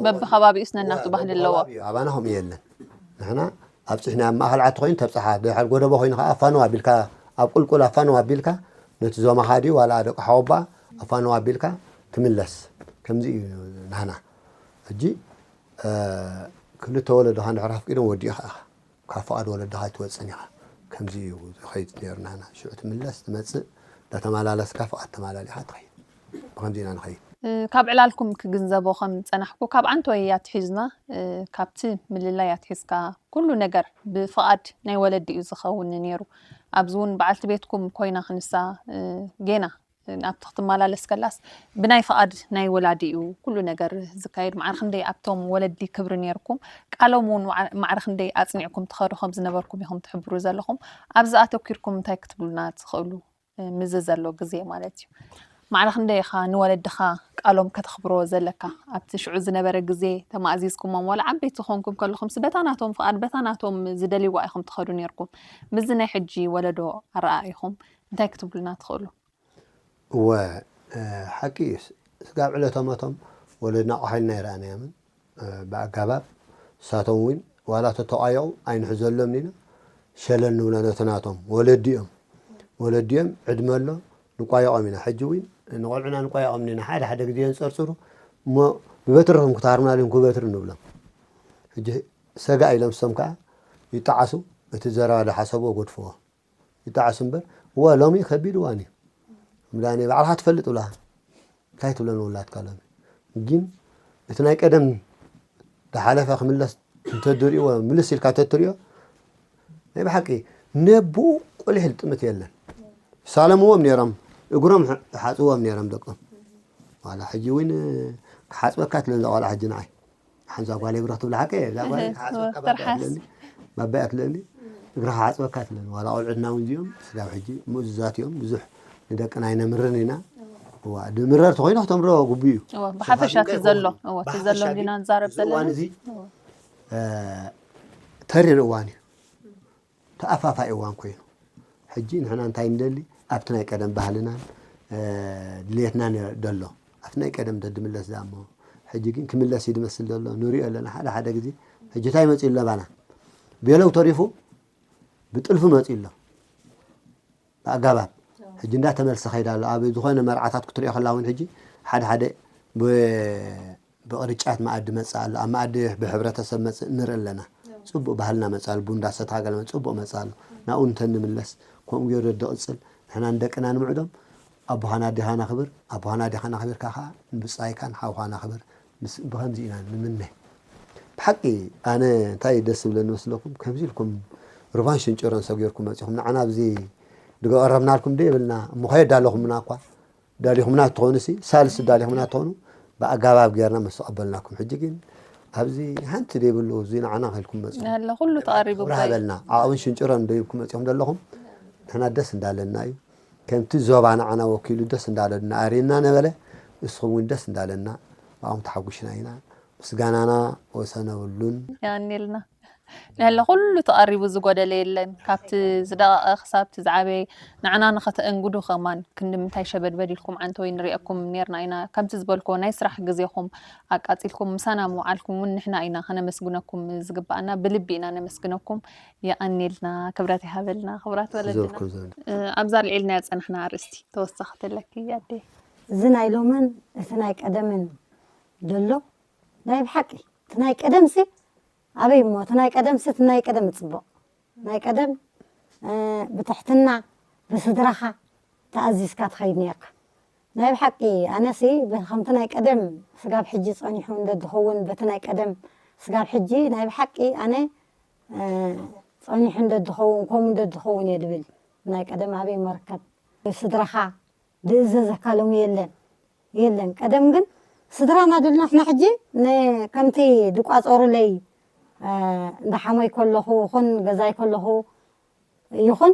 በብኸባቢኡስ ነናቱ ባህሊ ኣለዎ። ኣባና ከምኡ የለን። ንሕና ኣብፅሕና ኣብ ማእኸል ዓዲ ኮይኑ ተብፅሓ፣ ድሕሪ ጎደቦ ኮይኑ ከዓ ኣፋንዋ ኣቢልካ፣ ኣብ ቁልቁል ኣፋንዋ ኣቢልካ ነቲ ዞማኻ ድዩ ዋላ ደቂ ሓወባ ኣፋንዋ ኣቢልካ ትምለስ። ከምዚ እዩ ናህና። ሕጂ፣ እ፣ ክልተ ወለድኻ እንድሕር ኣፍቂዶም ወዲእኻ ኢኻ። ካብ ፍቓድ ወለድኻ ኣይትወፅን ኢኻ። ከምዚ እዩ ዝኸይድ ነይሩ ናህና። ሽዑ ትምለስ፣ ትመፅእ፣ እንዳተመላለስካ ፍቓድ ተመላሊኻ ትኸይድ። ብኸምዚ ኢና ንኸይድ። እ፣ ካብ ዕላልኩም ክግንዘቦ ከም ዝጸናሕኩ፣ ካብ ዓንተወይ ኣትሒዝና፣ እ፣ ካብቲ ምልላይ ኣትሒዝካ፣ ኩሉ ነገር ብፍቓድ ናይ ወለዲ እዩ ዝኸውን ነይሩ። ኣብዚ እውን በዓልቲ ቤትኩም ኮይና ክንሳ፣ እ፣ ጌና፣ እ፣ ናብቲ ክትመላለስ ከላስ፣ ብናይ ፍቓድ ናይ ወላዲ እዩ ኩሉ ነገር ዝካየድ። ማዕረ ክንደይ ኣብቶም ወለዲ ክብሪ ነይርኩም፣ ቃሎም እውን ዋዕ-፣ ማዕረ ክንደይ ኣጽኒዕኩም ትኸዱ ከም ዝነበርኩም ኢኹም ትሕብሩ ዘለኹም። ኣብዚ ኣተኲርኩም እንታይ ክትብሉና ትኽእሉ? እ፣ ምስዚ ዘሎ ግዜ ማለት እዩ። ማዕረ ክንደይ ኢኻ ንወለድኻ ቃሎም ከተኽብሮ ዘለካ? ኣብቲ ሽዑ ዝነበረ ግዜ ተማእዚዝኩሞም፣ ዋላ ዓበይቲ ዝኾንኩም ከለኹምስ በታ ናቶም ፍቓድ፣ በታ ናቶም ዝደልይዋ ኢኹም ትኸዱ ነይርኩም። ምስዚ ናይ ሕጂ ወለዶ ኣረኣኢኹም እንታይ ክትብሉና ትኽእሉ? እወ፣ ሓቂ እዩ። ስጋብ ዕለተ ሞቶም ወለድና ኣቋሒልና ኣይረኣናዮምን። ብኣጋባብ ንሳቶም እውን ዋላ ተተቋየቑ ኣይንሕዘሎም ኢና። ሸለል ንብሎ ነቲ ናቶም ወለዲ እዮም። ወለዲ እዮም፣ ዕድመ ኣሎ፣ ንቋየቖም ኢና። ሕጂ እውን ንቖልዑና ንቋየቖም ኢና። ሓደ ሓደ ግዜ የንፀርፅሩ እሞ ብበትርኹም ክትሃርሙና ድኹም ክበትር ንብሎም። ሕጂ ሰጋእ ኢሎም እሶም ከዓ ይጠዓሱ፣ እቲ ዘረባ ዝሓሰብዎ ገድፍዎ። ይጠዓሱ እምበር እወ ሎሚ ከቢድ እዋን እዩ። እምዳኒ ባዕልኻ ትፈልጥ ብላ እንታይ ትብለን ውላድካ ሎሚ ግን እቲ ናይ ቀደም ዝሓለፈ ክምለስ እንተድሪእዎ ምልስ ኢልካ ተትሪኦ ናይ ብሓቂ ነብኡ ቁሊሕ ልጥምት የለን። ይሳለምዎም ነይሮም፣ እግሮም ይሓፅዎም ነይሮም ደቆም። ዋላ ሕጂ እውን ክሓፅበካ ትለን እዛ ቆልዓ ሕጂ ንዓይ ሓንዛ ጓል ብረኽ ትብላ ሓቀ እዛ ጓል ክሓፅበካ ባባያ ትለኒ ባባያ ትለኒ እግራ ክሓፅበካ ትለኒ ዋላ ቆልዑትና እውን እዚኦም ስጋብ ሕጂ ምእዙዛት እዮም። ብዙሕ ንደቅና ኣይነምርን ኢና። እዋ ንምረር ተኮይኑ ክተምሮ ግቡ እዩ። እወ፣ ብሓፈሻ እቲ ዘሎ እወ፣ እቲ ዘሎ ዲና ንዛረብ ዘለና። ተሪር እዋን እዩ። ተኣፋፋይ እዋን ኮይኑ ሕጂ ንሕና እንታይ ንደሊ ኣብቲ ናይ ቀደም ባህልናን ድሌትናን ደሎ ኣብቲ ናይ ቀደም ደድምለስ ዳሞ ሕጂ ግን ክምለስ እዩ ድመስል ደሎ ንሪኦ ኣለና። ሓደ ሓደ ግዜ ሕጂ እንታይ መፂኡ ኣለባና ቤለው ተሪፉ ብጥልፊ መፂኡ ኣሎ ብኣጋባብ ሕጂ እንዳተመልሰ ከይዳ ኣሎ። ኣብ ዝኾነ መርዓታት ክትሪኦ ከላ እውን ሕጂ ሓደ ሓደ ብቕርጫት መኣዲ መፅእ ኣሎ፣ ኣብ መኣዲ ብሕብረተሰብ መፅእ ንርኢ ኣለና። ፅቡቕ ባህልና መፅእ ኣሎ፣ ቡን እንዳሰትኻ ገለ መፅእ ፅቡቕ መፅእ ኣሎ። ናብኡ እንተንምለስ ከምኡ ገይሩ ደቕፅል ንሕና ንደቅና ንምዕዶም ኣቦኻን ኣዴኻን ኣኽብር፣ ኣቦኻን ኣዴኻን ኣኽቢርካ ከዓ ንብፃይካን ሓውኻን ኣኽብር። ምስ ብኸምዚ ኢና ንምነ። ብሓቂ ኣነ እንታይ ደስ ዝብለኒ መስለኩም ከምዚ ኢልኩም ሩባን ሽንጭሮን ሰብ ገይርኩም መፂኹም ንዓና ኣብዚ ድገ ቀረብናልኩም ዶ የብልና እሞ ከየዳለኹምና እኳ ዳሊኹምና ትኾኑ ሲ ሳልስ ዳሊኹምና ትኾኑ ብኣጋባብ ጌርና ምስ ተቐበልናኩም ሕጂ ግን ኣብዚ ሓንቲ ደይብሉ እዚ ንዓና ከልኩም መጽ ያለ ኩሉ ተቐሪቡ ብራሃበልና ዓቕብን ሽንጭሮን ደይብኩም መጺኹም ዘለኹም ንሕና ደስ እንዳለና እዩ ከምቲ ዞባ ንዓና ወኪሉ ደስ እንዳለና ኣርየና ነበለ ንስኹም እውን ደስ እንዳለና ብኣኹም ተሓጉሽና ኢና ምስጋናና ወሰን የብሉን ያኔልና ያለ ኩሉ ተቐሪቡ ዝጎደለ የለን። ካብቲ ዝደቐቐ ክሳብ እቲ ዝዓበየ ንዓና ንኸተእንግዱ ከማን ክንዲ ምንታይ ሸበድበድ ኢልኩም ዓንተወይ ንሪኤኩም ኔርና ኢና። ከምቲ ዝበልክዎ ናይ ስራሕ ግዜኹም ኣቃጺልኩም ምሳና ምውዓልኩም እውን ንሕና ኢና ከነመስግነኩም ዝግባኣና። ብልቢ ኢና ነመስግነኩም። የቐንየልና፣ ክብረት ይሃበልና። ክቡራት ወለድና፣ ዘርኩም ዘንድ እ፣ ኣብዛ ኣልዒልናዮ ዝጸናሕና ኣርእስቲ ተወሳኺ ተለኪ ኣደይ? እዚ ናይ ሎምን እቲ ናይ ቀደምን ዘሎ ናይ ብሓቂ እቲ ናይ ቀደምሲ ኣበይ እሞ እቲ ናይ ቀደምሲ እቲ ናይ ቀደም ይፅቡቕ ናይ ቀደም እ፣ ብትሕትና ብስድራኻ ተኣዚዝካ ትኸይድ ነርካ ናይ ብሓቂ ኣነሲ ብ- ከምቲ ናይ ቀደም ስጋብ ሕጂ ፀኒሑ እንደ ዝኸውን በቲ ናይ ቀደም ስጋብ ሕጂ ናይ ብሓቂ ኣነ እ፣ ፀኒሑ እንደ ዝኸውን ከምኡ እንደ ዝኸውን እየ ዝብል ናይ ቀደም ኣበይ መርከብ ብስድራኻ ዝእዘዘካ ሎሚ የለን የለን ቀደም ግን ስድራና ድልና ሕና ሕጂ ን- ከምቲ ድቋፀሩለይ እ፣ እንዳ ሓሞይ ከለኹ ይኹን ገዛይ ከለኹ ይኹን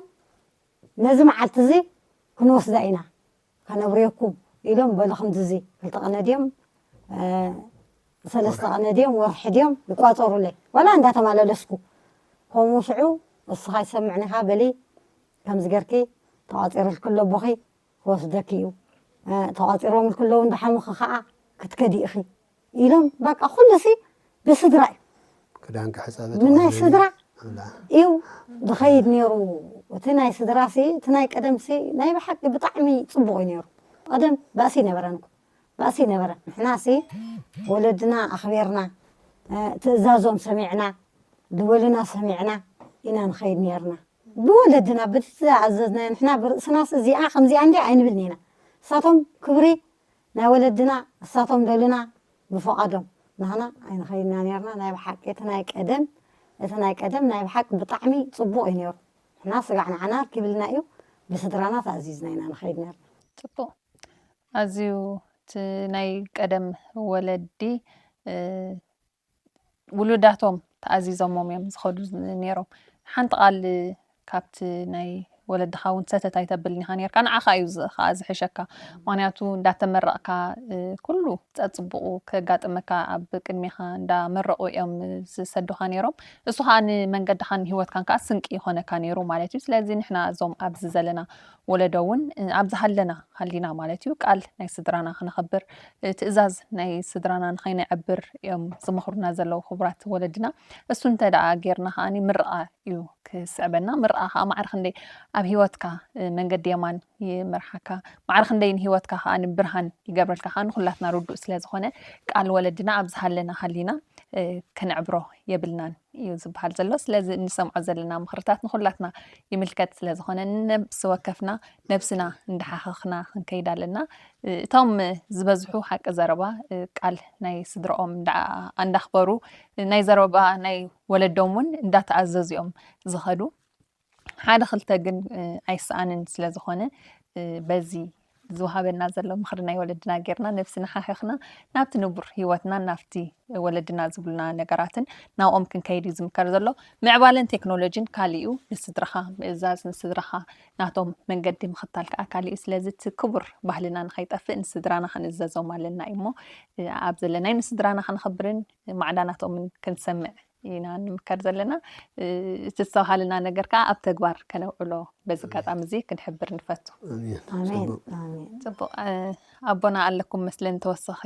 ነዚ መዓልቲ እዚ ክንወስዳ ኢና ከነብርየኩም ኢሎም በሉ ከምዚ እዚ ክልተ ቀነ ድዮም እ፣ ሰለስተ ቀነ ድዮም ወርሒ ድዮም ይቋፀሩለይ ዋላ እንዳተመላለስኩ ከምኡ ሽዑ እስኻ ይሰምዕኒኻ በሊ ከምዚ ገርኪ ተቋፂሩልኪ ኣሎ ኣቦኺ ክወስደኪ እዩ እ፣ ተቋፂሮምልኪ ኣለዉ እንዳሓሙኺ ከዓ ክትከዲ ኢኺ ኢሎም በቃ ኩሉሲ ብስድራ እዩ ክዳንካ ሕፀበት ምናይ ስድራ እዩ ዝኸይድ ነይሩ እቲ ናይ ስድራ ሲ እቲ ናይ ቀደም ሲ ናይ ብሓቂ ብጣዕሚ ፅቡቅ እዩ ነይሩ ቀደም ባእሲ ነበረን ባእሲ ነበረ ንሕና ሲ ወለድና ኣኽቢርና እ፣ ትእዛዞም ሰሚዕና ዝበሉና ሰሚዕና ኢና ንኸይድ ነርና ብወለድና ብዝተኣዘዝናዮ ንሕና ብርእስናስ እዚኣ ከምዚኣ እንዲ ኣይንብል ኔና እሳቶም ክብሪ ናይ ወለድና እሳቶም ደሉና ብፍቓዶም ናህና ኣይንኸይድና ነርና ናይ ብሓቂ እቲ ናይ ቀደም እቲ ናይ ቀደም ናይ ብሓቂ ብጣዕሚ ፅቡቕ እዩ ነይሩ ንሕና ስጋዕ ንዓና ርኪብልና እዩ ብስድራና ተኣዚዝና ኢና ንኸይድ ነርና ፅቡቕ ኣዝዩ እቲ ናይ ቀደም ወለዲ እ፣ ውሉዳቶም ተኣዚዞሞም እዮም ዝኸዱ ነይሮም ሓንቲ ቃል ካብቲ ናይ ወለድኻ እውን ሰተት ኣይተብልን ኢኻ ነርካ። ንዓኻ እዩ ዝ- ኸዓ ዝሕሸካ። ምኽንያቱ እንዳተመረቕካ እ፣ ኩሉ ጸጽቡቑ ከጋጥመካ ኣብ ቅድሜኻ እንዳመረቑ እዮም ዝሰዱኻ ነይሮም። እሱ ኸዓ ንመንገድኻን ንህይወትካን ከኣ ስንቂ ይኾነካ ነይሩ ማለት እዩ። ስለዚ ንሕና እዞም ኣብዚ ዘለና ወለዶ እውን እ፣ ኣብ ዝሃለና ሃሊና ማለት እዩ ቃል ናይ ስድራና ክነኽብር እ፣ ትእዛዝ ናይ ስድራና ንኸይነዕብር እዮም ዝመኽሩና ዘለዉ ክቡራት ወለድና። እሱ እንተ ደኣ ጌርና ከኣ ምርቓ እዩ ክስዕበና። ምርቓ ከኣ ማዕረ ክንደይ ኣብ ህይወትካ እ፣ መንገዲ የማን ይመርሓካ፣ ማዕረ ክንደይ ንህይወትካ ከኣ ብርሃን ይገብረልካ ከኣ ንኹላትና ርዱእ ስለ ዝኾነ ቃል ወለድና ኣብ ዝሃለና ሃሊና እ፣ ከነዕብሮ የብልናን እዩ ዝበሃል ዘሎ። ስለዚ እንሰምዖ ዘለና ምኽርታት ንኹላትና ይምልከት ስለ ዝኾነ ነብሲ ወከፍና ነብስና እንዳሓኸኽና ክንከይድ ኣለና። እ፣ እቶም ዝበዝሑ ሓቂ ዘረባ እ፣ ቃል ናይ ስድራኦም እንዳ- እንዳኽበሩ ናይ ዘረባ ናይ ወለዶም እውን እንዳተኣዘዙ እዮም ዝኸዱ። ሓደ ክልተ ግን እ፣ ኣይሰኣንን ስለ ዝኾነ እ፣ በዚ ዝወሃበና ዘሎ ምኽሪ ናይ ወለድና ጌርና ነብስና ሓኺኽና ናብቲ ንቡር ህይወትና ናብቲ ወለድና ዝብሉና ነገራትን ናብኦም ክንከይድ እዩ ዝምከር ዘሎ። ምዕባለን ቴክኖሎጂን ካሊኡ ንስድራኻ ምእዛዝ ንስድራኻ ናቶም መንገዲ ምኽታል ከዓ ካሊኡ። ስለዚ እቲ ክቡር ባህልና ንኸይጠፍእ ንስድራና ክንእዘዞም ኣለና እዩ እሞ እ፣ ኣብ ዘለናይ ንስድራና ከነኽብርን ማዕዳ ናቶምን ክንሰምዕ ኢና ንምከር ዘለና። እ፣ እቲ ዝተባሃለና ነገር ከዓ ኣብ ተግባር ከነውዕሎ በዚ ኣጋጣሚ እዚ ክንሕብር ንፈቱ። ኣሜን። ኣሜን። ጽቡቅ። ኣሜን። ጽቡቅ። እ፣ ኣቦና ኣለኩም መስለን ተወሳኺ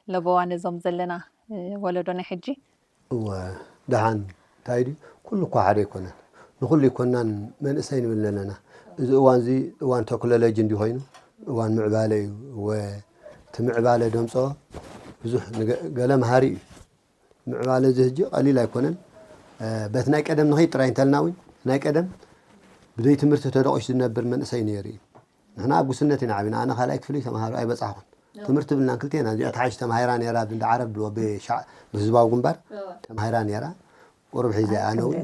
ለበዋ ነዞም ዘለና እ፣ ወለዶ ናይ ሕጂ? እወ፣ ደሓን እንታይ ድዩ? ኩሉ እኳ ሓደ ኣይኮነን። ንኹሉ ኣይኮናን መንእሰይ ንብል ዘለና። እዚ እዋን እዚ እዋን ቴክኖሎጂ እንዲ ኮይኑ እዋን ምዕባለ እዩ። እወ፣ እቲ ምዕባለ ደምፅኦ ብዙሕ ንገ- ገለ መሃሪ እዩ። ምዕባለ እዚ ሕጂ ቀሊል ኣይኮነን። እ፣ በቲ ናይ ቀደም ንኸይድ ጥራይ እንተልና እውን ናይ ቀደም ብዘይ ትምህርቲ ተደቂሱ ዝነብር መንእሰይ ነይሩ እዩ። ንሕና ኣብ ጉስነት ኢና ዓቢና። ኣነ ካልኣይ ክፍሊ ተምሃሮ ኣይበጻሕኩን። ትምህርቲ ብልናን ክልቴና እዚኣ ተሓሽ ተማሂራ ነይራ ብንዳ ዓረብ ብሎ ብሻዕ ብህዝባዊ ግንባር ተማሂራ ነይራ። ቁሩብ ሒዘ ኣነ እውን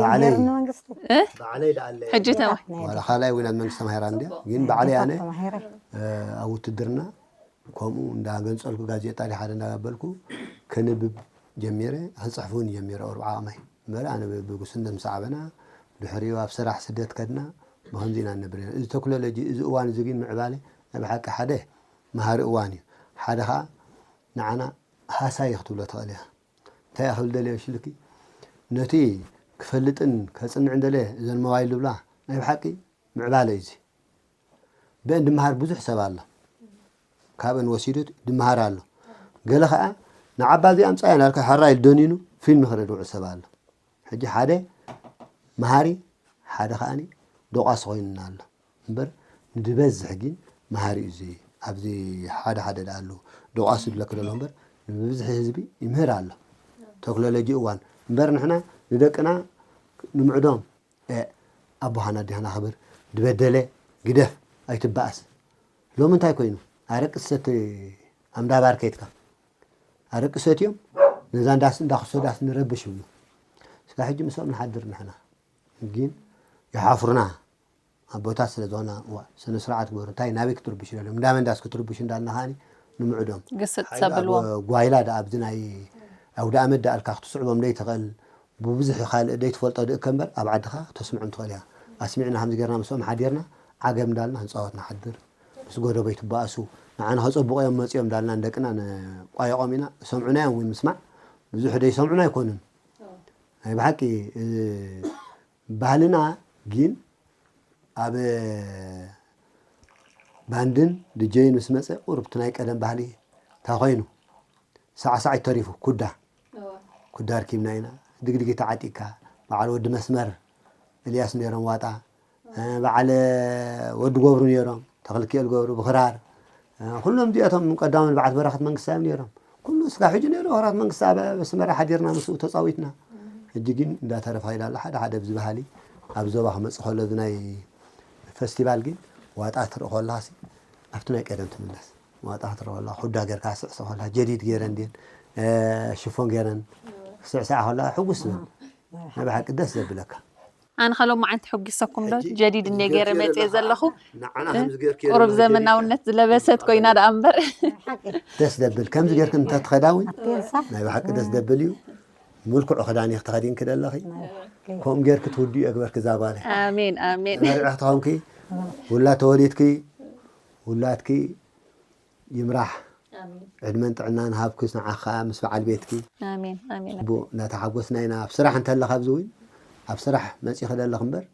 ባዕለይ ባዕለይ ደኣለ ሕጂ ተማ ዋላ ካልኣይ እውን ኣብ መንግስቲ ተማሂራ እንድያ ግን ባዕለይ ኣነ ኣብ ውትድርና ከምኡ እንዳገንጸልኩ ጋዜጣ ዲ ሓደ እንዳበልኩ ከንብብ ጀሚረ። ክጽሕፍ እውን ጀሚረ ቁሩብ ዓቕመይ እምበር ኣነ ብጉስነት ምስ ዓበና ድሕሪኡ ኣብ ስራሕ ስደት ከድና ብኸምዚ ኢና ንነብር። እዚ ቴክኖሎጂ እዚ እዋን እዚ ግን ምዕባለ ናይ ብሓቂ ሓደ መሃሪ እዋን እዩ። ሓደ ከዓ ንዓና ሃሳይ ክትብሎ ትኽእል እያ። እንታይ እያ ክብል ደልየ ሽልኪ ነቲ ክፈልጥን ከፅንዕን ደልየ እዘን መባይል ዝብላ ናይ ብሓቂ ምዕባለ እዩ እዚ። ብአን ድመሃር ብዙሕ ሰብ ኣሎ። ካብአን ወሲዱ ድመሃር ኣሎ። ገለ ከዓ ንዓባ እዚኣ ኣምፃያ ናልካ ሕራይ ደኒኑ ፊልም ክረድዑ ሰብ ኣሎ። ሕጂ ሓደ መሃሪ ሓደ ከዓኒ ዶቃስ ኮይኑና ኣሎ። እምበር ንድበዝሕ ግን መሃሪ እዩ እዚ። ኣብዚ ሓደ ሓደ ደኣ ኣለዉ ዶቃስ ዝብለክ ዘሎ እምበር ንብዝሒ ህዝቢ ይምህር ኣሎ። ቴክኖሎጂ እዋን እምበር ንሕና ንደቅና ንምዕዶም ኣቦኻን ኣዴኻን ኣኽብር፣ ድበደለ ግደፍ ኣይትበኣስ። ሎሚ እንታይ ኮይኑ ኣረቂ ሰቲ ኣምዳባር ከይትካ ኣረቂ ሰትዮም ነዛ እንዳስ እንዳክሰዳስ ንረብሽ ይብሉ። ስጋ ሕጂ ምስኦም ንሓድር ንሕና ግን ይሓፍሩና። ኣቦታት ስለ ዝኾና እዋ ስነ ስርዓት ግበሩ። እንታይ ናበይ ክትርብሹ ደልዮም እንዳመን ዳስ ክትርብሹ እንዳልና ከዓኒ ንምዕዶም ግስጥ ሓይሊ ሰብልዎም። ኣብ ጓይላ ዳ ኣብዚ ናይ ኣውደ ኣመት ዳ ኣልካ ክትስዕቦም ደይትኽእል ብብዙሕ ካልእ ደይትፈልጦ ድእከ እምበር ኣብ ዓድኻ ተስምዖም ትኽእል እያ። ኣስሚዕና ከምዚ ጌርና ምስኦም ሓዲርና ዓገብ እንዳልና ክንፃወት ንሓድር። ምስ ጎደቦይ ትበኣሱ ንዓና ከፀብቑ እዮም መፂኦም እንዳልና ንደቅና ንቋየቖም ኢና። ሰምዑና እዮም እውን ምስማዕ ብዙሕ ደይሰምዑና ኣይኮኑን። ናይ ብሓቂ ባህልና ግን ኣብ ባንድን ድጀይን ምስ መፀ ቁሩብ እቲ ናይ ቀደም ባህሊ እንታይ ኮይኑ ሳዕሳዒት ተሪፉ ኩዳ ኩዳ ርኪብና ኢና። ድግድጊ ተዓጢካ በዓል ወዲ መስመር እልያስ ነይሮም ዋጣ በዓል ወዲ ገብሩ ነይሮም ተኽልኪኤል ገብሩ ብክራር ኩሎም እዚኣቶም ቀዳሞት በዓት በረኸት መንግስታዮም ነይሮም። ኩሉ ስጋ ሕጂ ነይሩ ወራት መንግስቲ ኣብ ኣስመራ ሓዲርና ምስኡ ተፃዊትና። ሕጂ ግን እንዳተረፈ ከይዳ ኣሎ ሓደ ሓደ ኣብዚ ባህሊ ኣብ ዞባ ክመፅእ ከሎ እዚ ናይ ፈስቲቫል ግን ዋጣ ትርኢ ከለካ ኣብቲ ናይ ቀደም ትምለስ። ዋጣ ክትርኢ ከለካ ኩዳ ጌርካ ስዕስዕ ከለካ ጀዲድ ገይረን ድየን ሽፎን ገይረን ስዕስዓ ከለካ ሕጉስ ትብል። ናይ ብሓቂ ደስ ዘብለካ። ኣነ ከሎም መዓንቲ ሕጒሰኩም ዶ ጀዲድ እንደ ገይረ መፅየ ዘለኹ። ቁሩብ ዘመናውነት ዝለበሰት ኮይና ደኣ እምበር ደስ ደብል ከምዚ ጌርክ እንተትኸዳ እውን ናይ ብሓቂ ደስ ደብል እዩ። ምልኩዕ ክዳን ኢኺ ተኸዲንኪ ዘለኺ። ከምኡ ጌርኪ ትውድኡ የግበርኪ እዛ ጓለይ። ኣሜን ኣሜን። ተመርዕኺ ተኾንኪ ውላድ ተወሊድኪ ውላድኪ ይምራሕ። ዕድመን ጥዕናን ሃብክስ ንዓኻ ምስ በዓል ቤትኪ። ኣሜን ኣሜን። ቡ እናተሓጎስና ኢና። ኣብ ስራሕ እንተለኻ ኣብዚ እውን ኣብ ስራሕ መፂኺ ዘለኺ እምበር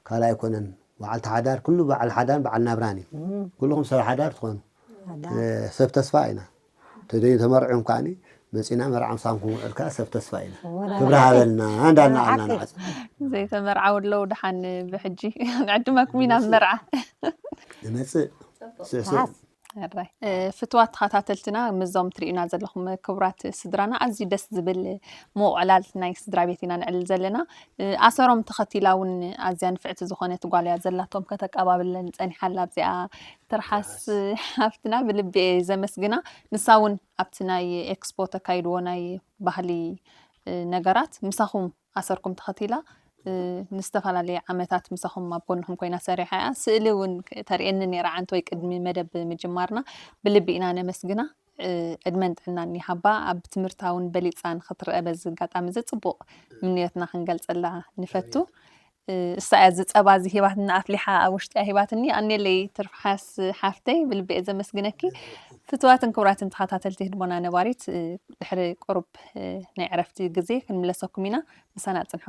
ካልእ ኣይኮነን። በዓልቲ ሓዳር ኩሉ በዓል ሓዳር በዓል ናብራን እዩ። ኩልኹም ሰብ ሓዳር ትኾኑ ሰብ ተስፋ ኢና። ተደዩ ተመርዑም ከዓኒ መፂና መርዓ ምሳኹም ክንውዕል ከዓ ሰብ ተስፋ ኢና። ክብሪ ሃበልና እንዳልና ኣልና ንዓፅ ዘይተመርዓው ኣለዉ ደሓን ብሕጂ ንዕድመኩም ኢና መርዓ ንመፅእ ስዕስዕ ሕራይ ፍትዋት ተኸታተልትና ምዞም ትርእዩና ዘለኹም ክቡራት ስድራና ኣዝዩ ደስ ዝብል ምውዕላል ናይ ስድራ ቤት ኢና ንዕልል ዘለና። ኣሰሮም ተኸቲላ እውን ኣዝያ ንፍዕቲ ዝኾነት ጓል እያ ዘላቶም ከተቀባብለን ጸኒሓላ ኣብዚኣ ትርሓስ ሓፍትና ብልቢ እየ ዘመስግና። ንሳ እውን ኣብቲ ናይ ኤክስፖ ተካይድዎ ናይ ባህሊ ነገራት ምሳኹም ኣሰርኩም ተኸቲላ ንዝተፈላለየ ዓመታት ምሳኹም ኣብ ጎንኹም ኮይና ሰሪሓ እያ። ስእሊ እውን ተርእየኒ ነይራ ዓንተወይ ቅድሚ መደብ ምጅማርና። ብልቢ ኢና ነመስግና። ዕድመን ጥዕናን ይሃባ። ኣብ ትምህርታ እውን በሊፃ ንኽትረአ በዚ ኣጋጣሚ እዚ ፅቡቕ ምንዮትና ክንገልፀላ ንፈቱ። እሳ እያ እዚ ፀባ እዚ ሂባትና ኣፍሊሓ ኣብ ውሽጢ እያ ሂባትኒ። ኣኔለይ ትርፍሓስ ሓፍተይ ብልቢ እየ ዘመስግነኪ። ፍትዋትን ክቡራትን ተኸታተልቲ ህድሞና ነባሪት ድሕሪ ቁሩብ ናይ ዕረፍቲ ግዜ ክንምለሰኩም ኢና። ምሳና ፅንሑ።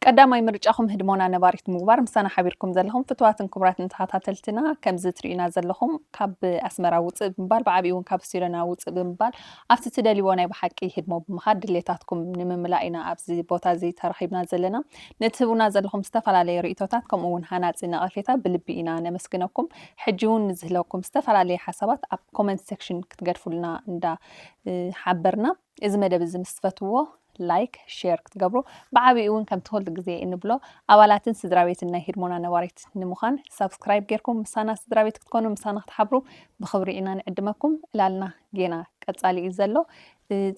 ቀዳማይ ምርጫኹም ህድሞና ነባሪት ምግባር ምሳና ሓቢርኩም ዘለኹም ፍትዋትን ክቡራትን ተኸታተልትና ከምዚ ትርእዩና ዘለኹም ካብ ኣስመራ ውፅእ ብምባል ብዓብኡ እውን ካብ ስቶድዮና ውፅእ ብምባል ኣብቲ ትደልይዎ ናይ ብሓቂ ህድሞ ብምኻድ ድሌታትኩም ንምምላእ ኢና ኣብዚ ቦታ እዚ ተረኺብና ዘለና። ንትህቡና ዘለኹም ዝተፈላለዩ ርእይቶታት ከምኡ እውን ሃናፂ ነቐፌታ ብልቢ ኢና ነመስግነኩም። ሕጂ እውን ንዝህለኩም ዝተፈላለዩ ሓሳባት ኣብ ኮመንት ሴክሽን ክትገድፉልና እንዳ ሓበርና እዚ መደብ እዚ ምስ ትፈትዎ ላይክ ሼር ክትገብሩ ብዓብኡ እውን ከምቲ ኩሉ ግዜ እንብሎ ኣባላትን ስድራ ቤትን ናይ ህድሞና ነባሪት ንምዃን ሳብስክራይብ ጌርኩም ምሳና ስድራ ቤት ክትኮኑ ምሳና ክትሓብሩ ብኽብሪ ኢና ንዕድመኩም። ዕላልና ጌና ቀጻሊ እዩ ዘሎ።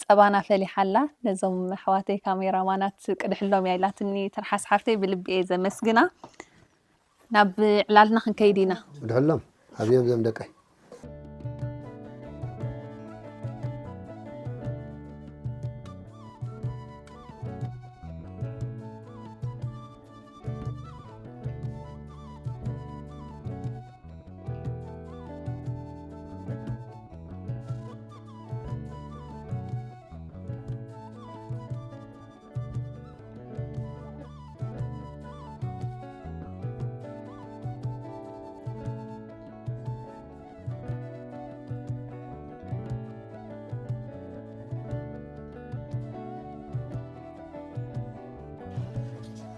ጸባና ፈሊሓላ ነዞም ኣሕዋተይ ካሜራማናት ቅድሕሎም እያ ኢላትኒ ትርሓስ ሓፍተይ ብልቢ እየ ዘመስግና። ናብ ዕላልና ክንከይድ ኢና። ድሕሎም ኣብዮም ዘም ደቀይ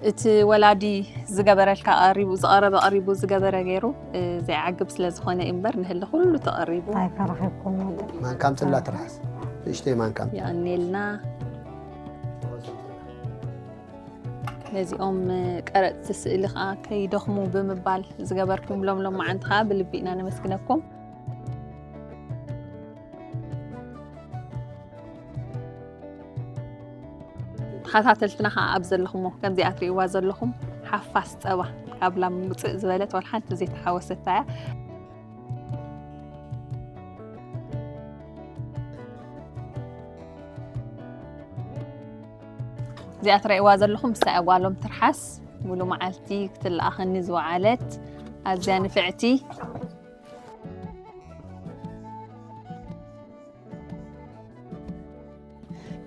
እቲ ወላዲ ዝገበረልካ ቀሪቡ ዝቐረበ ቀሪቡ ዝገበረ ገይሩ ዘይዓግብ ስለ ዝኾነ እዩ እምበር ንህሊ ኩሉ ተቐሪቡ። እንታይ ከረኺብኩም ወደ ማንካም ጽላ ትርሓስ ንእሽተይ ማንካም የቐኔልና። ነዚኦም ቀረፅቲ ስእሊ ከዓ ከይደኽሙ ብምባል ዝገበርኩም ሎም ሎም መዓንቲ ከዓ ብልቢ ኢና ነመስግነኩም። ተኸታተልትና ከዓ ኣብ ዘለኹሞ ከምዚኣ ትርእይዋ ዘለኹም ሓፋስ ፀባ ካብ ላም ውፅእ ዝበለት ዋላ ሓንቲ ዘይተሓወሰታ እያ። እዚኣ ትርእይዋ ዘለኹም ምሳይ ኣጓሎም ትርሓስ ሙሉ መዓልቲ ክትለኣኸኒ ዝወዓለት ኣዝያ ንፍዕቲ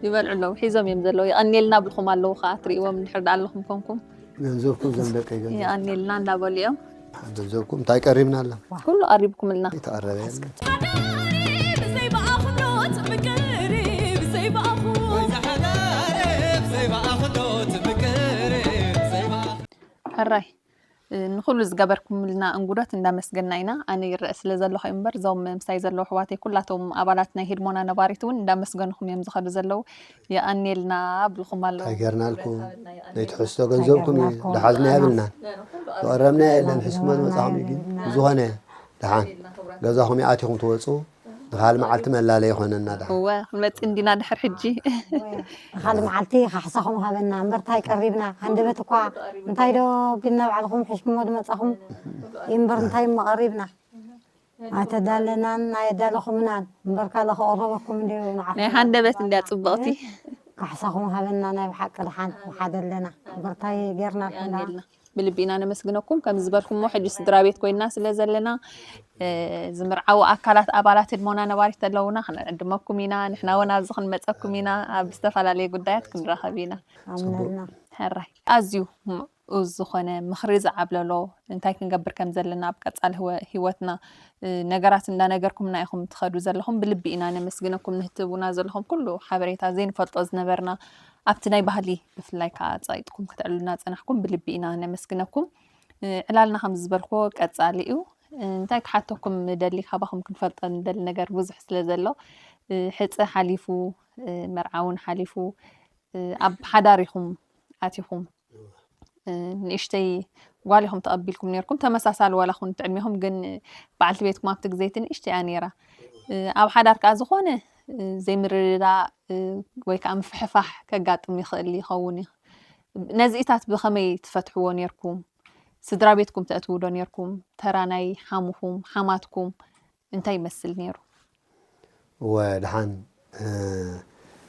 ይበልዑ ኣለዉ ሒዞም እዮም ዘለዉ። የቐንየልና ብልኹም ኣለዉ ከዓ ትርእይዎም እንድሕር ደኣ ኣለኹም ኮንኩም ገንዘብኩም ዘም ደቀይ ገንዘብ የቐንየልና እንዳበሉ እዮም። ገንዘብኩም እንታይ ቀሪብና ኣላ ኩሉ ቀሪብኩምልና። ተቐረበ ሕራይ ንኹሉ ዝገበርኩምልና እንጉዶት እንዳመስገና ኢና። ኣነ ይረአ ስለ ዘለኹ እምበር እዞም ምሳይ ዘለዉ ኣሕዋተይ ኩላቶም ኣባላት ናይ ህድሞና ነባሪት እውን እንዳመስገንኹም እዮም ዝኸዱ ዘለዉ። የቐንየልና ኣብልኹም ኣለዉ። እንታይ ገርናልኩም ናይ ትሕዝቶ ገንዘብኩም እዩ ዝሓዝና የብልናን ዝቐረብና የለን ሕስመን መፃኹም እዩ ግን ዝኾነ ደሓን ገዛኹም ይኣቲኹም ትወፁ ብኻል መዓልቲ መላለይ ይኾነና ደሓን። እወ ክንመጽእ እንዲና ድሕር ሕጂ። ብኻል መዓልቲ ካሕሳኹም ሃበና እምበር እንታይ ቀሪብና? ሃንደበት እኳ እንታይ ዶ ቢልና ባዕልኹም ሕሽኩሞ ድመጻኹም እምበር እንታይ እሞ ቀሪብና? ኣይተዳለናን ኣየዳለኹምናን እምበር ካለ ከቕረበኩም እንዲ ንዓኹም ናይ ሃንደበት እንድያ ጽብቕቲ። ካሕሳኹም ሃበና ናይ ብሓቂ ደሓን ሓደለና እምበር እንታይ ጌርናልኩም ደኣ? ብልቢ ኢና ነመስግነኩም። ከም ዝበልኩሞ ሕጂ ስድራ ቤት ኮይና ስለ ዘለና ዝምርዓዊ ኣካላት ኣባላት ህድሞና ነባሪት ኣለውና ክንዕድመኩም ኢና። ንሕና እውን ኣብዚ ክንመፀኩም ኢና። ኣብ ዝተፈላለየ ጉዳያት ክንራኸብ ኢና። ኣምነና ሕራይ ኣዝዩ ምኡዝ ዝኾነ ምኽሪ ዝዓብለሎ እንታይ ክንገብር ከም ዘለና ኣብ ቀፃሊ ህወ- ህይወትና ነገራት እንዳነገርኩምና ኢኹም ትኸዱ ዘለኹም። ብልቢ ኢና ነመስግነኩም ንህትቡና ዘለኹም ኩሉ ሓበሬታ ዘይንፈልጦ ዝነበርና ኣብቲ ናይ ባህሊ ብፍላይ ከዓ ፀቂጥኩም ክትዕሉና ፀናሕኩም ብልቢ ኢና ነመስግነኩም። ዕላልና ከም ዝበልክዎ ቀፃሊ እዩ። እንታይ ክሓተኩም ንደሊ ካባኹም ክንፈልጦ ንደሊ ነገር ብዙሕ ስለ ዘሎ ሕፀ ሓሊፉ መርዓ እውን ሓሊፉ ኣብ ሓዳር ኢኹም ኣቲኹም ንእሽተይ ጓል ኢኹም ተቐቢልኩም ነርኩም ተመሳሳሊ ዋላ ኹን ትዕድሜኹም ግን በዓልቲ ቤትኩም ኣብቲ ግዜቲ ንእሽተይ እያ ነራ ኣብ ሓዳር ከዓ ዝኾነ ዘይምርድዳእ ወይ ከዓ ምፍሕፋሕ ከጋጥም ይኽእል ይኸውን እዩ ነዚኢታት ብኸመይ ትፈትሕዎ ነርኩም ስድራ ቤትኩም ተእትዉ ዶ ነርኩም ተራ ናይ ሓሙኹም ሓማትኩም እንታይ ይመስል ነይሩ? እወ ደሓን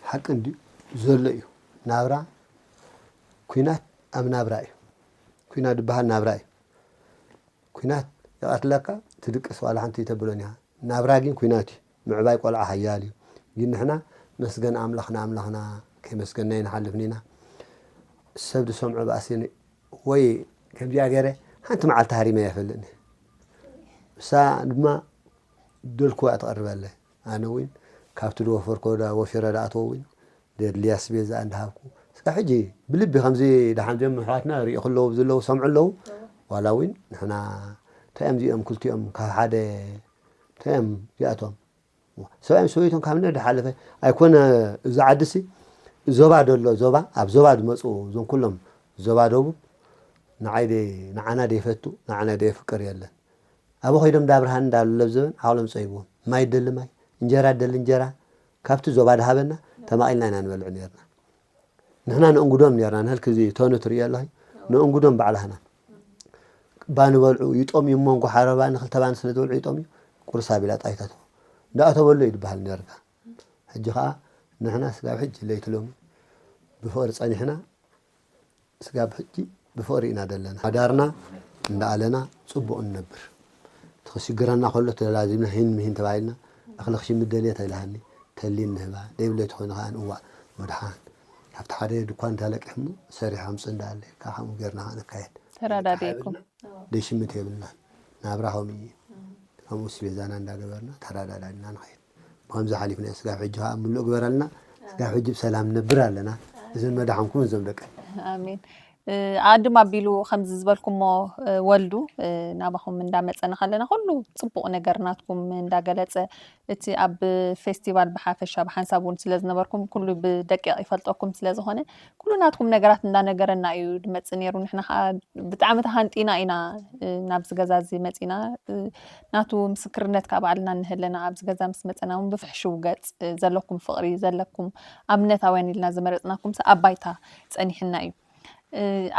ሓቂ እንድዩ ዘሎ እዩ ናብራ ኩናት ኣብ ናብራ እዩ ኩናት ዝበሃል ናብራ እዩ ኩናት ይቐትለካ ትድቅስ ዋላ ሓንቲ ተብሎን እያ ናብራ ግን ኩናት እዩ ምዕባይ ቆልዓ ሓያል እዩ ግን ንሕና መስገን ኣምላኽና ኣምላኽና ከይመስገና ይንሓልፍን ኢና ሰብ ዝሰምዖ ብኣሲ ወይ ከምዚኣ ገይረ ሓንቲ መዓልቲ ሃሪመ ኣይፈልጥን እሳ ድማ ደልኩዋ ትቐርበለይ ኣነ እውን ካብቲ ዝወፈርኮ ወፊረ ዝኣተዎ እውን ደድልያ ኣስቤዛ እንዳሃብኩ እስካ ሕጂ ብልቢ ከምዚ ደሓን ጀም ኣሕዋትና ሪኢ ከለዉ ዝለዉ ሰምዑ ኣለዉ ዋላ እውን ንሕና እንታይ እዮም እዚኦም ክልቲኦም ካብ ሓደ እንታይ እዮም እዚኣቶም ሰብኣይን ሰበይቶን ካብ ነደ ሓለፈ ኣይኮነ እዚ ዓድሲ ዞባ ደሎ ዞባ ኣብ ዞባ ዝመፁ እዞም ኩሎም ዞባ ደቡብ ንዓይ ንዓና ደይፈቱ ንዓና ደየፍቅር የለን ኣብ ኸይዶም ዳብርሃን እንዳለብዘበን ዓቕሎም ፀይብዎም ማይ ደሊ ማይ እንጀራ ደሊ እንጀራ ካብቲ ዞባ ድሃበና ተማቒልና ኢና ንበልዕ ነርና ንሕና ንእንጉዶም ነርና ንህልክ እዚ ቶኑ ትርእዮ ኣለኺ ንእንጉዶም ባዕላህና ባኒ በልዑ ይጦም እዩ መንጎ ሓረባ ንክልተ ባኒ ስለ ዝበልዑ ይጦም እዩ ቁርስ ኣቢላ ጣይታቶ እንዳእተበሉ እዩ ዝበሃል ነርካ ሕጂ ከዓ ንሕና ስጋብ ሕጂ ለይቲ ሎሚ ብፍቕሪ ፀኒሕና ስጋብ ሕጂ ብፍቕሪ ኢና ዘለና ሓዳርና እንዳኣለና ፅቡቕ ንነብር እቲ ክሽግረና ከሎ ተላዚምና ሂን ምሂን ተባሂልና እኽሊ ክሽምት ደልየ ተይልሃኒ ተሊን ንህባ ደይብለይ ተኾይኑ ከዓ ንእዋእ መድሓን ኣብቲ ሓደ ድኳን ተለቂሕሞ ሰሪሕ ኣምፅ እንዳለ ካብ ከምኡ ጌርና ከዓ ነካየድ ተረዳዲእኩም ደይሽምት የብልናን ናብራ ከምኡ እዩ ከምኡ ስቤዛና እንዳገበርና ተረዳዳድና ንኸይድ ብኸምዚ ሓሊፍና ስጋብ ሕጂ ከዓ ምሉእ ግበረልና ስጋብ ሕጂ ብሰላም ነብር ኣለና እዝን መድሓንኩም እዞም ደቂ ኣሜን ኣድም ኣቢሉ ከምዚ ዝበልኩሞ ወልዱ ናባኹም እንዳመፀና ከለና ኩሉ ፅቡቕ ነገር ናትኩም እንዳገለፀ እቲ ኣብ ፌስቲቫል ብሓፈሻ ብሓንሳብ እውን ስለ ዝነበርኩም ኩሉ ብደቂቕ ይፈልጠኩም ስለ ዝኾነ ኩሉ ናትኩም ነገራት እንዳነገረና እዩ ዝመፅእ ነይሩ ንሕና ከዓ ብጣዕሚ ተሃንጢና ኢና ናብዚ ገዛ እዚ መፂና ናቱ ምስክርነት ካብ ባዕልና እንህለና ኣብዚ ገዛ ምስ መፀና እውን ብፍሕሽው ገፅ ዘለኩም ፍቕሪ ዘለኩም ኣብነታውያን ኢልና ዝመረፅናኩም ኣብ ባይታ ፀኒሕና እዩ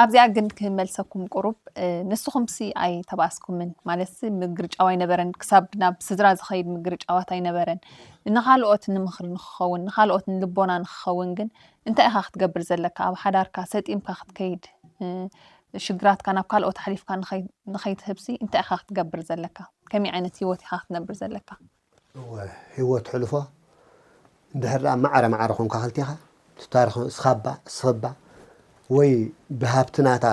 ኣብዚኣ ግን ክመልሰኩም ቁሩብ ንስኹም ሲ ኣይተባእስኩምን ማለት ምግርጫው ኣይነበረን ክሳብ ናብ ስድራ ዝኸይድ ምግርጫዋት ኣይነበረን ንኻልኦት ንምኽሪ ንክኸውን ንኻልኦት ንልቦና ንክኸውን ግን እንታይ ኢኻ ክትገብር ዘለካ ኣብ ሓዳርካ ሰጢምካ ክትከይድ ሽግራትካ ናብ ካልኦት ሓሊፍካ ንኸይትህብሲ እንታይ ኢኻ ክትገብር ዘለካ ከመይ ዓይነት ህይወት ኢኻ ክትነብር ዘለካ ህይወት ሕልፎ እንድሕር ደኣ ማዕረ ማዕረ ኮንካ ክልቴኻ ትታርኽ እስኻባ እስኽባ ወይ ብሃብትናታ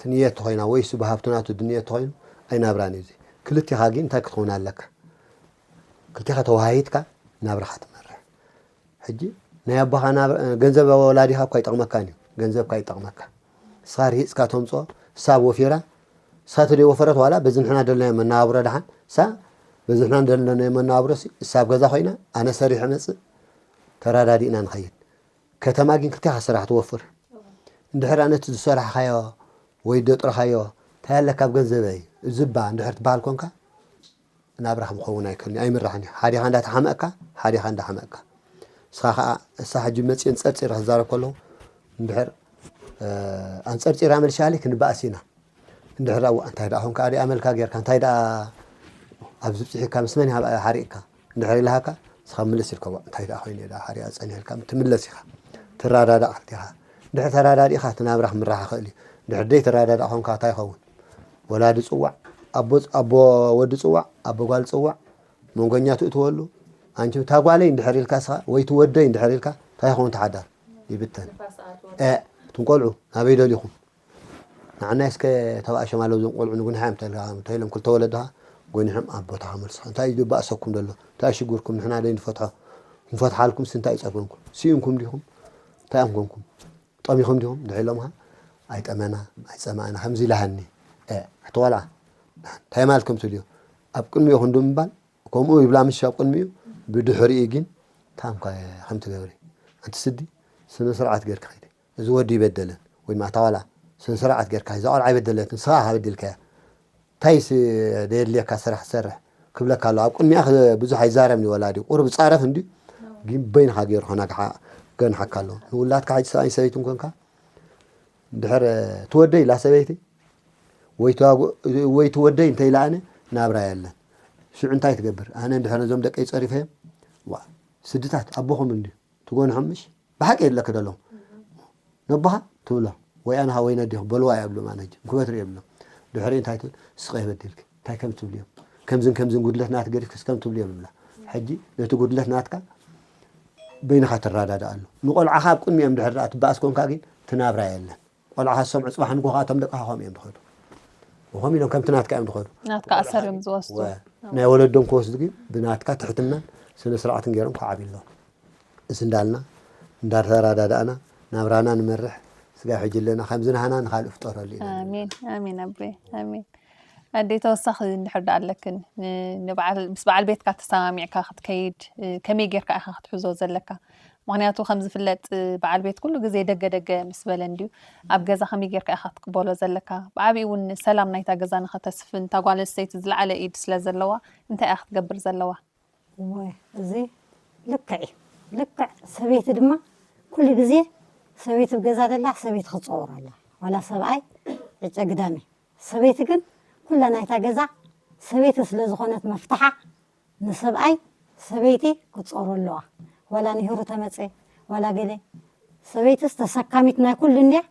ትንየት ተኾይና ወይ እሱ ብሃብትናቱ ድንየት ተኾይኑ ኣይናብራን እዩ ክልቴኻ ግን እንታይ ክትኾን ኣለካ ክልቴኻ ተዋሃሂትካ ናብራኻ ትመርሕ ሕጂ ናይ ኣቦኻ ገንዘብ ወላዲኻ እኳ ይጠቕመካን እዩ ገንዘብካ ይጠቕመካ ንስኻ ርሂፅካ ተምፅኦ እሳ ኣብ ወፊራ እሳ ተደይ ወፈረት ዋላ በዚ ንሕና ደለናዮ መነባብሮ ደሓን እሳ በዚ ንሕና ደለናዮ መነባብሮ እሳ ኣብ ገዛ ኮይና ኣነ ሰሪሐ መፅእ ተራዳዲእና ንኸይድ ከተማ ግን ክልቴኻ ስራሕ ትወፍር እንድሕር ኣነቲ ዝሰራሕኻዮ ወይ ደጥረኻዮ እንታይ ኣለካ ኣብ ገንዘበይ እዝባ እንድሕር ትበሃል ኮንካ ናብራ ክኸውን ኣይክእልን እዩ፣ ኣይምራሕን እዩ። ሓዲኻ እንዳተሓመቕካ፣ ሓዲኻ እንዳሓመቕካ። ንስኻ ኸዓ፣ እሳ ሕጂ መፂአን ፀርፂረ ክዛረብ ከለኹ፣ እንድሕር፣ እ፣ ኣንፀርፂራ መልሻ ኢለይ ክንበኣስ ኢና። እንድሕር ደኣ፣ "እዋ፣ እንታይ ደኣ ኾንካ? ኣደይ ኣመልካ ጌርካ፣ እንታይ ደኣ ኣብዚ ብፂሒካ፣ ምስ መን ኢኻ ሓሪቕካ?" እንድሕር ኢልሃካ፣ ንስኻ ምልስ ኢልካ፣ "እዋ፣ እንታይ ደኣ ኮይኑ እየ ደኣ ሓሪቐ ጸኒሐ?" ኢልካ ትምለስ ኢኻ። ትረዳዳእ ክልቴኻ። እንድሕር ተረዳዲእካ፣ እቲ ናብራ ክምራሕ ይኽእል እዩ። እንድሕር ደይ ተረዳዳእ ኾንካ፣ እንታይ ይኸውን? ወላዲ ጽዋዕ፣ ኣቦ፣ ኣቦ ወዲ ጽዋዕ፣ ኣቦ ጓል ጽዋዕ፣ መንጎኛ ትእትወሉ። ኣንቺ፣ "እታ ጓለይ" እንድሕር ኢልካ ንስኻ፣ ወይ "እቲ ወደይ" እንድሕር ኢልካ፣ እንታይ ይኸውን? እቲ ሓዳር ይብተን። እ፣ እቱም ቆልዑ ናበይ ደሊኹም? ንዓናይ እስከ ተባእሾም ኣለዉ እዞም ቆልዑ፣ ንጉንሓ እዮም ተልካ፣ እንተ ኢሎም ክልተ ወለድኻ ጎኒሖም ኣብ ቦታኻ መልስኻ። እንታይ እዩ ዝባእሰኩም ዘሎ? እንታይ እዩ ሽግርኩም? ንሕና ደይ ንፈትሖ፣ ንፈትሓልኩምስ እንታይ እዩ ጸገምኩም? ስኢንኩም ዲኹም? እንታይ እዮም ኮንኩም? ጠሚኹም ዲኹም? እንድዒ ኢሎምኻ፣ ኣይጠመና፣ ኣይጸማእና፣ ከምዚ ኢላሃኒ። እ፣ ኣቲ ቆልዓ፣ እንታይ ማለት ከም ትብልዮ? ኣብ ቅድሚኡ ክንዱ ምባል፣ ከምኡ ይብላ ምሽ ኣብ ቅድሚኡ፣ ብድሕሪኡ ግን ታንኳ ከም ትገብሪ። ኣንቲ ስዲ፣ ስነ ስርዓት ጌርካ ኸይዲ። እዚ ወዲ ይበደለን፣ ወይ ድማ እታ ጓላ ስነ ስርዓት ጌርካ፣ እዛ ቆልዓ ኣይበደለትን፣ ንስኻ ኢኻ በዲልካያ። እንታይ ስ-፣ ደየድልየካ ስራሕ ትሰርሕ ክብለካ ኣሎ። ኣብ ቅድሚኣ ክ-፣ ብዙሕ ኣይዛረብን እዩ ወላዲ። ቁሩብ ጻረፍ እንድዩ፣ ግን በይንኻ ገይሩ ከናግሓ-፣ ከገንሓካ ኣሎ። ንውላድካ ሕጂ ሰብኣይን ሰበይትን ኮንካ፣ እንድሕር ትወደይ ኢላ ሰበይቲ፣ ወይ ተዋጉ-፣ ወይ ትወደይ እንተ ኢላ ኣነ፣ ናብራ የለን። ሽዑ እንታይ ትገብር? ኣነ እንድሕር ነዞም ደቀይ ጸሪፈዮም፣ ዋ፣ ስድታት ኣቦኹም እንድዩ። ትጎንሖም ምሽ? ብሓቂ የድለኪ ዶ ኣለኹም? ነቦኻ ትብሎ፣ ወይ ኣነኻ ወይ ነዴኹ በልዋ እያ ብሎም፣ ኣነ ሕጂ እንክበትሪ እየ ብሎም። ድሕሪኡ እንታይ ትብል? ስቐ በዲልኪ፣ እንታይ ከም ትብልዮም? ከምዝን ከምዝን ጉድለት ናት ገዲፍኪ እስከም ትብልዮም ይብላ። ሕጂ ነቲ ጉድለት ናትካ በይንኻ ትረዳዳእ ኣሎ። ንቆልዓኻ ኣብ ቅድሚኦም ድሕር ደኣ ትበኣስ ኮንካ ግን ትናብራ የለን። ቆልዓኻ ዝሰምዑ ጽባሕ ንግሆ ከኣ እቶም ደቅኻ ከምኡ እዮም ዝኸዱ። ወኸም ኢሎም ከምቲ ናትካ እዮም ዝኸዱ። ናትካ ኣሰር እዮም ዝወስዱ። ወ-፣ ናይ ወለዶም ክወስዱ ግን ብናትካ ትሕትናን ስነ ስርዓትን ገይሮም ክዓብዩ ኣለዎም። እዚ እንዳልና እንዳተረዳዳእና ናብራና ንመርሕ። ስጋ ሕጂ ኣለና፣ ከምዚ ናህና ንኻልእ ፍጠረሉ ኢና። ኣሜን፣ ኣሜን ኣቦይ፣ ኣሜን። ኣደይ ተወሳኺ እንድሕር ደኣ ኣለክን፣ ን-፣ ንበዓል፣ ምስ በዓል ቤትካ ተሰማሚዕካ ክትከይድ፣ እ፣ ከመይ ጌርካ ኢኻ ክትሕዞ ዘለካ? ምኽንያቱ ከም ዝፍለጥ፣ እ፣ በዓል ቤት ኩሉ ግዜ ደገ ደገ ምስ በለ እንድዩ። ኣብ ገዛ ከመይ ጌርካ ኢኻ ክትቅበሎ ዘለካ? ብዓቢኡ እውን ሰላም ናይታ ገዛ ንኸተስፍን፣ እታ ጓል ኣንስተይቲ ዝለዓለ ኢድ ስለ ዘለዋ፣ እንታይ እያ ክትገብር ዘለዋ? እወ፣ እዚ ልክዕ እዩ። ልክዕ ሰበይቲ ድማ ኩሉ ግዜ ሰበይቲ ኣብ ገዛ ደላ ሰበይቲ ክትጸወር ኣላ። ዋላ ሰብኣይ ዕጨ ግዳም እዩ። ሰበይቲ ግን ኩላ ናይታ ገዛ ሰበይቲ ስለ ዝኾነት መፍትሓ ንሰብኣይ ሰበይቲ ክትጸወሮ ኣለዋ። ዋላ ንሂሩ ተመጸ፣ ዋላ ገለ ሰበይትስ ተሰካሚት ናይ ኩሉ እንድያ።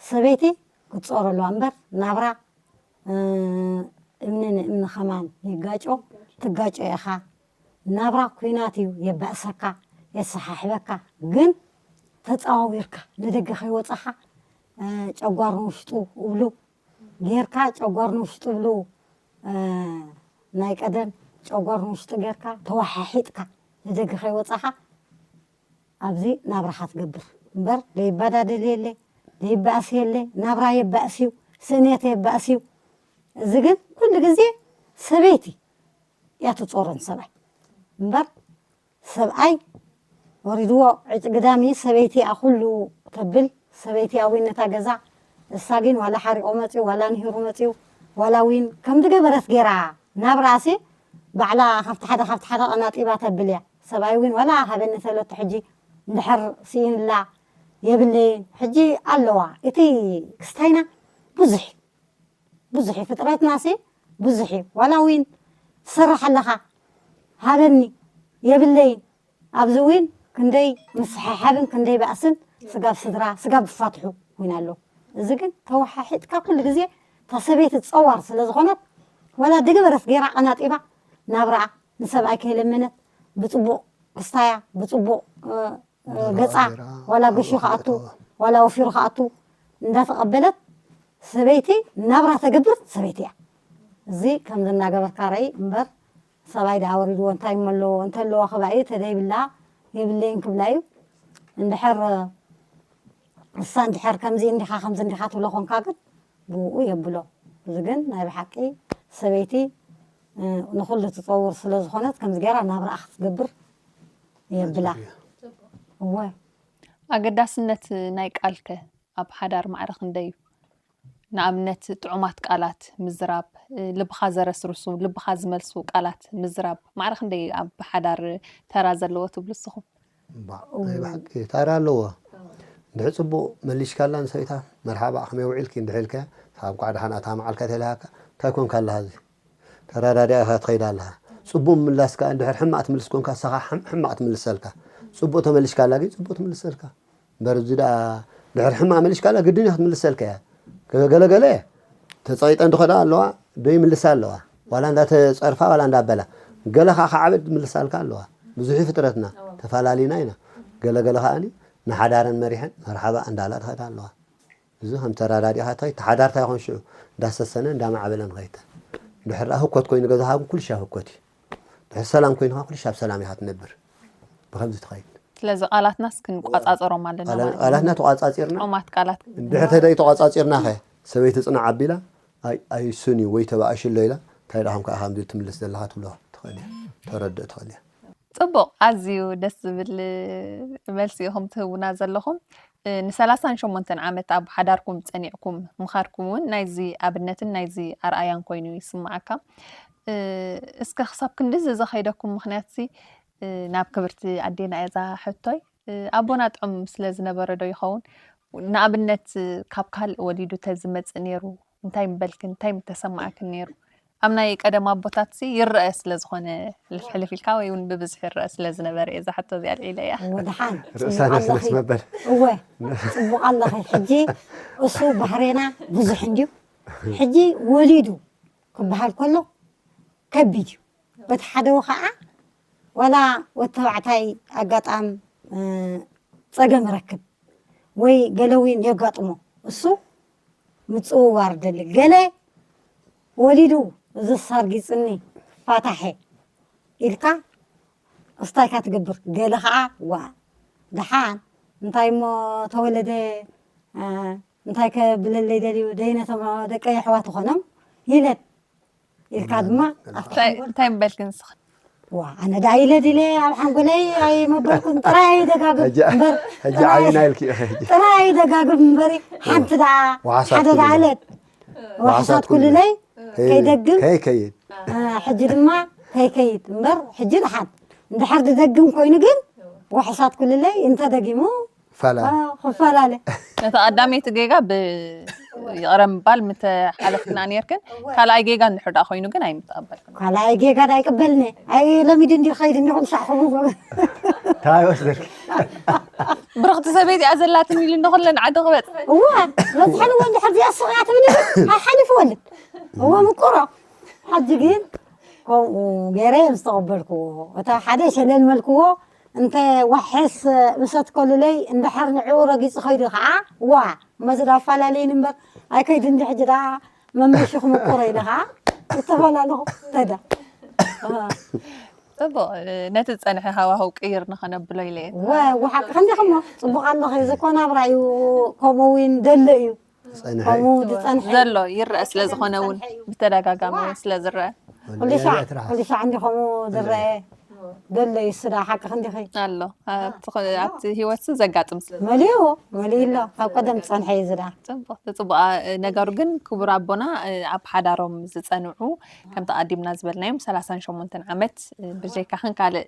ሰበይቲ ክትጸወሮ ኣለዋ እምበር ናብራ እ፣ እምኒ ንእምኒ ከማን ይጋጮ፣ ትጋጮ ኢኻ። ናብራ ኲናት እዩ፣ የባእሰካ፣ የሰሓሕበካ። ግን ተጸዋዊርካ ንደገ ከይወጻኻ፣ እ፣ ጨጓር ንውሽጡ እብሉ ጌርካ፣ ጨጓር ንውሽጡ እብሉ፣ እ፣ ናይ ቀደም ጨጓር ንውሽጡ ጌርካ ተወሓሒጥካ ንደገ ከይወጻኻ ኣብዚ ናብራኻ ትገብር እምበር፣ ደይባዳደል የለ፣ ደይባእስ የለ። ናብራ የባእስ እዩ፣ ስእነት የባእስ እዩ። እዚ ግን ኩሉ ግዜ ሰበይቲ እያ ትጾሮ ንሰብኣይ እምበር፣ ሰብኣይ ወሪድዎ ዕጭ ግዳሚ ሰበይቲ እያ ኩሉ ተብል። ሰበይቲ እያ ዊን ነታ ገዛ፣ እሳ ግን ዋላ ሓሪቆ መጽዩ፣ ዋላ ንሂሩ መጽዩ፣ ዋላ ዊን ከም ዝገበረት ገይራ ናብራኣሲ ባዕላ ካብቲ ሓደ ካብቲ ሓደ ቀናጢባ ተብል እያ። ሰብኣይ እውን ዋላ ሃበኒ ተለቶ ሕጂ እንድሕር ስኢንላ የብለይን። ሕጂ ኣለዋ። እቲ ክስታይና ብዙሕ እዩ። ብዙሕ እዩ። ፍጥረትናሲ ብዙሕ እዩ። ዋላ እውን ትሰርሕ ኣለኻ ሃበኒ የብለይን። ኣብዚ እውን ክንደይ ምስሕሓብን ክንደይ ባእስን ስጋብ ስድራ፣ ስጋብ ዝፋትሑ እውን ኣሎ። እዚ ግን ተወሓሒጥካ ኩሉ ግዜ እታ ሰበይቲ ጸዋር ስለ ዝኾነት ዋላ ድግበረት ገይራ ቀናጢባ ናብራኣ ንሰብኣይ ከይለመነት ብጽቡቕ ክስታያ፣ ብጽቡቕ፣ እ፣ እ፣ ገጻ፣ ገይራ፣ ዋላ ግሹ ክኣቱ፣ ዋላ ወፊሩ ክኣቱ እንዳተቐበለት ሰበይቲ ናብራ ተገብር ሰበይቲ እያ። እዚ ከምዚ እናገበርካ ርኣይ እምበር ሰብኣይ ደኣ ወሪድዎ እንታይ እሞ ኣለዎ፣ እንተለዎ ክባኢ ተደይብላ የብለይን ክብላ እዩ። እንድሕር እሳ እንድሕር ከምዚ እንዲኻ ከምዚ እንዲኻ ትብሎ ኾንካ ግን ብኡ የብሎ። እዚ ግን ናይ ብሓቂ ሰበይቲ፣ እ፣ ንኹሉ ትጸውር ስለ ዝኾነት ከምዚ ገይራ ናብራኣ ክትገብር የብላ። እወ። ኣገዳስነት ናይ ቃልከ ኣብ ሓዳር ማዕረ ክንደይ እዩ? ንኣብነት ጥዑማት ቃላት ምዝራብ፣ ልብኻ ዘረስርሱ፣ ልብኻ ዝመልሱ ቃላት ምዝራብ ማዕረ ክንደይ ኣብ ሓዳር ተራ ዘለዎ ትብሉ ንስኹም? እምባእ ናይ ብሓቂ ታራ ኣለዎ። እንድሕር ፅቡቕ መሊሽካላ ንሰበይታ መርሓባ ከመይ ውዒልኪ እንድሕር ኢልካ ካብ እንኳዕ ደሓን ኣታ መዓልካ ተልሃካ እንታይ ኮንካ ኣለኻ እዚ ተራዳዲኣ ኢኻ ትኸይድ ኣለኻ። ፅቡቕ ምላስ ከዓ እንድሕር ሕማቕ ትምልስ ኮንካ ንስኻ ሕም- ሕማቕ ትምልሰልካ። ፅቡቕ ተመሊሽካላ ግን ፅቡቕ ትምልሰልካ። እምበር እዚ ደኣ ድሕር ሕማቕ መሊሽካላ ግድን እያ ክትምልሰልካ እያ። ገለገለ ተፀቂጠ እንድኸዳ ኣለዋ ዶ ይምልሳ ኣለዋ ዋላ እንዳተፀርፋ ዋላ እንዳበላ ገለ ከዓ ከዓበድ ምልሳልካ ኣለዋ። ብዙሕ ፍጥረትና ተፈላለዩና ኢና። ገለገለ ከዓኒ ንሓዳረን መሪሐን መርሓባ እንዳላ ትኸዳ ኣለዋ። እዚ ከም ተራዳዲኻ ትኸይድ ተሓዳርታ ይኾን ሽዑ እንዳሰሰነ እንዳማዕበለ ንኸይድ። ድሕር ደኣ ህኮት ኮይኑ ገዛኻ ግን ኩሉ ሻ ህኮት እዩ። ድሕር ሰላም ኮይኑ ከዓ ኩሉ ሻ ብሰላም ኢኻ ትነብር። ብኸምዚ ትኸይድ። ስለዚ ቃላትናስ ክንቋጻጸሮም ኣለና ማለት እዩ። ቃላትና ተቋጻጺርና ጥዑማት ቃላት እንድሕር ተደይ ተቋጻጺርና ኸ ሰበይቲ ጽናዕ ኣቢላ ኣይ ኣይሱን እዩ ወይ ተባእሽሎ ኢላ እንታይ ደኣ ከምካ ኢኻ ከምዚ ትምልስ ዘለኻ ትብሎ ትኽእል እያ። ተረድእ ትኽእል እያ። ጽቡቕ፣ ኣዝዩ ደስ ዝብል መልሲ ኢኹም ትህቡና ዘለኹም። ንሰላሳን ሸሞንተን ዓመት ኣብ ሓዳርኩም ጸኒዕኩም ምኻድኩም እውን ናይዚ ኣብነትን ናይዚ ኣርኣያን ኮይኑ ይስምዓካ። እስከ ክሳብ ክንድዚ ዘኸይደኩም ምኽንያትሲ ናብ ክብርቲ ኣዴና እያ እዛ ሕቶይ። ኣቦና ጥዑም ስለ ዝነበረ ዶ ይኸውን? ንኣብነት ካብ ካልእ ወሊዱ ተዝመጽእ ነይሩ እንታይ ምበልክን እንታይ ምተሰማዕክን ነይሩ? ኣብ ናይ ቀደም ኣቦታትሲ ይረአ ስለ ዝኾነ ሕልፍሕልፍ ኢልካ ወይ እውን ብብዝሒ ይረአ ስለ ዝነበረ እየ እዛ ሕቶ እዚኣ ኣልዒለያ። ወድሓን ርእሳ ነስነስ መበል እወ ጽቡቕ ኣለኺ። ሕጂ እሱ ባህሬና ብዙሕ እንድዩ። ሕጂ ወሊዱ ክበሃል ከሎ ከቢድ እዩ። በቲ ሓደ ከዓ ዋላ ወዲ ተባዕታይ ኣጋጣም ጸገም ረክብ ወይ ገለ እውን የጋጥሞ እሱ ምጽውዋር ደሊ ገለ ወሊዱ እዚ ሳርጊጽኒ ፋታሐ ኢልካ እስታይካ ትገብር ገለ ከዓ ዋ ደሓን እንታይ እሞ ተወለደ እንታይ ከብለለይ ደልዩ ደይነቶም ደቀይ ኣሕዋት ኾኖም ይለድ ኢልካ ድማ ኣብቲ ሓንጎል እንታይ ምበልኪ ንስኺ? ዋ ኣነ ደኣ ኢለ ድለ ኣብ ሓንጎለይ ኣይመበልኩን ጥራይ ኣይደጋግም እምበር ሕጂ ዓብና ኢልኪ ኢኺ ሕጂ ጥራይ ኣይደጋግም እምበሪ ሓንቲ ደኣ ወሓሳት ሓደ ደኣ ኩልለይ። ዕለት ወሓሳት ወሓሳት ኩልለይ ኩልለይ። ከይደግም ከይከይድ አ፣ ሕጂ ድማ ከይከይድ እምበር ሕጂ ደሓን እንድሕር ድደግም ኮይኑ ግን ወሕሳት ኩልለይ እንተደጊሙ ይፈላለ። ክፈላለ። ነቲ ቀዳመይቲ ጌጋ ብይቕረ ምባል ምተሓለፍክና ነይርክን፣ ካልኣይ ጌጋ እንድሕር ደኣ ኮይኑ ግን ኣይምተቐበልክን። ካልኣይ ጌጋ ዳ ኣይቅበልን እየ። ኣይ ለሚዱ እንዲ ኸይድ እንዲ ኩሉ ሳዕ ክቡ እንታይ ወስደልኪ? ብርኽቲ ሰበይቲ እያ ዘላትኒ ኢሉ እንዶ ኩለን ዓዲ ክበጽ። እዋ በጽሐን እወ እንድሕር ዚኣ ስቕ እያ ትብል ሓሊፍወልን እወ ምቁሮ። ሕጂ ግን ከምኡ ገይረ እዮም ዝተቐበልክዎ። እታ ሓደ ሸለል መልክዎ እንተ ዋሕስ ምሰት ኮልለይ እንድሕር ንዕኡ ረጊጹ ኸይዱ ኸዓ ዋ እመዚ ዳ ኣፈላለይን እምበር ኣይከይድ እንዲ ሕጂ ዳ መመሽኹ ምቁረ ኢለ ኸዓ እተፈላለኹ ተዳ ጽቡቕ ነቲ ዝጸንሐ ሃዋህው ቅይር ንኸነብሎ ኢለ እየ። ወ ወሓቂ ክንዲኹሞ ጽቡቕ ኣለኺ እዚ እኮ ናብራ እዩ። ከምኡ እውን ደሎ እዩ። ዝፀንሐ እዩ። ከምኡ ዝፀንሐ እዩ። ዘሎ ይረአ ስለ ዝኾነ እውን ብተደጋጋሚ እውን ስለ ዝረአ። ኩሉ ሻዕ ኩሉ ሻዕ እንዲ ከምኡ ዝረአ ዘሎ እዩ። ስዳ ሓቂ ክንዲኺ ኣሎ ኣብቲ ኣብቲ ህይወት ዘጋጥም ስለ መሊኡ መሊኡ ኣሎ ካብ ቀደም ዝፀንሐ እዩ ዝዳ። ፅቡቕ እቲ ፅቡቕ ነገሩ ግን ክቡር ኣቦና ኣብ ሓዳሮም ዝፀንዑ ከምቲ ኣቐዲምና ዝበልናዮም ሰላሳ ሸሞንተ ዓመት ብጀይካኽን ካልእ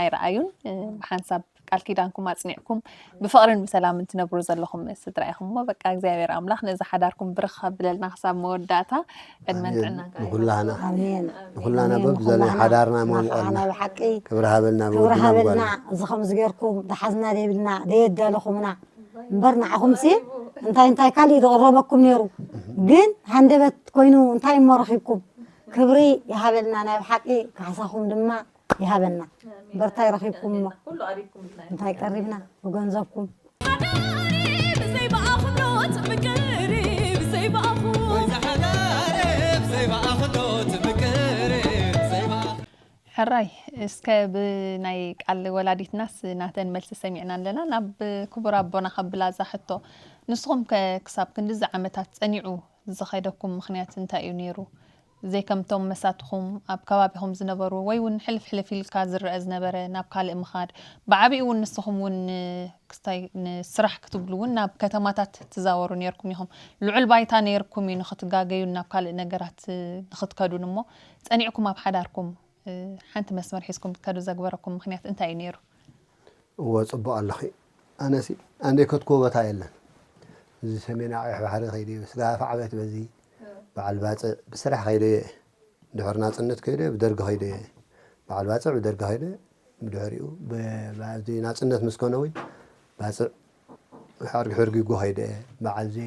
ኣይረኣዩን ብሓንሳብ ቃል ኪዳንኩም ኣጽኒዕኩም ብፍቕርን ብሰላምን ትነብሩ ዘለኹም ስድራ ኢኹም እሞ በቃ እግዚኣብሔር ኣምላኽ ነዚ ሓዳርኩም ብርኽ ከብለልና ክሳብ መወዳእታ ዕድመን ጥዕናን ንኹላህና ንኹላህና በብዘለና ሓዳርና ሞምቆልና ክብሪ ሃበልና ክብሪ ሃበልና እዚ ከምዚ ገርኩም ዝሓዝና ዘይብልና ዘየዳለኹምና እምበር ንዓኹምሲ እንታይ እንታይ ካልእ ዝቕረበኩም ነይሩ ግን ሃንደበት ኮይኑ እንታይ እሞ ረኺብኩም ክብሪ ይሃበልና ናይ ብሓቂ ካሕሳኹም ድማ ይሃበና። በርታይ ረኺብኩሞ እንታይ ቀሪብና ብገንዘብኩም ሕራይ እስከ ብናይ ቃል ወላዲትናስ ናተን መልሲ ሰሚዕና ኣለና ናብ ክቡር ኣቦና ከብላ እዛ ሕቶ ንስኹም ከ ክሳብ ክንድዚ ዓመታት ጸኒዑ ዝኸደኩም ምኽንያት እንታይ እዩ ነይሩ? ዘይከምቶም መሳትኹም ኣብ ከባቢኹም ዝነበሩ ወይ እውን ሕልፍ ሕልፍ ኢልካ ዝረአ ዝነበረ ናብ ካልእ ምኻድ፣ ብዓቢኡ እውን ንስኹም እውን ክስታይ ንስራሕ ክትብሉ እውን ናብ ከተማታት ትዛወሩ ነይርኩም ኢኹም። ልዑል ባይታ ነይርኩም እዩ ንኽትጋገዩን ናብ ካልእ ነገራት ንኽትከዱን። እሞ ጸኒዕኩም ኣብ ሓዳርኩም ሓንቲ መስመር ሒዝኩም ክትከዱ ዘግበረኩም ምኽንያት እንታይ እዩ ነይሩ? እዎ፣ ጽቡቕ ኣለኺ። ኣነሲ ኣንደይ ከትኮ ቦታ የለን። እዚ ሰሜን ኣቕሕ ባሕሪ ከይደ፣ ስጋ ኣፍ ዓበት በዚ በዓል ባጽዕ ብስራሕ ከይደ፣ ድሕሪ ናጽነት ከይደ፣ ብደርጊ ከይደ፣ በዓል ባጽዕ ብደርጊ ከይደ፣ ብድሕሪኡ ብ- በዚ ናጽነት ምስ ኮነ እውን ባጽዕ ሕርጊ ሕርጊጎ ከይደ፣ በዓል እዚ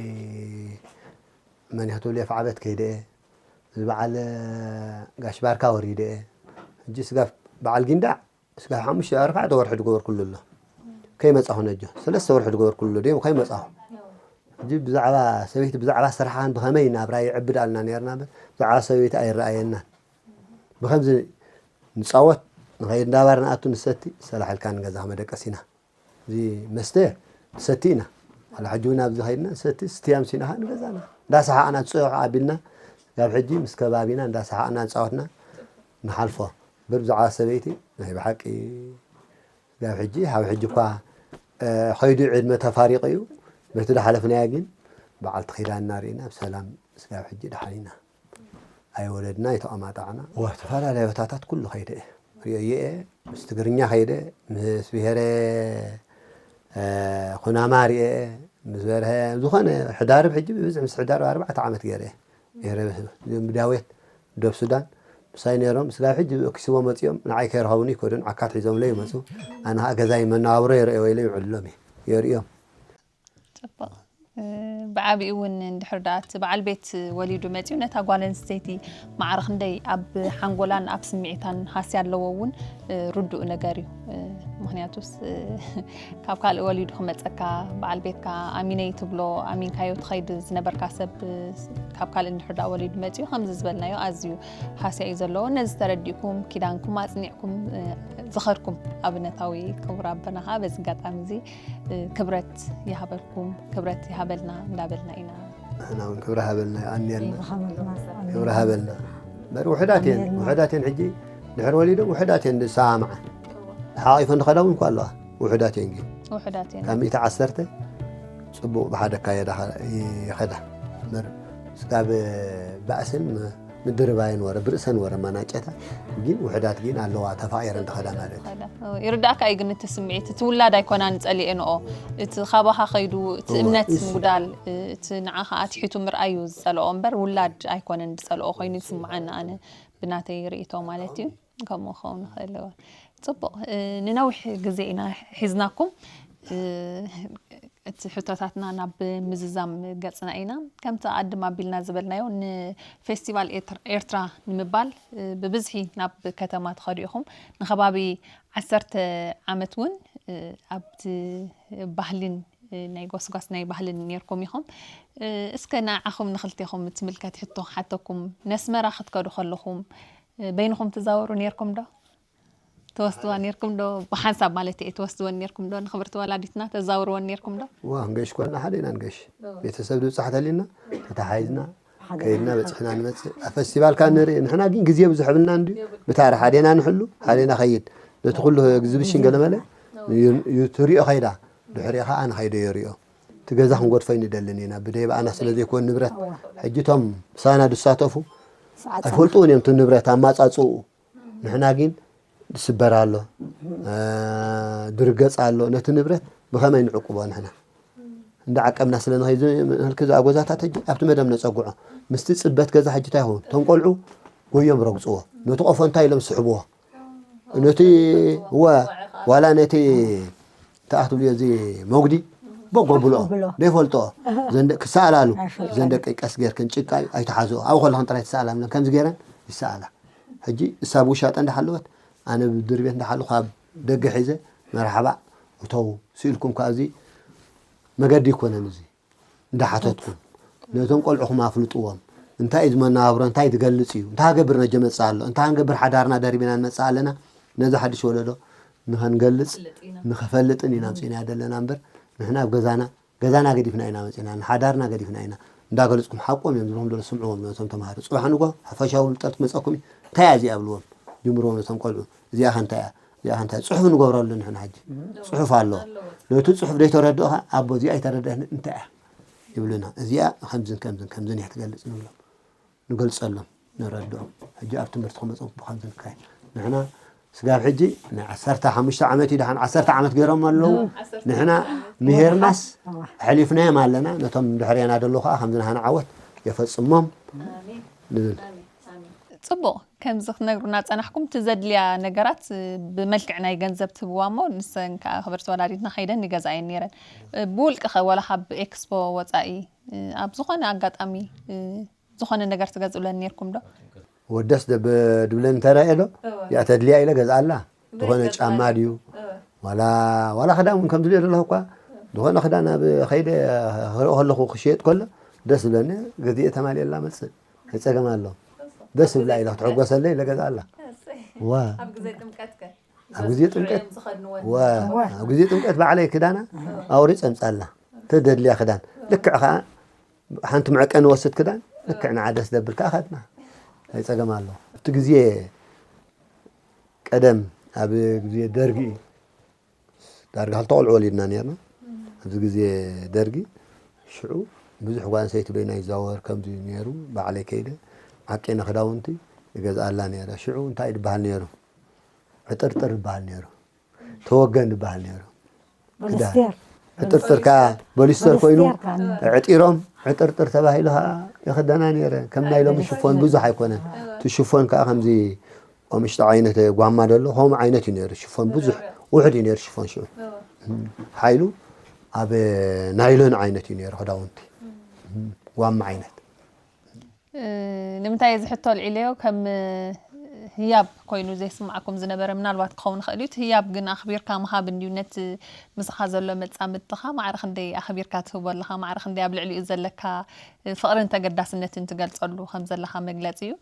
መን ይኽትብል የፍ ዓበት ከይደ፣ እዚ በዓል ጋሽ ባርካ ወሪደ፣ ሕጂ ስጋፍ በዓል ጊንዳዕ እስካብ ሓሙሽተ ኣርባዕተ ወርሒ ዝገበርኩሉ ኣሎ። ከይመጻኹ ነጆ ሰለስተ ወርሒ ዝገበርኩሉ ኣሎ። ደም ከይመጻኹ ሕጂ ብዛዕባ ሰበይቲ ብዛዕባ ስራሓን ብኸመይ ናብራ ይዕብድ ኣልና ነርና። ብዛዕባ ሰበይቲ ኣይረኣየናን። ብኸምዚ ንጻወት ንኸይድ እንዳባር ንኣቱ ንሰቲ ሰላሕ ኢልካ ንገዛ መደቀስ ኢና። እዚ መስተ ንሰቲ ኢና። ሓላ ሕጂ እውን ኣብዚ ኸይድና ንሰቲ ስትያም ሲና ኸዓ ንገዛና እንዳሰሓቕና ጽዑቕ ኣቢልና ካብ ሕጂ ምስ ከባቢና እንዳሰሓቕና ንጻወትና ንሓልፎ። ብር ብዛዕባ ሰበይቲ ናይ ብሓቂ ስጋብ ሕጂ፣ ካብ ሕጂ እኳ ኸይዱ ዕድመ ተፋሪቑ እዩ። በቲ ዝሓለፍናዮ ግን በዓልቲ ኪዳንና ርኢና ብሰላም ስጋብ ሕጂ ደሓን ኢና። ኣይወለድና ኣይተቐማጣዕና። ወ ዝተፈላለያ ቦታታት ኩሉ ከይደ እየ ሪኦዮ እየ። ምስ ትግርኛ ከይደ፣ ምስ ብሄረ ኩናማ ርኤ፣ ምስ በርሀ ዝኾነ ሕዳርብ ሕጂ ብብዝሒ ምስ ሕዳርብ ኣርባዕተ ዓመት ገይረ እየ። ብሄረ ዳዌት ዶብ ሱዳን ምሳይ ነይሮም። ስጋብ ሕጂ ክስቦ መፂኦም ንዓይ ከይረኸቡኒ ይከዱን ዓካት ሒዞምለ ይመፁ። ኣነ ከዓ ገዛይ መነባብሮ የርእዮ ኢለ ይውዕልሎም እየ የርእዮም። ፅቡቕ። ብዓቢኡ እውን እንድሕር ደኣ እቲ በዓል ቤት ወሊዱ መፂኡ ነታ ጓል ኣንስተይቲ ማዕረ ክንደይ ኣብ ሓንጎላን ኣብ ስምዒታን ሃስያ ኣለዎ እውን ርዱእ ነገር እዩ። ምክንያቱስ ካብ ካልእ ወሊዱ ክመፀካ በዓል ቤትካ ኣሚነይ ትብሎ ኣሚንካዮ ትኸይድ ዝነበርካ ሰብ ካብ ካልእ እንድሕር ደኣ ወሊዱ መፂኡ ከምዚ ዝበልናዮ ኣዝዩ ሃስያ እዩ ዘለዎ። ነዚ ተረዲእኩም ኪዳንኩም ኣፅኒዕኩም ዝኸድኩም ኣብነታዊ ክቡር ኣቦና ከዓ በዚ ኣጋጣሚ እዚ ክብረት ይሃበልኩም ክብረት ይሃበልና እንዳበልና ኢና። ንሕና እውን ክብሪ ሃበልና ይቀንየልና። ክብሪ ሃበልና። እምበር ውሑዳት እየን ውሑዳት እየን ሕጂ ድሕሪ ወሊዶም ውሑዳት እየን ዝሰማምዓ ሓቒፈን ዝኸዳ እውን እኳ ኣለዋ። ውሑዳት እየን ግን ውሑዳት እየን ካብ ሚእቲ ዓሰርተ ፅቡቕ ብሓደ ኣካየዳ ይኸዳ። እምበር ስጋብ ባእስን ምድርባይን ወረ ብርእሰን ወረ ማናጨታ ግን ውሕዳት ግን ኣለዋ ተፋቒረን ዝኸዳ ማለት እዩ። ይርዳእካ እዩ ግን እቲ ስምዒት እቲ ውላድ ኣይኮናን ጸሊኤንኦ እቲ ካባኻ ከይዱ እቲ እምነት ምጉዳል እቲ ንዓኻ ኣትሒቱ ምርኣዩ ዝጸልኦ እምበር ውላድ ኣይኮነን ዝጸልኦ ኮይኑ ይስምዓኒ ኣነ ብናተይ ርእይቶ ማለት እዩ። ከምኡ ክኸውን ይኽእል እወ። ጽቡቕ ንነዊሕ ግዜ ኢና ሒዝናኩም እቲ ሕቶታትና ናብ ምዝዛም ገጽና ኢና። ከምቲ ኣድም ኣቢልና ዝበልናዮ ንፌስቲቫል ኤርትራ ንምባል ብብዝሒ ናብ ከተማ ትኸዱ ኢኹም። ንከባቢ ዓሰርተ ዓመት እውን ኣብቲ ባህልን ናይ ጎስጓስ ናይ ባህልን ኔርኩም ኢኹም። እስከ ንዓኹም ንክልቴኹም ትምልከት ሕቶ ክሓተኩም። ነስመራ ክትከዱ ከለኹም በይንኹም ትዛወሩ ኔርኩም ዶ? ተወስድዋ ኔርኩም ዶ? ብሓንሳብ ማለት እየ ተወስድወን ኔርኩም ዶ? ንክብርቲ ወላዲትና ተዛውርወን ኔርኩም ዶ? ዋ ክንገሽ ኮና ሓደ ኢና ንገሽ ቤተሰብ ዝብፃሕ ተሊና ተታሓይዝና ከይድና በፂሕና ንመፅእ ኣብ ፈስቲቫል ካ ንርኢ ንሕና ግን ግዜ ብዙሕ ብልና እንድዩ ብታሪ ሓዴና ንሕሉ ሓዴና ከይድ ነቲ ኩሉ ኤግዚቢሽን ገለመለ ትሪኦ ከይዳ ድሕሪኡ ከዓ ንኸይዶ የሪኦ እቲ ገዛ ክንጎድፎ ይንደልን ኢና ብደይ ብኣና ስለ ዘይኮን ንብረት ሕጂ ቶም ምሳና ዝሳተፉ ኣይፈልጥውን እዮም እቲ ንብረት ኣማፃፅኡ ንሕና ግን ዝስበር ኣሎ፣ ዝርገፅ ኣሎ። ነቲ ንብረት ብኸመይ ንዕቅቦ ንሕና? እንዳዓቀብና ስለ ንኸይድ እዚ ንህልክ እዛ ጎዛታት ሕጂ ኣብቲ መደብ ነፀግዖ። ምስቲ ፅበት ገዛ ሕጂ እንታይ ይኸውን? እቶም ቆልዑ ጎዮም ረግፅዎ። ነቲ ቆፎ እንታይ ኢሎም ዝስሕብዎ? ነቲ እወ ዋላ ነቲ እንታይ ክትብልዮ እዚ መጉዲ በጎ ብልኦ ዘይፈልጥኦ ክሰኣላሉ እዘን ደቂ ቀስ ጌርክን ጭቃ እዩ ኣይትሓዝኦ ኣብኡ ከለኽን ጥራይ ትሰኣላምለን ከምዚ ጌረን ይሰኣላ ሕጂ እሳ ብውሻጠ እንዳሓለወት ኣነ ብድሪ ቤት እንዳሓለኹ ካብ ደገ ሒዘ መርሓባ እተው ስኢልኩም ከዓ እዚ መገዲ ይኮነን እዚ እንዳሓተትኩም ነቶም ቆልዑኹም ኣፍልጥዎም እንታይ እዩ ዝመነባብሮ እንታይ ዝገልፅ እዩ እንታይ ሃገብር ነጀ መፅእ ኣሎ እንታይ ሃንገብር ሓዳርና ደሪብና ንመፅእ ኣለና ነዚ ሓድሽ ወለዶ ንኸንገልፅ ንኸፈልጥን ኢና ምፅእና ዘለና እምበር ንሕና ኣብ ገዛና ገዛና ገዲፍና ኢና መፂና ንሓዳርና ገዲፍና ኢና እንዳገለፅኩም ሓቆም እዮም ዝብሎም ዘሎ ስምዕዎም ነቶም ተምሃሮ። ፅባሕ ንጎ ሓፈሻዊ ፍልጠት ክመፀኩም እዩ። እንታይ እያ እዚኣ ብልዎም። ጅምርዎም ነቶም ቆልዑ። እዚኣ ከ እንታይ እያ? እዚኣ ከ እንታይ እያ? ፅሑፍ ንገብረሉ ንሕና ሕጂ። ፅሑፍ ኣሎ። ነቲ ፅሑፍ ዘይተረድእኻ ኣቦ እዚኣ ኣይተረድአን እንታይ እያ? ይብሉና። እዚኣ ከምዝን ከምዝን ከምዝን እያ ትገልፅ ንብሎም። ንገልፀሎም፣ ነረድኦም። ሕጂ ኣብ ትምህርቲ ክመፅኦም ብኸምዚ ንካየድ። ንሕና ስጋብ ሕጂ ናይ ዓሰርተ ሓሙሽተ ዓመት እዩ ደሓን ዓሰርተ ዓመት ገይሮም ኣለዉ። ንሕና ምሄርናስ ኣሕሊፍናዮም ኣለና። ነቶም ድሕሬና ዘለዉ ከዓ ከምዚ ናህና ዓወት የፈፅሞም ንብል። ፅቡቕ፣ ከምዚ ክትነግሩና ጸናሕኩም። እቲ ዘድልያ ነገራት ብመልክዕ ናይ ገንዘብ ትህብዋ እሞ ንሰን ከዓ ክብርቲ ወላዲትና ከይደን ይገዝኣየን ነይረን። ብውልቂ ኸ ወላ ካብ ኤክስፖ ወጻኢ ኣብ ዝኾነ ኣጋጣሚ ዝኾነ ነገር ትገዝኡለን ነይርኩም ዶ? ወደስ ድብለን እንተረኣየ ዶ ያተድልያ ኢለ ገዝኣላ ዝኾነ ጫማ ድዩ ዋላ ዋላ ክዳን እውን ከም ዝብለ ዘለኹ እኳ ዝኾነ ክዳን ኣብ ኸይደ ክርኢ ከለኹ ክሽየጥ ከሎ ደስ ዝብለኒ ገዚኤ ተማልኤላ መፅእ ኣይፀገም ኣሎ ደስ ዝብላ ኢለ ክትሕጎሰለይ ኢለ ገዝኣላ ዋ ኣብ ግዜ ጥምቀት ከ ኣብ ግዜ ጥምቀት ዋ ኣብ ግዜ ጥምቀት ባዕለይ ክዳና ኣውሪፀ ምፃላ ተደድልያ ክዳን ልክዕ ከዓ ሓንቲ መዕቀኒ ወስድ ክዳን ልክዕ ንዓ ደስ ደብል ከዓ ከድና ኣይፀገም ኣሎ እቲ ግዜ ቀደም ኣብ ግዜ ደርጊ ዳርጋ ክልተ ቆልዑ ወሊድና ነርና ኣብዚ ግዜ ደርጊ ሽዑ ብዙሕ ጓል ኣንሰይቲ በይና ይዛወር ከምዚ ነይሩ ባዕለይ ከይደ ዓቂነ ክዳውንቲ ይገዝኣላ ነይረ ሽዑ እንታይ ድበሃል ነይሩ ዕጥርጥር ይበሃል ነይሩ ተወገን ይበሃል ነይሩ ክዳን በለስቴር ዕጥርጥር ከዓ ቦሊስተር ኮይኑ በለስቴር ከዓ ነይሩ። ዕጢሮም ዕጥርጥር ተባሂሉ ከዓ ይኽደና ነይረ ከም ናይ ሎሚ ሽፎን ብዙሕ ኣይኮነን እቲ ሽፎን ከዓ ከምዚ ቆምሽጢ ዓይነት ጓማ ደሎ ከምኡ ዓይነት እዩ ነይሩ ሽፎን ብዙሕ ውሕድ እዩ ነይሩ ሽፎን ሽዑ ሓይሉ ኣብ ናይሎን ዓይነት እዩ ነይሩ ክዳውንቲ ጓማ ዓይነት ንምንታይ እዚ ሕቶ ኣልዒለዮ ከም ህያብ ኮይኑ ዘይስማዓኩም ዝነበረ ምናልባት ክኸውን ይኽእል እዩ እቲ ህያብ ግን ኣኽቢርካ ምሃብ እንድዩ ነቲ ምሳኻ ዘሎ መጻምድትኻ ማዕረ ክንደይ ኣኽቢርካ ትህቦ ኣለኻ ማዕረ ክንደይ ኣብ ልዕሊኡ ዘለካ ፍቕርን ተገዳስነትን ትገልጸሉ ከም ዘለኻ መግለጺ እዩ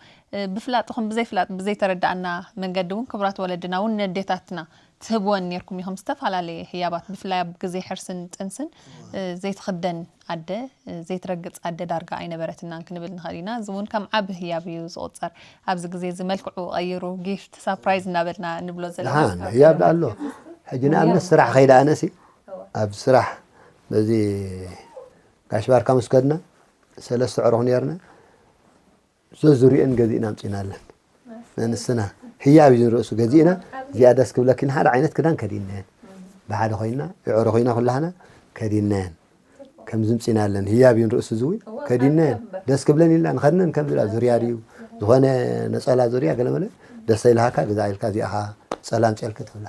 ብፍላጥ ይኹን ብዘይፍላጥ ብዘይተረዳእና መንገዲ እውን ክቡራት ወለድና እውን ነዴታትና ትህብወን ኔርኩም ኢኹም ዝተፈላለየ ህያባት ብፍላይ ኣብ ግዜ ሕርስን ጥንስን ዘይትኽደን ኣደ ዘይትረግፅ ኣደ ዳርጋ ኣይነበረትናን ክንብል ንኽእል ኢና እዚ እውን ከም ዓቢ ህያብ እዩ ዝቑፀር ኣብዚ ግዜ እዚ መልክዑ ቀይሩ ጊፍት ሳፕራይዝ እናበልና ንብሎ ዘለና ደሓን ህያብ ዳ ኣሎ ሕጂ ንኣብነት ስራሕ ከይደ ኣነሲ ኣብ ስራሕ በዚ ጋሽ ባርካ ምስ ከድና ሰለስተ ዕሩኽ ኔርና ዘዙሪአን ገዚእና ኣምፂናለን ነንስና ህያብ እዩ ንርእሱ ገዚእና እዚኣ ደስ ክብለኪ ንሓደ ዓይነት ክዳን ከዲናየን ብሓደ ኮይና ይዕሮ ኮይና ኩላህና ከዲናየን ከምዚ ምፂናለን ህያብ እዩ ንርእሱ ዝዊ ከዲናየን ደስ ክብለን ኢልና ንኸድነን ከም ዝላ ዙርያ ድዩ ዝኾነ ነፀላ ዙርያ ገለመለ ደስ ይልሃካ ግዛ ኢልካ እዚኣኻ ፀላ ምፅልኪ ትብላ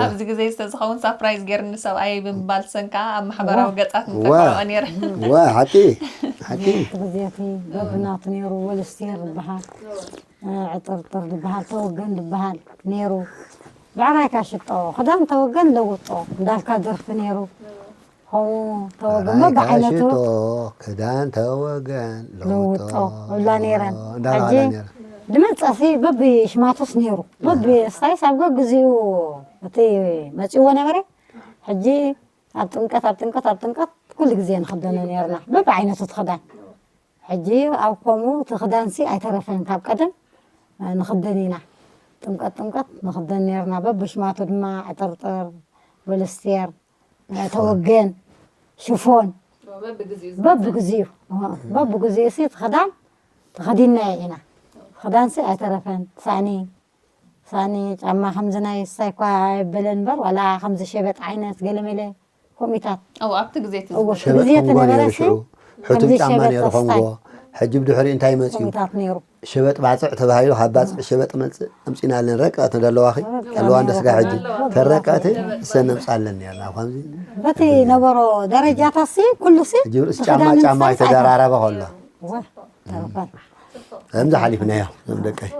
ኣብዚ ግዜ ዝተዝኸውን ሳፕራይዝ ገይርኒ ሰብኣይ ብምባል ሰን ከዓ ኣብ ማሕበራዊ ገፃት ንተካዖ ነይረ ዋ ሓቂ ሓቂ ግዜቲ በብናቱ ነይሩ ወልስቴር ዝበሃል ዕጥርጥር ዝበሃል ተወገን ዝበሃል ነይሩ ብዕራይካ ሽጦ ክዳን ተወገን ለውጦ እንዳልካ ደርፊ ነይሩ ከምኡ ተወገን በብዓይነቱ ክዳን ተወገን ለውጦ እብላ ነይረን ሕጂ ድመፀሲ በብሽማቶስ ነይሩ በብስታይስ ኣብ ገግዚኡ እቲ መፂእዎ ነበረ ሕጂ ኣብ ጥምቀት ኣብ ጥምቀት ኣብ ጥምቀት ኩሉ ግዜ ንኽደኖ ነርና በብዓይነቱ ትኽዳን ሕጂ ኣብ ከምኡ እቲ ክዳንሲ ኣይተረፈን ካብ ቀደም ንኽደን ኢና ጥምቀት ጥምቀት ንኽደን ነርና በብሽማቱ ድማ ዕጥርጥር ብልስቴር ተወገን ሽፎን በብግዚኡ በብግዚኡ ሲ ክዳን ተኸዲናዮ ኢና ክዳንሲ ኣይተረፈን ሳእኒ ሳእኒ ጫማ ከምዚ ናይ ሳይ እኳ ኣይበለን እምበር ዋላ ከምዚ ሸበጥ ዓይነት ገለመለ ከምኡታት ኣብቲ ግዜ እቲ እዎ ግዜ ተነበረ ሽዑ ሕቱም ጫማ ነይሩ ኮንጎ ሕጂ ብድሕሪ እንታይ መፅዩ ከምኡታት ነይሩ ሸበጥ ባፅዕ ተባሂሉ ካብ ባፅዕ ሸበጥ መፅእ ኣምፂናለን ረቀቐት ኣለዋኺ ኣለዋ እንደ ስጋ ሕጂ ተረቀቐት እሰን ነምፃለን ነርና ከምዚ በቲ ነበሮ ደረጃታት ሲ ኩሉ ሲ ሕጂ ርእሲ ጫማ ጫማ ኣይተደራረበ ከሎ እወ ተረፈና ከምዚ ሓሊፍናዮ ዞም ደቀይ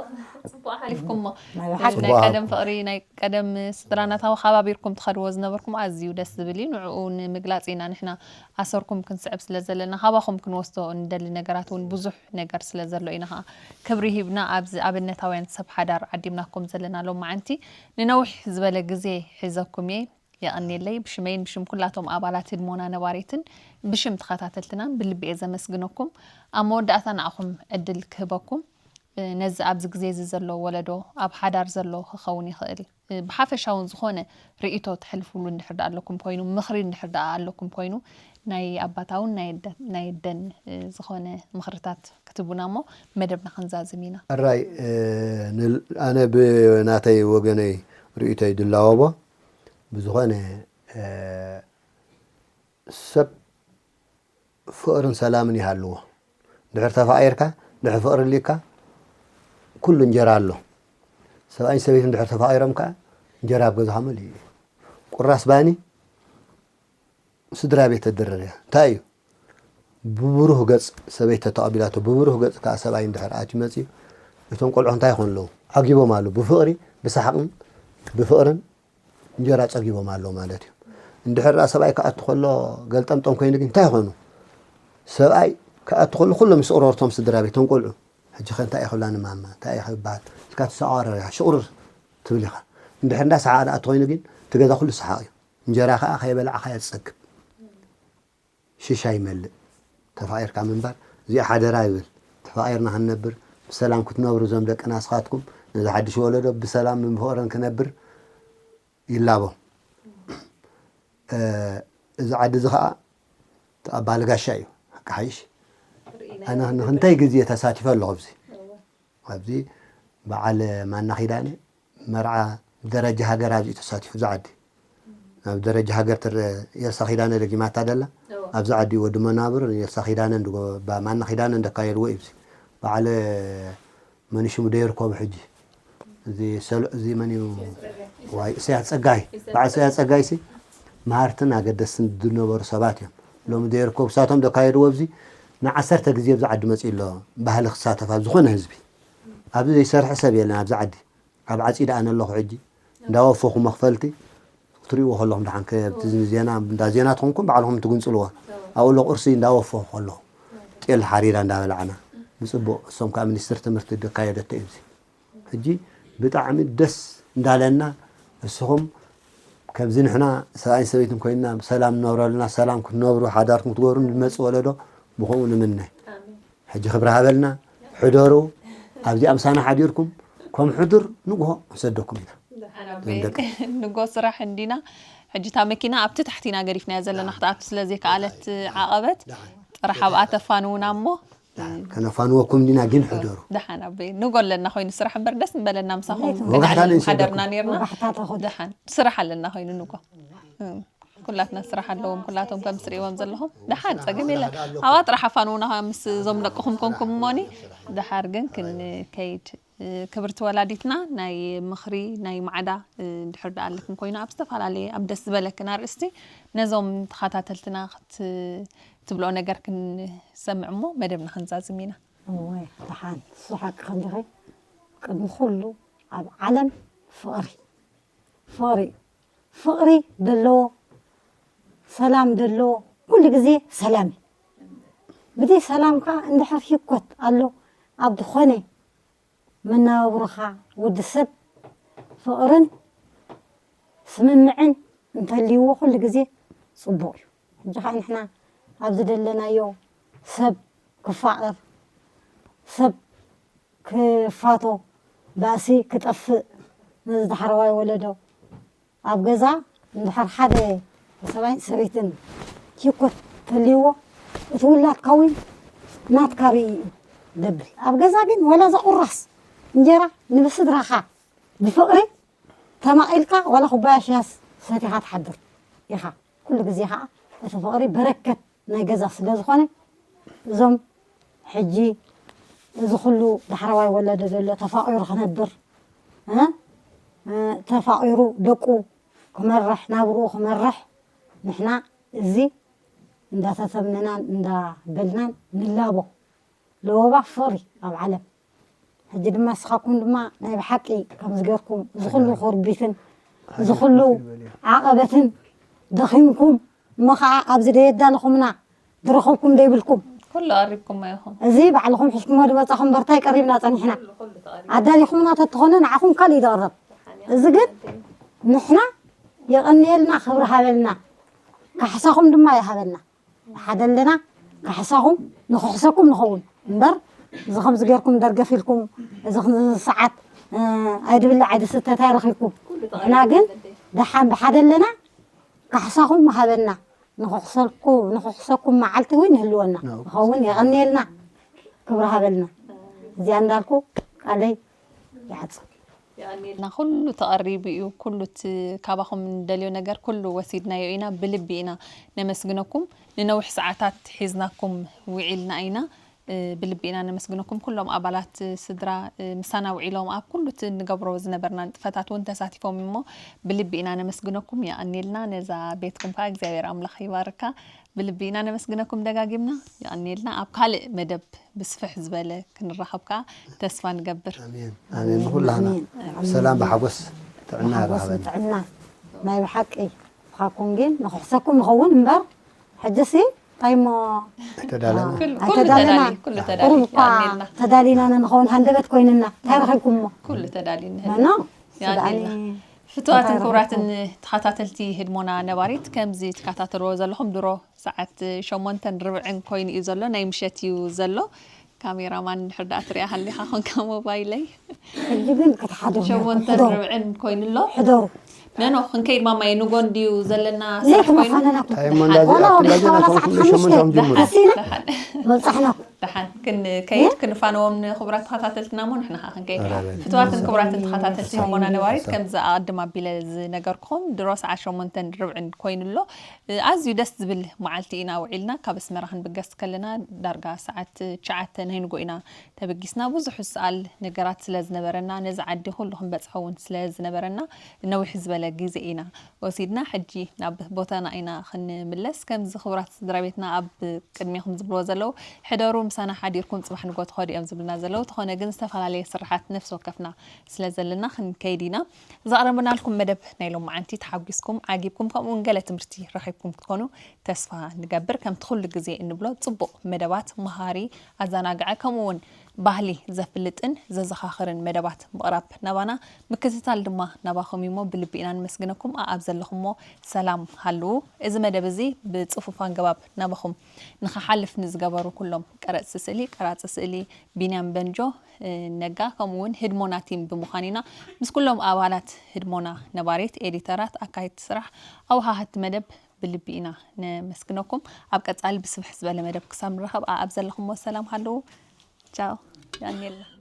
ፅቡቅ ሓሊፍኩሞ ናይ ቀደም ፍቅሪ ናይ ቀደም ስድራናታዊ ከባቢርኩም ትኸድዎ ዝነበርኩም ኣዝዩ ደስ ዝብል እዩ ንዕኡ ንምግላፅ ኢና ንሕና ኣሰርኩም ክንስዕብ ስለ ዘለና ካባኹም ክንወስዶ እንደሊ ነገራት እውን ብዙሕ ነገር ስለ ዘሎ ኢና ከዓ ክብሪ ሂብና ኣብዚ ኣብነታውያን ሰብ ሓዳር ዓዲምናኩም ዘለና ሎማዓንቲ ንነዊሕ ዝበለ ግዜ ሒዘኩም እየ የቐንየለይ። ብሽመይን ብሽም ኩላቶም ኣባላት ህድሞና ነባሪትን ብሽም ተኸታተልትናን ብልቢ እየ ዘመስግነኩም። ኣብ መወዳእታ ንኣኹም ዕድል ክህበኩም፣ እ፣ ነዚ ኣብዚ ግዜ እዚ ዘሎ ወለዶ ኣብ ሓዳር ዘሎ ክኸውን ይኽእል፣ እ፣ ብሓፈሻውን ዝኾነ ርእይቶ ተሕልፉሉ እንድሕር ደኣ ኣለኩም ኮይኑ፣ ምኽሪ እንድሕር ደኣ ኣለኩም ኮይኑ፣ ናይ ኣባታውን ናይ ኣደ-፣ ናይ ኣደን፣ እ፣ ዝኾነ ምኽርታት ክትቡና እሞ መደብና ክንዛዝም ኢና። ሕራይ፣ እ፣ ንል-፣ ኣነ ብናተይ ወገነይ ርእይቶይ ድላወቦ፣ ብዝኾነ፣ እ፣ ሰብ ፍቕርን ሰላምን ይሃልዎ። ድሕር ተፋቒርካ፣ ድሕር ፍቕሪ ኣልዩካ፣ ኩሉ እንጀራ ኣሎ። ሰብኣይን ሰበይትን ድሕር ተፋቒሮም ከኣ፣ እንጀራ ኣብ ገዛኻ መሊኡ እዩ። ቁራስ ባኒ ስድራ ቤት ተድርር እያ። እንታይ እዩ? ብብሩህ ገጽ ሰበይቲ ተተቐቢላቶ፣ ብብሩህ ገጽ ከኣ ሰብኣይ እንድሕር ኣትዩ መጺኡ፣ እቶም ቆልዑ እንታይ ይኾኑ ኣለዉ? ዓጊቦም ኣለዉ። ብፍቕሪ፣ ብሰሓቕን ብፍቕርን እንጀራ ጸጊቦም ኣለዉ ማለት እዩ። እንድሕር ደኣ ሰብኣይ ክኣቱ ከሎ ገልጠምጠም ኮይኑ ግን እንታይ ይኾኑ? ሰብኣይ ክኣቱ ከሎ ኩሎም ይስቕሩ እቶም ስድራ ቤት፣ እቶም ቆልዑ። ሕጂ ኸ እንታይ እዩ ክብላ ንማማ? እንታይ እዩ ክበሃል? ኢልካ ትሰቓረር ኢኻ፣ ሽቑርር ትብል ኢኻ። እንድሕር እንዳ ሰሓቕ ደኣ እትኾይኑ ግን እቲ ገዛ ኩሉ ሰሓቕ እዩ። እንጀራ ኸኣ ከይበላዕኻዮ ትጸግብ። ሽሻ ይመልእ። ተፋቒርካ ምንባር፣ እዚኣ ሓደራ ይብል። ተፋቒርና ክንነብር፣ ብሰላም ክትነብሩ እዞም ደቅና ንስኻትኩም፣ ነዚ ሓድሽ ወለዶ ብሰላም ብፍቕርን ክነብር ይላቦ። እ፣ እዚ ዓዲ እዚ ኸኣ ተቐባሊ ጋሻ እዩ። ሓቂ ሓይሽ። ኣነ ንኽንታይ ግዜ ተሳቲፈ ኣለኹ ኣብዚ። ኣብዚ በዓል ማና ኪዳነ መርዓ ደረጃ ሃገር ኣብዚ ተሳቲፉ፣ እዚ ዓዲ። ናብ ደረጃ ሃገር ትረ-፣ ኤልሳ ኪዳነ ደጊማታ ደላ። እዎ። ኣብዚ ዓዲ እዩ ወዲ መናብር፣ ኤልሳ ኪዳነ እንድጎ-፣ ባ-፣ ማና ኪዳነ እንደካየድዎ እዩ እዚ። በዓል መን ሽሙ ደይርከቡ ሕጂ። እዚ ሰሎ-፣ እዚ መን እዩ? ዋይ፣ ኢሳያስ ጸጋይ። በዓል ኢሳያስ ጸጋይ ሲ መሃርትን ኣገደስትን ዝነበሩ ሰባት እዮም። ሎሚ ደይርከቡ፣ እሳቶም ደካየድዎ ኣብዚ ንዓሰርተ ግዜ ኣብዚ ዓዲ መጺኡ ኣሎ። ባህሊ ክሳተፍ ኣብ ዝኾነ ህዝቢ። ኣብዚ ዘይሰርሕ ሰብ የለን ኣብዚ ዓዲ። ኣብ ዓጺ ደኣ ኣለኹ ሕጂ። እንዳወፈኹ መኽፈልቲ ክትሪእዎ ከለኹም ደሓን ከ-፣ ኣብቲ ዜና፣ እንዳ ዜና ትኾንኩም ባዕልኹም ትግንጽልዎ። ኣብኡ ኣሎ ቁርሲ እንዳወፈኹ ከለኹ። ጤል ሓሪራ እንዳበላዕና። ብጽቡቕ፣ እሶም ከኣ ሚኒስትር ትምህርቲ ደካየደቶ እዩ እዚ። ሕጂ ብጣዕሚ ደስ እንዳለና፣ እስኹም ከምዚ ንሕና ሰብኣይን ሰበይትን ኮይንና ብሰላም ንነብረልና፣ ሰላም ክትነብሩ፣ ሓዳርኩም ክትገብሩ ንመጽእ ወለዶ ብኸምኡ ንምነ። ኣሜን። ሕጂ ክብሪ ሃበልና፣ ሕደሩ። ኣብዚኣ ምሳና ሓዲርኩም፣ ከም ሕዱር ንግሆ ክንሰደኩም ኢና። ደሓን ኣቦይ። ንግሆ ስራሕ እንዲና። ሕጂ እታ መኪና ኣብቲ ታሕቲ ኢና ገዲፍናያ ዘለና፣ ክትኣቱ ስለ ዘይከኣለት ዓቐበት፣ ጥራሕ ኣብኣ ተፋንውና እሞ። ደሓን፣ ከነፋንወኩም እንዲና፣ ግን ሕደሩ። ደሓን ኣቦይ። ንግሆ ኣለና ኮይኑ ስራሕ እምበር ደስ ምበለና ምሳኹም ወጋሕታ ክንሕል ንእሽተይ ሓደርና ደኩም። ነርና። ወጋሕታ ተኹ-፣ ደሓን ስራሕ ኣለና ኮይኑ ንግሆ። እም። ኩላትና ስራሕ ኣለዎም፣ ኩላቶም ከም ትርእይዎም ዘለኹም። ደሓን ጸገም የለን። ኣብኣ ጥራሕ ኣፋንውና ምስ እዞም ደቅኹም ኮንኩም እሞኒ፣ ደሓር ግን ክንከይድ። ክብርቲ ወላዲትና፣ ናይ ምኽሪ፣ ናይ ማዕዳ፣ እንድሕር ደኣ ኣለክን ኮይኑ፣ ኣብ ዝተፈላለየ፣ ኣብ ደስ ዝበለክን ኣርእስቲ ነዞም ተኸታተልትና ክት-፣ ትብልኦ ነገር ክንሰምዕ እሞ መደብና ክንዛዝም ኢና። እወ፣ ደሓን፣ ንሱ ሓቂ ከምዚኺ፣ ቅድሚ ኩሉ ኣብ ዓለም ፍቕሪ፣ ፍቕሪ፣ ፍቕሪ ደለዎ፣ ሰላም ደለዎ፣ ኩሉ ግዜ ሰላም እዩ። ብዘይ ሰላም ከኣ እንድሕር ህይኮት ኣሎ፣ ኣብ ዝኾነ መነባብሮኻ ወዲ ሰብ ፍቕርን ስምምዕን እንተልይዎ ኩሉ ግዜ ጽቡቕ እዩ። ሕጂ ኸኣ ንሕና ኣብ ዝደለናዮ ሰብ ክፋቐር፣ ሰብ ክፋቶ፣ ባእሲ ክጠፍእ፣ ነዚ ዳሕረዋይ ወለዶ ኣብ ገዛ እንድሕር ሓደ ሰብኣይን ሰበይትን ሂኮት ተልይዎ፣ እቲ ውላድካ እውን ናትካ ርኢ እዩ ደብል። ኣብ ገዛ ግን ወላ እዛ ቁራስ እንጀራ ንብስድራኻ ብፍቕሪ ተማቒልካ ዋላ ኩባያ ሻሂ ሰቲኻ ትሓድር ኢኻ። ኩሉ ግዜ ኸዓ እቲ ፍቕሪ በረከት ናይ ገዛ ስለ ዝኾነ፣ እዞም ሕጂ እዚ ኩሉ ዳሕረዋይ ወለዶ ዘሎ ተፋቒሩ ክነብር፣ እ፣ እ፣ ተፋቒሩ ደቁ ክመርሕ፣ ናብርኡ ክመርሕ፣ ንሕና እዚ እንዳተተምነናን እንዳበልናን ንላቦ። ለወባ ፍቕሪ ኣብ ዓለም። ሕጂ ድማ ንስኻትኩም ድማ ናይ ብሓቂ ከምዚ ጌርኩም፣ እዚ ኩሉ ኮርቢትን፣ እዚ ኩሉ ዓቐበትን ደኺምኩም፣ እሞ ኸዓ ኣብዚ ደየዳለኹምና፣ ዝረኸብኩም ደይብልኩም። ኩሉ ቀሪብኩሞ ኢኹም። እዚ ባዕልኹም ሒዝኩሞ ዝመጻኹም በርታይ ቀሪብና ጸኒሕና። ኩሉ፣ ኩሉ ተቐሪቡ። ኣዳሊኹምና ተትኾነ ንዓኹም ካልእ ይደቕረብ። ደሓን እያ። እዚ ግን ንሕና የቐንየልና፣ ክብሪ ሃበልና፣ ካሕሳኹም ድማ ይሃበልና። ሓደ ኣለና፣ ካሕሳኹም ንኽሕሰኩም ንኸውን እምበር፣ እዚ ከምዚ ጌርኩም ደርገፍ ኢልኩም፣ እዚ ክንዚ ሰዓት፣ እ፣ ኣይድብለ ኣይድስተ እንታይ ረኺብኩም? ንሕና ግን ደሓን ብሓደ ኣለና፣ ካሕሳኹም ሃበና። ንኽሕሰልኩ-፣ ንኽሕሰኩም መዓልቲ እውን ይህልወና። ነው። ንኸውን የቐንየልና፣ ክብሪ ሃበልና። እዚኣ እንዳልኩ ቃለይ ይዓጽ። የቐንየልና። ኩሉ ተቐሪቡ እዩ። ኩሉ እቲ ካባኹም እንደልዮ ነገር ኩሉ ወሲድናዮ ኢና። ብልቢ ኢና ነመስግነኩም። ንነዊሕ ሰዓታት ሒዝናኩም ውዒልና ኢና። እ፣ ብልቢ ኢና ነመስግነኩም። ኩሎም ኣባላት ስድራ፣ እ፣ ምሳና ውዒሎም ኣብ ኩሉ እቲ እንገብሮ ዝነበርና ንጥፈታት እውን ተሳቲፎም እሞ ብልቢ ኢና ነመስግነኩም። የቐንየልና። ነዛ ቤትኩም ከዓ እግዚኣብሔር ኣምላኽ ይባርካ። ብልቢ ኢና ነመስግነኩም ደጋጊምና። የቐንየልና። ኣብ ካልእ መደብ ብስፍሕ ዝበለ ክንራኸብ ከዓ ተስፋ ንገብር። ኣሜን። ኣሜን። ንኹላህና ኣሜን። ሰላም ብሓጎስ ጥዕና ብሓጎስ ይራኸበና። ብጥዕና ናይ ብሓቂ ብኻኩም ግን ንኽሕሰኩም ንኸውን እምበር፣ ሕጅሲ እንታይ እሞ ኣይተዳለና። ኩሉ፣ ኩሉ ኣይተዳለና። ተዳልዩ፣ ኩሉ ተዳልዩ። ቁሩብ እኳ የቐንየልና። ተዳሊና ንኸውን ሃንደበት ኮይንና እንታይ ረኺብኩሞ? ኩሉ ተዳልዩ ንህና። መኖ? የቐንየልና። ስድዓኒ ፍቱዋትን እንታይ ክቡራትን ረኺብኩም? ተኸታተልቲ ህድሞና ነባሪት፣ ከምዚ ትከታተልዎ ዘለኹም ድሮ ሰዓት ሸሞንተን ርብዕን ኮይኑ እዩ ዘሎ፣ ናይ ምሸት እዩ ዘሎ። ካሜራማን እንድሕር ደኣ ትሪኣ ሃሊኻ ኾንካ ሞባይለይ። ሕጂ ግን ክትሓድሩ ሸሞንተን ሕደሩ። ርብዕን ኮይኑ ኣሎ። ሕደሩ። ነኖ፣ ክንከይድ ማማየ፣ ንጎን ድዩ ዘለና ለይቲ ስራሕ ኮይኑ? መፋነናኩም። እንታይ እሞ እንዳዚ ደሓን። ዋላ ኣብቲ እንዳዚ ወላ ናቶም ሰዓት ኩሉ ሓሙሽተ ሸሞንተ እዮም ጀምሩ። ደሓን፣ ቀሲና ደሓን። መብጻሕናኩም። ደሓን። ክንከይድ እ? ክንፋነዎም ንኽቡራት ተኸታተልትና እሞ ንሕና ኸዓ ክንከይድ። ኣረ፣ ኣረ። ፍቱዋትን ክቡራትን ተኸታተልቲ ኣረ። ህድሞና ነባሪት፣ ኣረ። ከምዚ ኣቐድም ኣቢለ ዝነገርኩኹም ድሮ ሰዓት ሸሞንተን ርብዕን ኮይኑ ኣሎ። ኣዝዩ ደስ ዝብል መዓልቲ ኢና ውዒልና። ካብ ኣስመራ ክንብገስ ከለና ዳርጋ ሰዓት ትሽዓተ ናይ ንጎ ኢና ተበጊስና። ብዙሕ ዝሰኣል ነገራት ስለ ዝነበረና፣ ነዚ ዓዲ ኩሉ ክንበጽሖ እውን ስለ ዝነበረና፣ ነዊሕ ዝበለ ግዜ ኢና ወሲድና። ሕጂ ናብ ቦታና ኢና ክንምለስ። ከምዚ ክቡራት ስድራ ቤትና ኣብ ቅድሜኹም ዝብልዎ ዘለዉ፣ ሕደሩ፣ ምሳና ሓዲርኩም ጽባሕ ንጎ ትኸዱ እዮም ዝብሉና ዘለዉ። ተኾነ ግን ዝተፈላለየ ስራሓት ነፍሲ ወከፍና ስለ ዘለና ክንከይድ ኢና። ዘቕረብናልኩም መደብ ናይ ሎማዓንቲ ተሓጒስኩም፣ ዓጊብኩም፣ ከምኡ እውን ገለ ትምህርቲ ረኺብኩም ክትኮኑ ተስፋ ንገብር። ከምቲ ኩሉ ግዜ እንብሎ፣ ጽቡቕ መደባት፣ መሃሪ፣ ኣዘናጋዒ፣ ከምኡ እውን ባህሊ ዘፍልጥን ዘዘኻኽርን መደባት ምቕራብ ናባና፣ ምክትታል ድማ ናባኹም እዩ እሞ ብልቢ ኢና ንመስግነኩም። ኣኣብ ዘለኹሞ ሰላም ሃልዉ። እዚ መደብ እዚ ብጽፉፍ ኣገባብ ናባኹም ንኽሓልፍ ንዝገበሩ ኩሎም ቀረጽቲ ስእሊ፣ ቀራጺ ስእሊ ቢንያም በንጆ፣ እ፣ ነጋ፣ ከምኡ እውን ህድሞና ቲም ብምዃን ኢና ምስ ኩሎም ኣባላት ህድሞና ነባሪት፣ ኤዲተራት፣ ኣካየድቲ ስራሕ፣ ኣወሃሃድቲ መደብ ብልቢ ኢና ነመስግነኩም። ኣብ ቀጻሊ ብስፍሕ ዝበለ መደብ ክሳብ ንራኸብ፣ ኣኣብ ዘለኹሞ ሰላም ሃልዉ። ቻው። የቐንየልና።